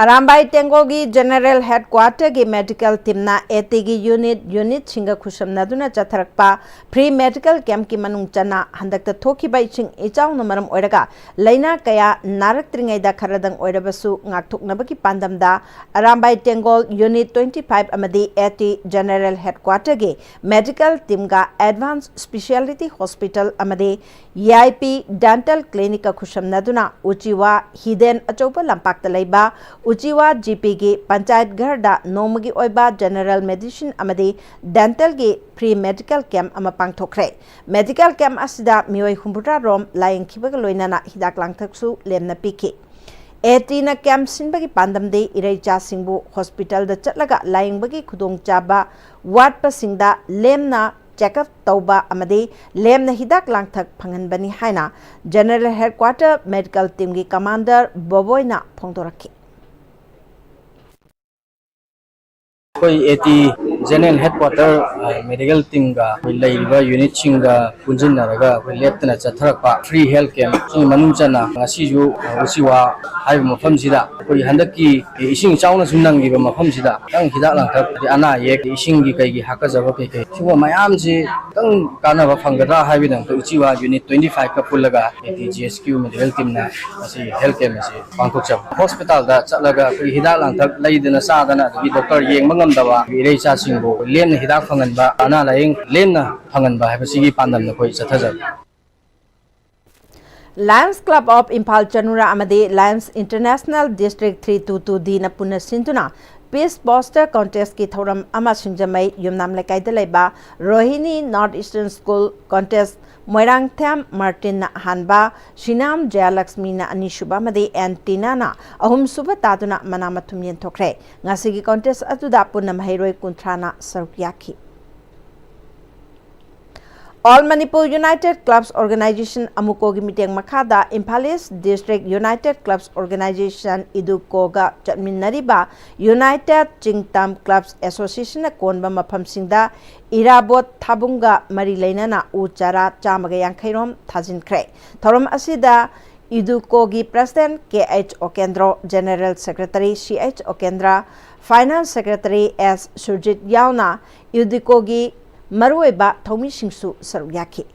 Arambai ꯇꯦꯡꯒꯣꯜꯒꯤ General Headquarterꯒꯤ medical teamꯅ ATꯒꯤ unit unitꯁꯤꯡꯒ ꯈꯨꯠꯁꯝꯅꯗꯨꯅ ꯆꯠꯊꯔꯛꯄ free medical campꯀꯤ ꯃꯅꯨꯡ ꯆꯟꯅ ꯍꯟꯗꯛꯇ ꯊꯣꯛꯈꯤꯕ ꯏꯁꯤꯡ ꯏꯆꯥꯎꯅ ꯃꯔꯝ ꯑꯣꯏꯔꯒ ꯂꯥꯏꯅꯥ ꯀꯌꯥ ꯅꯥꯔꯛꯇ꯭ꯔꯤꯉꯩꯗ ꯈꯔꯗꯪ ꯑꯣꯏꯔꯕꯁꯨ ꯉꯥꯛꯊꯣꯛꯅꯕꯒꯤ ꯄꯥꯟꯗꯝꯗ ꯑꯔꯥꯝꯕꯥꯏ ꯇꯦꯡꯒꯣꯜ unit twenty five ꯑꯃꯗꯤ AT General Headquarterꯒꯤ medical teamꯒ Advanced Speciality Hospital ꯑꯃꯗꯤ EIP Dental Clinicꯀ ꯈꯨꯠꯁꯝꯅꯗꯨꯅ ꯎꯆꯤꯋꯥ ꯍꯤꯗꯦꯟ ꯑꯆꯧꯕ ꯂꯝꯄꯥꯛꯇ ꯂꯩꯕ ꯎꯆꯤꯋꯥ GPꯒꯤ ꯄꯟꯆꯥꯌꯠ ꯘꯔꯗ ꯅꯣꯡꯃꯒꯤ ꯑꯣꯏꯕ General Medicine ꯑꯃꯗꯤ Dentalꯒꯤ free medical camp ꯑꯃ ꯄꯥꯡꯊꯣꯛꯈ꯭ꯔꯦ꯫ Medical camp ꯑꯁꯤꯗ ꯃꯤꯑꯣꯏ ꯍꯨꯝꯐꯨꯇꯔꯥ ꯔꯣꯝ ꯂꯥꯌꯦꯡꯈꯤꯕꯒ ꯂꯣꯏꯅꯅ ꯍꯤꯗꯥꯛ ꯂꯥꯡꯊꯛꯁꯨ ꯂꯦꯝꯅ ꯄꯤꯈꯤ꯫ ATꯅ camp ꯁꯤꯟꯕꯒꯤ ꯄꯥꯟꯗꯝꯗꯤ ꯏꯔꯩꯆꯥꯁꯤꯡꯕꯨ hospitalꯗ ꯆꯠꯂꯒ ꯂꯥꯌꯦꯡꯕꯒꯤ ꯈꯨꯗꯣꯡꯆꯥꯕ ꯋꯥꯠꯄꯁꯤꯡꯗ ꯂꯦꯝꯅ ꯆꯦꯛꯑꯞ ꯇꯧꯕ ꯑꯃꯗꯤ ꯂꯦꯝꯅ ꯍꯤꯗꯥꯛ ꯂꯥꯡꯊꯛ ꯐꯪꯍꯟꯕꯅꯤ ꯍꯥꯏꯅ ꯖꯦꯅꯔꯦꯜ ꯍꯦꯗꯀ꯭ꯋꯥꯇꯔ ꯃꯦꯗꯤꯀꯦꯜ ꯇꯤꯝꯒꯤ ꯀꯃꯥꯟꯗꯔ ꯕꯣꯕꯣꯏꯅ ꯐꯣꯡꯗꯣꯔꯛꯈꯤ꯫ ꯑꯩꯈꯣꯏ A T general headquarter medical ꯇꯤꯝꯒ ꯑꯩꯈꯣꯏ ꯂꯩꯔꯤꯕ ꯌꯨꯅꯤꯠꯁꯤꯡꯒ ꯄꯨꯟꯁꯤꯟꯅꯔꯒ ꯑꯩꯈꯣꯏ ꯂꯦꯞꯇꯅ ꯆꯠꯊꯔꯛꯄ ꯐ꯭ꯔꯤ ꯍꯦꯜꯊ ꯀꯦꯝꯞ ꯁꯤꯒꯤ ꯃꯅꯨꯡ ꯆꯟꯅ ꯉꯁꯤꯁꯨ ꯎꯆꯤꯋꯥ ꯍꯥꯏꯔꯤꯕ ꯃꯐꯝꯁꯤꯗ ꯑꯩꯈꯣꯏ ꯍꯟꯗꯛꯀꯤ ꯏꯁꯤꯡ ꯏꯆꯥꯎꯅ ꯁꯨꯝ ꯅꯪꯈꯤꯕ ꯃꯐꯝꯁꯤꯗ ꯈꯤꯇꯪ ꯍꯤꯗꯥꯛ ꯂꯥꯡꯊꯛ, ꯑꯅꯥ ꯑꯌꯦꯛ, ꯏꯁꯤꯡꯒꯤ ꯀꯩꯒꯤ ꯍꯥꯀꯠꯆꯕ ꯀꯩꯀꯩ ꯁꯤꯒꯨꯝꯕ ꯃꯌꯥꯝꯁꯤ ꯈꯤꯇꯪ ꯀꯥꯟꯅꯕ ꯐꯪꯒꯗ꯭ꯔꯥ ꯍꯥꯏꯕꯒꯤꯗꯃꯛꯇ ꯎꯆꯤꯋꯥ ꯌꯨꯅꯤꯠ ꯇ꯭ꯋꯦꯟꯇꯤ ꯐꯥꯏꯚꯀ ꯄꯨꯜꯂꯒ A T G S Q medical ꯇꯤꯝꯅ ꯃꯁꯤ ꯍꯦꯜꯊ ꯀꯦꯝꯞ ꯑꯁꯤ ꯄꯥꯡꯊꯣꯛꯆꯕ꯫ ꯍꯣꯁꯄꯤꯇꯥꯜꯗ ꯆꯠꯂꯒ ꯑꯩꯈꯣꯏꯒꯤ ꯍꯤꯗꯥꯛ ꯂꯥꯡꯊꯛ ꯂꯩꯗꯅ ꯆꯥꯗꯅ ꯑꯗꯒꯤ ꯗꯣꯛꯇꯔ ꯌꯦꯡꯕ ꯉꯝꯗꯕ ꯏꯔꯩꯆꯥꯁꯤꯡꯕꯨ ꯂꯦꯝꯅ ꯍꯤꯗꯥꯛ ꯐꯪꯍꯟꯕ, ꯑꯅꯥ ꯂꯥꯏꯌꯦꯡ ꯂꯦꯝꯅ ꯐꯪꯍꯟꯕ ꯍꯥꯏꯕꯁꯤꯒꯤ ꯄꯥꯟꯗꯝꯗ ꯑꯩꯈꯣꯏ ꯆꯠꯊꯖꯕꯅꯤ꯫ Lions Club of Imphal ꯆꯅꯨꯔꯥ ꯑꯃꯗꯤ Lions International District three two two ꯗꯤꯅ ꯄꯨꯟꯅ ꯁꯤꯟꯗꯨꯅ ꯄꯤꯁ ꯄꯣꯁꯇꯔ ꯀꯣꯟꯇꯦꯁꯀꯤ ꯊꯧꯔꯝ ꯑꯃ ꯁꯤꯡꯖꯃꯩ ꯌꯨꯝꯅꯥꯝ ꯂꯩꯀꯥꯏꯗ ꯂꯩꯕ ꯔꯣꯍꯤꯅꯤ north eastern school contest Moirangthem ꯃꯥꯔꯇꯤꯟꯅ ꯑꯍꯥꯟꯕ, ꯁꯤꯅꯥꯝ ꯖꯌꯥꯂꯛꯁꯃꯤꯅ ꯑꯅꯤꯁꯨꯕ ꯑꯃꯗꯤ ꯑꯦꯟ ꯇꯤꯅꯥꯅ ꯑꯍꯨꯝꯁꯨꯕ ꯇꯥꯗꯨꯅ ꯃꯅꯥ ꯃꯊꯨꯝ ꯌꯦꯟꯊꯣꯛꯈ꯭ꯔꯦ꯫ ꯉꯁꯤꯒꯤ ꯀꯣꯟꯇꯦꯁ ꯑꯗꯨꯗ ꯄꯨꯟꯅ ꯃꯍꯩꯔꯣꯏ ꯀꯨꯟꯊ꯭ꯔꯥꯅ ꯁꯔꯨꯛ ꯌꯥꯈꯤ꯫ All Manipur United Clubs Organization, ꯑꯃꯨꯀꯣꯒꯤ ꯃꯤꯠꯌꯦꯡ ꯃꯈꯥꯗ ꯏꯝꯐꯥꯜ ꯏꯁ ꯗꯤꯁꯇ꯭ꯔꯤꯛ ꯌꯨꯅꯥꯏꯇꯦꯗ ꯀ꯭ꯂꯕꯁ ꯑꯣꯔꯒꯅꯥꯏꯖꯦꯁꯟ, ꯏꯗꯨꯀꯣꯒ ꯆꯠꯃꯤꯟꯅꯔꯤꯕ ꯌꯨꯅꯥꯏꯇꯦꯗ ꯆꯤꯡꯇꯝ ꯀ꯭ꯂꯕꯁ ꯑꯦꯁꯣꯁꯤꯌꯦꯁꯟꯅ ꯀꯣꯟꯕ ꯃꯐꯝꯁꯤꯡꯗ ꯏꯔꯥꯕꯣꯠ ꯊꯥꯕꯨꯡꯒ ꯃꯔꯤ ꯂꯩꯅꯅ ꯎ ꯆꯥꯔꯥ ꯆꯥꯝꯃꯒ ꯌꯥꯡꯈꯩ ꯔꯣꯝ ꯊꯥꯖꯤꯟꯈ꯭ꯔꯦ꯫ ꯊꯧꯔꯝ ꯑꯁꯤꯗ ꯏꯗꯨꯀꯣꯒꯤ president K H Okendro, general secretary C H Okendra, finance secretary S Surjit ꯌꯥꯎꯅ ꯏꯗꯨꯀꯣꯒꯤ ꯃꯔꯨꯑꯣꯏꯕ ꯊꯧꯃꯤꯁꯤꯡꯁꯨ ꯁꯔꯨꯛ ꯌꯥꯈꯤ꯫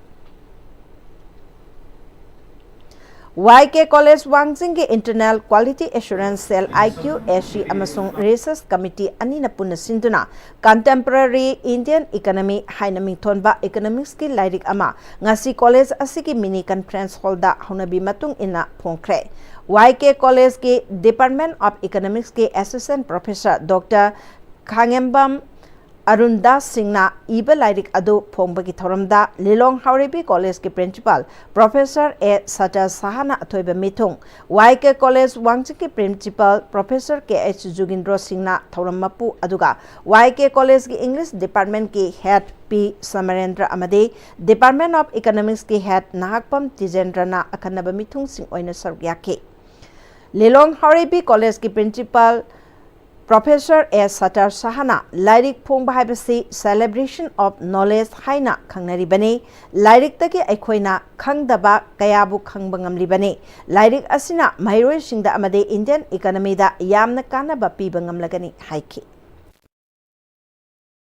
ꯋꯥꯏ ꯀꯦ ꯀꯣꯂꯦꯖ ꯋꯥꯡꯖꯤꯡꯒꯤ Internal Quality Assurance Cell, I Q A C, ꯑꯃꯁꯨꯡ ꯔꯤꯁꯔꯁ ꯀꯃꯤꯇꯤ ꯑꯅꯤꯅ ꯄꯨꯟꯅ ꯁꯤꯟꯗꯨꯅ Contemporary Indian Economy ꯍꯥꯏꯅ ꯃꯤꯡꯊꯣꯟꯕ ꯏꯀꯣꯅꯣꯃꯤꯛꯁꯀꯤ ꯂꯥꯏꯔꯤꯛ ꯑꯃ ꯉꯁꯤ ꯀꯣꯂꯦꯖ ꯑꯁꯤꯒꯤ ꯃꯤꯅꯤ ꯀꯟꯐꯔꯦꯟꯁ ꯍꯣꯜꯗ ꯍꯧꯅꯕꯤ ꯃꯇꯨꯡ ꯏꯟꯅ ꯐꯣꯡꯈ꯭ꯔꯦ꯫ ꯋꯥꯏ ꯀꯦ ꯀꯣꯂꯦꯖꯀꯤ ꯗꯤꯄꯥꯔꯠꯃꯦꯟꯠ ꯑꯣꯐ ꯏꯀꯣꯅꯣꯃꯤꯛꯁꯀꯤ assistant professor doctor Khangembam Arun Das ꯁꯤꯡꯅ ꯏꯕ ꯂꯥꯏꯔꯤꯛ ꯑꯗꯨ ꯐꯣꯡꯕꯒꯤ ꯊꯧꯔꯝꯗ ꯂꯤꯂꯣꯡ ꯍꯥꯎꯔꯩꯕꯤ ꯀꯣꯂꯦꯖꯀꯤ ꯄ꯭ꯔꯤꯟꯁꯤꯄꯥꯜ ꯄ꯭ꯔꯣꯐꯦꯁꯔ ꯑꯦ ꯁꯇꯔ ꯁꯍꯥꯅ ꯑꯊꯣꯏꯕ ꯃꯤꯊꯨꯡ, ꯋꯥꯏ ꯀꯦ ꯀꯣꯂꯦꯖ ꯋꯥꯡꯖꯤꯡꯒꯤ ꯄ꯭ꯔꯤꯟꯁꯤꯄꯥꯜ ꯄ꯭ꯔꯣꯐꯦꯁꯔ ꯀꯦ ꯑꯩꯆ ꯖꯨꯒꯤꯟꯗ꯭ꯔꯣ ꯁꯤꯡꯅ ꯊꯧꯔꯝ ꯃꯄꯨ ꯑꯗꯨꯒ ꯋꯥꯏ ꯀꯦ ꯀꯣꯂꯦꯖꯀꯤ ꯏꯪꯂꯤꯁ ꯗꯤꯄꯥꯔꯠꯃꯦꯟꯠꯀꯤ ꯍꯦꯗ ꯄꯤ ꯁꯃꯔꯦꯟꯗ꯭ꯔ ꯑꯃꯗꯤ ꯗꯤꯄꯥꯔꯠꯃꯦꯟꯠ ꯑꯣꯐ ꯏꯀꯣꯅꯣꯃꯤꯛꯁꯀꯤ ꯍꯦꯗ ꯅꯍꯥꯛꯄꯝ ꯇꯤꯖꯦꯟꯗ꯭ꯔꯅ ꯑꯈꯟꯅꯕ ꯃꯤꯊꯨꯡꯁꯤꯡ ꯑꯣꯏꯅ ꯁꯔꯨꯛ ꯌꯥꯈꯤ꯫ ꯂꯤꯂꯣꯡ ꯍꯥꯎꯔꯩꯕꯤ ꯀꯣꯂꯦꯖꯀꯤ ꯄ꯭ꯔꯤꯟꯁꯤꯄꯥꯜ ꯄ꯭ꯔꯣꯐꯦꯁꯔ ꯑꯦ ꯁꯇꯔ ꯁꯍꯥꯅ ꯂꯥꯏꯔꯤꯛ ꯐꯣꯡꯕ ꯍꯥꯏꯕꯁꯤ celebration of knowledge ꯍꯥꯏꯅ ꯈꯪꯅꯔꯤꯕꯅꯤ꯫ ꯂꯥꯏꯔꯤꯛꯇꯒꯤ ꯑꯩꯈꯣꯏꯅ ꯈꯪꯗꯕ ꯀꯌꯥꯕꯨ ꯈꯪꯕ ꯉꯝꯂꯤꯕꯅꯤ꯫ ꯂꯥꯏꯔꯤꯛ ꯑꯁꯤꯅ ꯃꯍꯩꯔꯣꯏꯁꯤꯡꯗ ꯑꯃꯗꯤ ꯏꯟꯗꯤꯌꯟ ꯏꯀꯣꯅꯣꯃꯤꯗ ꯌꯥꯝꯅ ꯀꯥꯟꯅꯕ ꯄꯤꯕ ꯉꯝꯂꯒꯅꯤ ꯍꯥꯏꯈꯤ꯫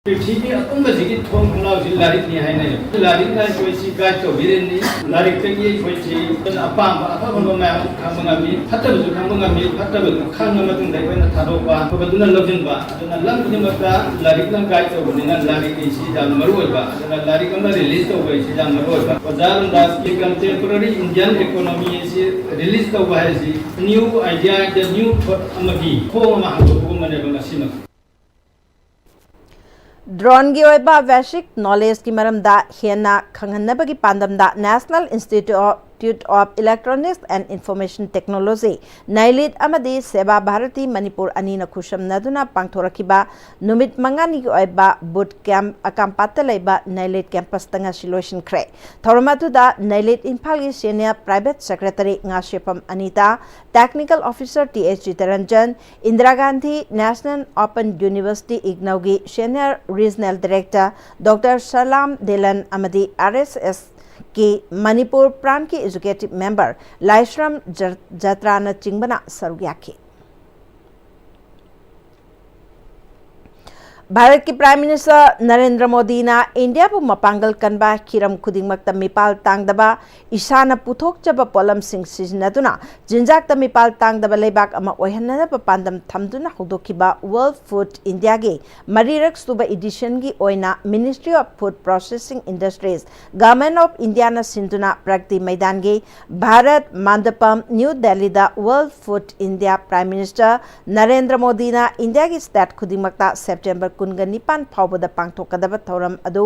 ꯄ꯭ꯔꯤꯊꯤꯕꯤ ꯑꯄꯨꯟꯕꯁꯤꯒꯤ ꯊꯣꯡ ꯊꯣꯡꯅꯥꯎꯁꯤ ꯂꯥꯏꯔꯤꯛꯅꯤ ꯍꯥꯏꯅꯩ꯫ ꯂꯥꯏꯔꯤꯛꯅ ꯑꯩꯈꯣꯏꯁꯤ ꯒꯥꯏꯗ ꯇꯧꯕꯤꯔꯤꯅꯤ꯫ ꯂꯥꯏꯔꯤꯛꯇꯒꯤ ꯑꯩꯈꯣꯏꯁꯤ ꯑꯩꯈꯣꯏꯅ ꯑꯄꯥꯝꯕ ꯑꯐ ꯑꯐꯕ ꯃꯌꯥꯝ ꯑꯃ ꯈꯪꯕ ꯉꯝꯃꯤ, ꯐꯠꯇꯕꯁꯨ ꯈꯪꯕ ꯉꯝꯃꯤ꯫ ꯐꯠꯇꯕꯗꯨ ꯈꯪꯉ ꯃꯇꯨꯡꯗ ꯑꯩꯈꯣꯏꯅ ꯊꯥꯗꯣꯛꯄ, ꯑꯐꯕꯗꯨꯅ ꯂꯧꯁꯤꯟꯕ꯫ ꯑꯗꯨꯅ ꯂꯝ ꯈꯨꯗꯤꯡꯃꯛꯇ ꯂꯥꯏꯔꯤꯛꯅ ꯒꯥꯏꯗ ꯇꯧꯕꯅꯤꯅ ꯂꯥꯏꯔꯤꯛ ꯑꯁꯤ ꯌꯥꯝ ꯃꯔꯨ ꯑꯣꯏꯕ, ꯑꯗꯨꯅ ꯂꯥꯏꯔꯤꯛ ꯑꯃ ꯔꯤꯂꯤꯖ ꯇꯧꯕ ꯑꯁꯤ ꯌꯥꯝ ꯃꯔꯨ ꯑꯣꯏꯕ꯫ ꯑꯣꯖꯥ ꯔꯝꯗꯥꯁꯀꯤ Contemporary Indian Economy ꯑꯁꯤ ꯔꯤꯂꯤꯖ ꯇꯧꯕ ꯍꯥꯏꯁꯤ new idea, the new thought ꯑꯃꯒꯤ ꯊꯣꯡ ꯑꯃ ꯍꯥꯡꯗꯣꯛꯄꯒꯨꯝꯕꯅꯦꯕ ꯉꯁꯤꯃꯛ꯫ ꯗ꯭ꯔꯣꯟꯒꯤ ꯑꯣꯏꯕ ꯕꯦꯁꯤꯛ ꯅꯣꯂꯦꯖꯀꯤ ꯃꯔꯝꯗ ꯍꯦꯟꯅ ꯈꯪꯍꯟꯅꯕꯒꯤ ꯄꯥꯟꯗꯝꯗ National Institute of Electronics and Information Technology, ꯅꯥꯏꯂꯤꯠ ꯑꯃꯗꯤ ꯁꯦꯕꯥ ꯚꯥꯔꯇꯤ ꯃꯅꯤꯄꯨꯔ ꯑꯅꯤꯅ ꯈꯨꯠꯁꯝꯅꯗꯨꯅ ꯄꯥꯡꯊꯣꯔꯛꯈꯤꯕ ꯅꯨꯃꯤꯠ ꯃꯉꯥꯅꯤꯒꯤ ꯑꯣꯏꯕ ꯕꯨꯠ ꯀꯦꯝꯞ ꯑꯀꯥꯝꯄꯥꯠꯇ ꯂꯩꯕ ꯅꯥꯏꯂꯤꯠ ꯀꯦꯝꯄꯁꯇ ꯉꯁꯤ ꯂꯣꯏꯁꯤꯟꯈ꯭ꯔꯦ꯫ ꯊꯧꯔꯝ ꯑꯗꯨꯗ ꯅꯥꯏꯂꯤꯠ ꯏꯝꯐꯥꯜꯒꯤ Senior Private Secretary Ngasepam Anita, Technical Officer T H Chittaranjan, Indira Gandhi National Open University, ꯏꯒꯅꯧꯒꯤ Senior Regional Director doctor Salam Dilon ꯑꯃꯗꯤ ꯑꯥꯔ ꯑꯦꯁ ꯑꯦꯁ ꯀꯤ ꯃꯅꯤꯄꯨꯔ ꯄ꯭ꯔꯥꯟꯠꯀꯤ Executive Member ꯂꯥꯏꯁ꯭ꯔꯝ ꯖ-, ꯖꯇ꯭ꯔꯥꯅꯆꯤꯡꯕꯅ ꯁꯔꯨꯛ ꯌꯥꯈꯤ꯫ ꯚꯥꯔꯠꯀꯤ Prime Minister ꯅꯔꯦꯟꯗ꯭ꯔ ꯃꯣꯗꯤꯅ ꯏꯟꯗꯤꯌꯥꯕꯨ ꯃꯄꯥꯡꯒꯜ ꯀꯟꯕ, ꯍꯤꯔꯝ ꯈꯨꯗꯤꯡꯃꯛꯇ ꯃꯤꯄꯥꯜ ꯇꯥꯡꯗꯕ, ꯏꯁꯥꯅ ꯄꯨꯊꯣꯛꯆꯕ ꯄꯣꯠꯂꯝꯁꯤꯡ ꯁꯤꯖꯤꯟꯅꯗꯨꯅ ꯆꯤꯟꯖꯥꯛꯇ ꯃꯤꯄꯥꯜ ꯇꯥꯡꯗꯕ ꯂꯩꯕꯥꯛ ꯑꯃ ꯑꯣꯏꯍꯟꯅꯅꯕ ꯄꯥꯟꯗꯝ ꯊꯝꯗꯨꯅ ꯍꯧꯗꯣꯛꯈꯤꯕ World Food Indiaꯒꯤ ꯃꯔꯤꯔꯛ ꯁꯨꯕ editionꯒꯤ ꯑꯣꯏꯅ Ministry of Food Processing Industries, Government of Indiaꯅ ꯁꯤꯟꯗꯨꯅ ꯄ꯭ꯔꯒꯇꯤ ꯃꯩꯗꯥꯟꯒꯤ ꯚꯥꯔꯠ ꯃꯟꯗꯄꯝ, ꯅ꯭ꯌꯨ ꯗꯦꯜꯂꯤꯗ World Food India Prime Minister Narendra ꯃꯣꯗꯤꯅ ꯏꯟꯗꯤꯌꯥꯒꯤ state ꯈꯨꯗꯤꯡꯃꯛꯇ September ꯀꯨꯟꯒ ꯅꯤꯄꯥꯟ ꯐꯥꯎꯕꯗ ꯄꯥꯡꯊꯣꯛꯀꯗꯕ ꯊꯧꯔꯝ ꯑꯗꯨ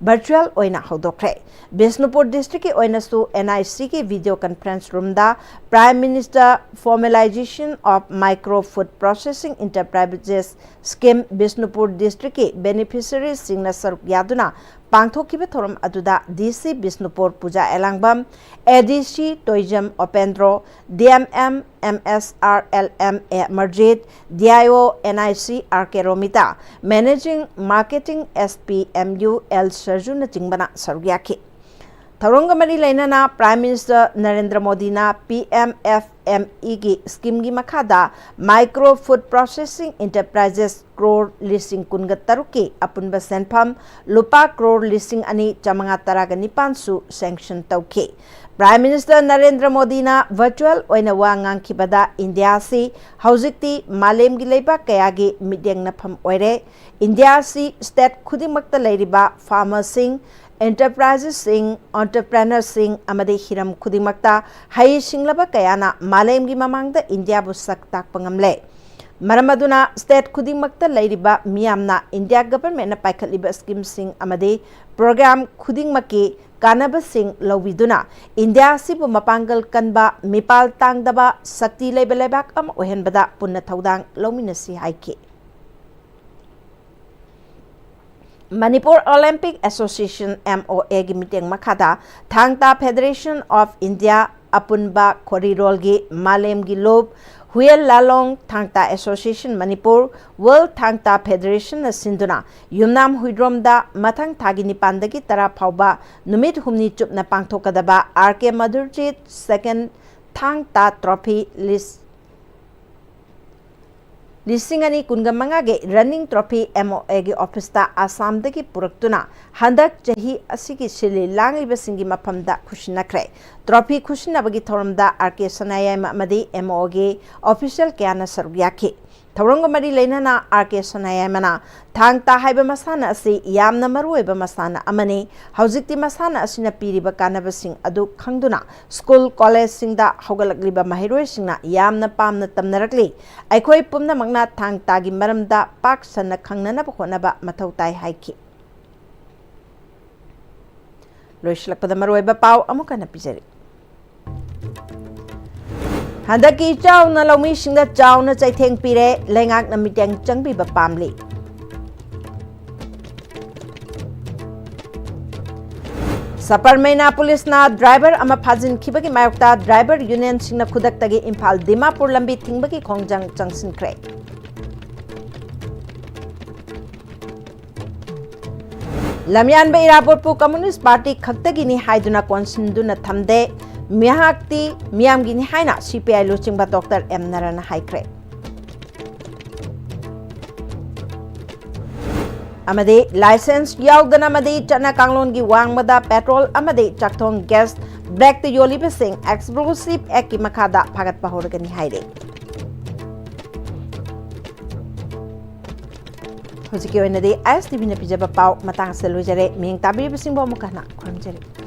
ꯚꯔꯆꯨꯑꯦꯜ ꯑꯣꯏꯅ ꯍꯧꯗꯣꯛꯈ꯭ꯔꯦ꯫ ꯕꯤꯁꯅꯨꯄꯨꯔ ꯗꯤꯁꯇ꯭ꯔꯤꯛꯀꯤ ꯑꯣꯏꯅꯁꯨ ꯑꯦꯟ ꯑꯥꯏ ꯁꯤꯒꯤ ꯚꯤꯗꯤꯑꯣ ꯀꯟꯐꯔꯦꯟꯁ ꯔꯨꯝꯗ Prime Minister Formalization of Micro Food Processing Enterprises Scheme Bishnupur ꯗꯤꯁꯇ꯭ꯔꯤꯛꯀꯤ ꯕꯦꯅꯤꯐꯤꯁꯔꯤꯁꯤꯡꯅ ꯁꯔꯨꯛ ꯌꯥꯗꯨꯅ ꯄꯥꯡꯊꯣꯛꯈꯤꯕ ꯊꯧꯔꯝ ꯑꯗꯨꯗ ꯗꯤ ꯁꯤ ꯕꯤꯁꯅꯨꯄꯨꯔ ꯄꯨꯖꯥ ꯑꯦꯂꯥꯡꯕꯝ, A D C Toijam Opendro, D M M M S R L M A Marjit, D I O N I C R K Romita, managing marketing S P M U L ꯁꯔꯖꯨꯅꯆꯤꯡꯕꯅ ꯁꯔꯨꯛ ꯌꯥꯈꯤ꯫ ꯊꯧꯔꯝꯒ ꯃꯔꯤ ꯂꯩꯅꯅ Prime Minister ꯅꯔꯦꯟꯗ꯭ꯔ ꯃꯣꯗꯤꯅ ꯄꯤ ꯑꯦꯝ ꯑꯦꯐ ꯑꯦꯝ ꯏꯒꯤ ꯁ꯭ꯀꯤꯝꯒꯤ ꯃꯈꯥꯗ micro food processing ꯑꯦꯟꯇꯔꯄ꯭ꯔꯥꯏꯖꯦꯁ crore ꯂꯤꯁꯤꯡ ꯀꯨꯟꯒ ꯇꯔꯨꯛꯀꯤ ꯑꯄꯨꯟꯕ ꯁꯦꯟꯐꯝ ꯂꯨꯄꯥ ꯀ꯭ꯔꯣꯔ ꯂꯤꯁꯤꯡ ꯑꯅꯤ ꯆꯥꯃꯉꯥ ꯇꯔꯥꯒ ꯅꯤꯄꯥꯟꯁꯨ ꯁꯦꯡꯁꯟ ꯇꯧꯈꯤ꯫ Prime Minister ꯅꯔꯦꯟꯗ꯭ꯔ ꯃꯣꯗꯤꯅ ꯚꯔꯆꯨꯑꯦꯜ ꯑꯣꯏꯅ ꯋꯥ ꯉꯥꯡꯈꯤꯕꯗ ꯏꯟꯗꯤꯌꯥ ꯑꯁꯤ ꯍꯧꯖꯤꯛꯇꯤ ꯃꯥꯂꯦꯝꯒꯤ ꯂꯩꯕꯥꯛ ꯀꯌꯥꯒꯤ ꯃꯤꯠꯌꯦꯡꯅꯐꯝ ꯑꯣꯏꯔꯦ꯫ ꯏꯟꯗꯤꯌꯥ ꯑꯁꯤ ꯁ꯭ꯇꯦꯠ ꯈꯨꯗꯤꯡꯃꯛꯇ ꯂꯩꯔꯤꯕ ꯐꯥꯔꯃꯔꯁꯤꯡ, ꯑꯦꯟꯇꯔꯄ꯭ꯔꯥꯏꯖꯦꯁꯁꯤꯡ, ꯑꯣꯟꯇꯔꯄ꯭ꯔꯦꯅꯔꯁꯤꯡ ꯑꯃꯗꯤ ꯍꯤꯔꯝ ꯈꯨꯗꯤꯡꯃꯛꯇ ꯍꯩꯁꯤꯡꯂꯕ ꯀꯌꯥꯅ ꯃꯥꯂꯦꯝꯒꯤ ꯃꯃꯥꯡꯗ ꯏꯟꯗꯤꯌꯥꯕꯨ ꯁꯛ ꯇꯥꯛꯄ ꯉꯝꯂꯦ꯫ ꯃꯔꯝ ꯑꯗꯨꯅ ꯁ꯭ꯇꯦꯠ ꯈꯨꯗꯤꯡꯃꯛꯇ ꯂꯩꯔꯤꯕ ꯃꯤꯌꯥꯝꯅ ꯏꯟꯗꯤꯌꯥ ꯒꯚꯔꯟꯃꯦꯟꯠꯅ ꯄꯥꯏꯈꯠꯂꯤꯕ ꯁ꯭ꯀꯤꯝꯁꯤꯡ ꯑꯃꯗꯤ ꯄ꯭ꯔꯣꯒ꯭ꯔꯥꯝ ꯈꯨꯗꯤꯡꯃꯛꯀꯤ ꯀꯥꯟꯅꯕꯁꯤꯡ ꯂꯧꯕꯤꯗꯨꯅ ꯏꯟꯗꯤꯌꯥ ꯑꯁꯤꯕꯨ ꯃꯄꯥꯡꯒꯜ ꯀꯟꯕ, ꯃꯤꯄꯥꯜ ꯇꯥꯡꯗꯕ, ꯁꯛꯇꯤ ꯂꯩꯕ ꯂꯩꯕꯥꯛ ꯑꯃ ꯑꯣꯏꯍꯟꯕꯗ ꯄꯨꯟꯅ ꯊꯧꯗꯥꯡ ꯂꯧꯃꯤꯟꯅꯁꯤ ꯍꯥꯏꯈꯤ꯫ Manipur Olympic association, M O ꯑꯦꯒꯤ ꯃꯤꯠꯌꯦꯡ ꯃꯈꯥꯗ ꯊꯥꯡ ꯇꯥ ꯐꯦꯗꯔꯦꯁꯟ ꯑꯣꯐ ꯏꯟꯗꯤꯌꯥ ꯑꯄꯨꯟꯕ ꯈꯣꯔꯤꯔꯣꯜꯒꯤ ꯃꯥꯂꯦꯝꯒꯤ ꯂꯨꯞ ꯍꯨꯌꯦꯜ ꯂꯥꯂꯣꯡ ꯊꯥꯡ ꯇꯥ ꯑꯦꯁꯣꯁꯤꯌꯦꯁꯟ ꯃꯅꯤꯄꯨꯔ, ꯋꯥꯔꯜ ꯊꯥꯡ ꯇꯥ ꯐꯦꯗꯔꯦꯁꯟꯅ ꯁꯤꯟꯗꯨꯅ ꯌꯨꯝꯅꯥꯝ ꯍꯨꯏꯗ꯭ꯔꯣꯝꯗ ꯃꯊꯪ ꯊꯥꯒꯤ ꯅꯤꯄꯥꯟꯗꯒꯤ ꯇꯔꯥ ꯐꯥꯎꯕ ꯅꯨꯃꯤꯠ ꯍꯨꯝꯅꯤ ꯆꯨꯞꯅ ꯄꯥꯡꯊꯣꯛꯀꯗꯕ ꯑꯥꯔ ꯀꯦ ꯃꯙꯨꯔꯖꯤꯠ ꯁꯦꯀꯦꯟ ꯊꯥꯡ ꯇꯥ ꯇ꯭ꯔꯣꯐꯤ ꯂꯤꯁ ꯂꯤꯁꯤꯡ ꯑꯅꯤ ꯀꯨꯟꯒ ꯃꯉꯥꯒꯤ ꯔꯟꯅꯤꯡ ꯇ꯭ꯔꯣꯐꯤ ꯑꯦꯝ ꯑꯣ ꯑꯦꯒꯤ ꯑꯣꯐꯤꯁꯇ ꯑꯁꯥꯝꯗꯒꯤ ꯄꯨꯔꯛꯇꯨꯅ ꯍꯟꯗꯛ ꯆꯍꯤ ꯑꯁꯤꯒꯤ ꯁꯤꯜꯂꯤ ꯂꯥꯡꯂꯤꯕꯁꯤꯡꯒꯤ ꯃꯐꯝꯗ ꯈꯨꯠꯁꯤꯟꯅꯈ꯭ꯔꯦ꯫ ꯇ꯭ꯔꯣꯐꯤ ꯈꯨꯠꯁꯤꯟꯅꯕꯒꯤ ꯊꯧꯔꯝꯗ ꯑꯥꯔ ꯀꯦ ꯁꯅꯥꯌꯥꯏꯃ ꯑꯃꯗꯤ ꯑꯦꯝ ꯑꯣ ꯑꯦꯒꯤ ꯑꯣꯐꯤꯁꯤꯌꯦꯜ ꯀꯌꯥꯅ ꯁꯔꯨꯛ ꯌꯥꯈꯤ꯫ ꯊꯧꯔꯝꯒ ꯃꯔꯤ ꯂꯩꯅꯅ ꯑꯥꯔ ꯀꯦ ꯁꯅꯥꯌꯥꯏꯃꯅ, ꯊꯥꯡ ꯇꯥ ꯍꯥꯏꯕ ꯃꯁꯥꯟꯅ ꯑꯁꯤ ꯌꯥꯝꯅ ꯃꯔꯨꯑꯣꯏꯕ ꯃꯁꯥꯟꯅ ꯑꯃꯅꯤ꯫ ꯍꯧꯖꯤꯛꯇꯤ ꯃꯁꯥꯟꯅ ꯑꯁꯤꯅ ꯄꯤꯔꯤꯕ ꯀꯥꯟꯅꯕꯁꯤꯡ ꯑꯗꯨ ꯈꯪꯗꯨꯅ ꯁ꯭ꯀꯨꯜ, ꯀꯣꯂꯦꯖꯁꯤꯡꯗ ꯍꯧꯒꯠꯂꯛꯂꯤꯕ ꯃꯍꯩꯔꯣꯏꯁꯤꯡꯅ ꯌꯥꯝꯅ ꯄꯥꯝꯅ ꯇꯝꯅꯔꯛꯂꯤ꯫ ꯑꯩꯈꯣꯏ ꯄꯨꯝꯅꯃꯛꯅ ꯊꯥꯡ ꯇꯥꯒꯤ ꯃꯔꯝꯗ ꯄꯥꯛ ꯁꯟꯅ ꯈꯪꯅꯅꯕ ꯍꯣꯠꯅꯕ ꯃꯊꯧ ꯇꯥꯏ ꯍꯥꯏꯈꯤ꯫ ꯂꯣꯏꯁꯤꯜꯂꯛꯄꯗ ꯃꯔꯨꯑꯣꯏꯕ ꯄꯥꯎ ꯑꯃꯨꯛ ꯍꯟꯅ ꯄꯤꯖꯔꯤ꯫ ꯍꯟꯗꯛꯀꯤ ꯏꯆꯥꯎꯅ ꯂꯧꯃꯤꯁꯤꯡꯗ ꯆꯥꯎꯅ ꯆꯩꯊꯦꯡ ꯄꯤꯔꯦ, ꯂꯩꯉꯥꯛꯅ ꯃꯤꯠꯌꯦꯡ ꯆꯪꯕꯤꯕ ꯄꯥꯝꯂꯤ꯫ ꯁꯄꯔꯃꯩꯅꯥ ꯄꯨꯂꯤꯁꯅ ꯗ꯭ꯔꯥꯏꯚꯔ ꯑꯃ ꯐꯥꯖꯤꯟꯈꯤꯕꯒꯤ ꯃꯥꯌꯣꯛꯇ ꯗ꯭ꯔꯥꯏꯚꯔ ꯌꯨꯅꯤꯌꯟꯁꯤꯡꯅ ꯈꯨꯗꯛꯇꯒꯤ ꯏꯝꯐꯥꯜ ꯗꯤꯃꯥꯄꯨꯔ ꯂꯝꯕꯤ ꯊꯤꯡꯕꯒꯤ ꯈꯣꯡꯖꯪ ꯆꯪꯁꯤꯟꯈ꯭ꯔꯦ꯫ ꯂꯝꯌꯥꯟꯕ ꯏꯔꯥꯕꯣꯠꯄꯨ ꯀꯝꯃꯨꯅꯤꯁ ꯄꯥꯔꯇꯤ ꯈꯛꯇꯒꯤꯅꯤ ꯍꯥꯏꯗꯨꯅ ꯀꯣꯟꯁꯤꯟꯗꯨꯅ ꯊꯝꯗꯦ, ꯃꯍꯥꯛꯇꯤ ꯃꯤꯌꯥꯝꯒꯤꯅꯤ ꯍꯥꯏꯅ ꯁꯤ ꯄꯤ ꯑꯥꯏ ꯂꯨꯆꯤꯡꯕ ꯗꯣꯛꯇꯔ ꯑꯦꯝ ꯅꯔꯅ ꯍꯥꯏꯈ꯭ꯔꯦ꯫ ꯑꯃꯗꯤ ꯂꯥꯏꯁꯦꯟꯁ ꯌꯥꯎꯗꯅ ꯑꯃꯗꯤ ꯆꯠꯅ ꯀꯥꯡꯂꯣꯟꯒꯤ ꯋꯥꯡꯃꯗ ꯄꯦꯇ꯭ꯔꯣꯜ ꯑꯃꯗꯤ ꯆꯥꯛꯊꯣꯡ ꯒ꯭ꯌꯥꯁ ꯕ꯭ꯂꯦꯛꯇ ꯌꯣꯜꯂꯤꯕꯁꯤꯡ ꯑꯦꯛꯁꯄ꯭ꯂꯣꯁꯤꯞ ꯑꯦꯛꯀꯤ ꯃꯈꯥꯗ ꯐꯥꯒꯠꯄ ꯍꯧꯔꯒꯅꯤ ꯍꯥꯏꯔꯤ꯫ ꯍꯧꯖꯤꯛꯀꯤ ꯑꯣꯏꯅꯗꯤ ꯑꯥꯏ ꯑꯦꯁ ꯇꯤ ꯚꯤꯅ ꯄꯤꯖꯕ ꯄꯥꯎ ꯃꯇꯥꯡ ꯑꯁꯤꯗ ꯂꯣꯏꯖꯔꯦ꯫ ꯃꯤꯠꯌꯦꯡ ꯇꯥꯕꯤꯔꯤꯕꯁꯤꯡꯕꯨ ꯑꯃꯨꯛ ꯍꯟꯅ ꯈꯨꯔꯨꯝꯖꯔꯤ꯫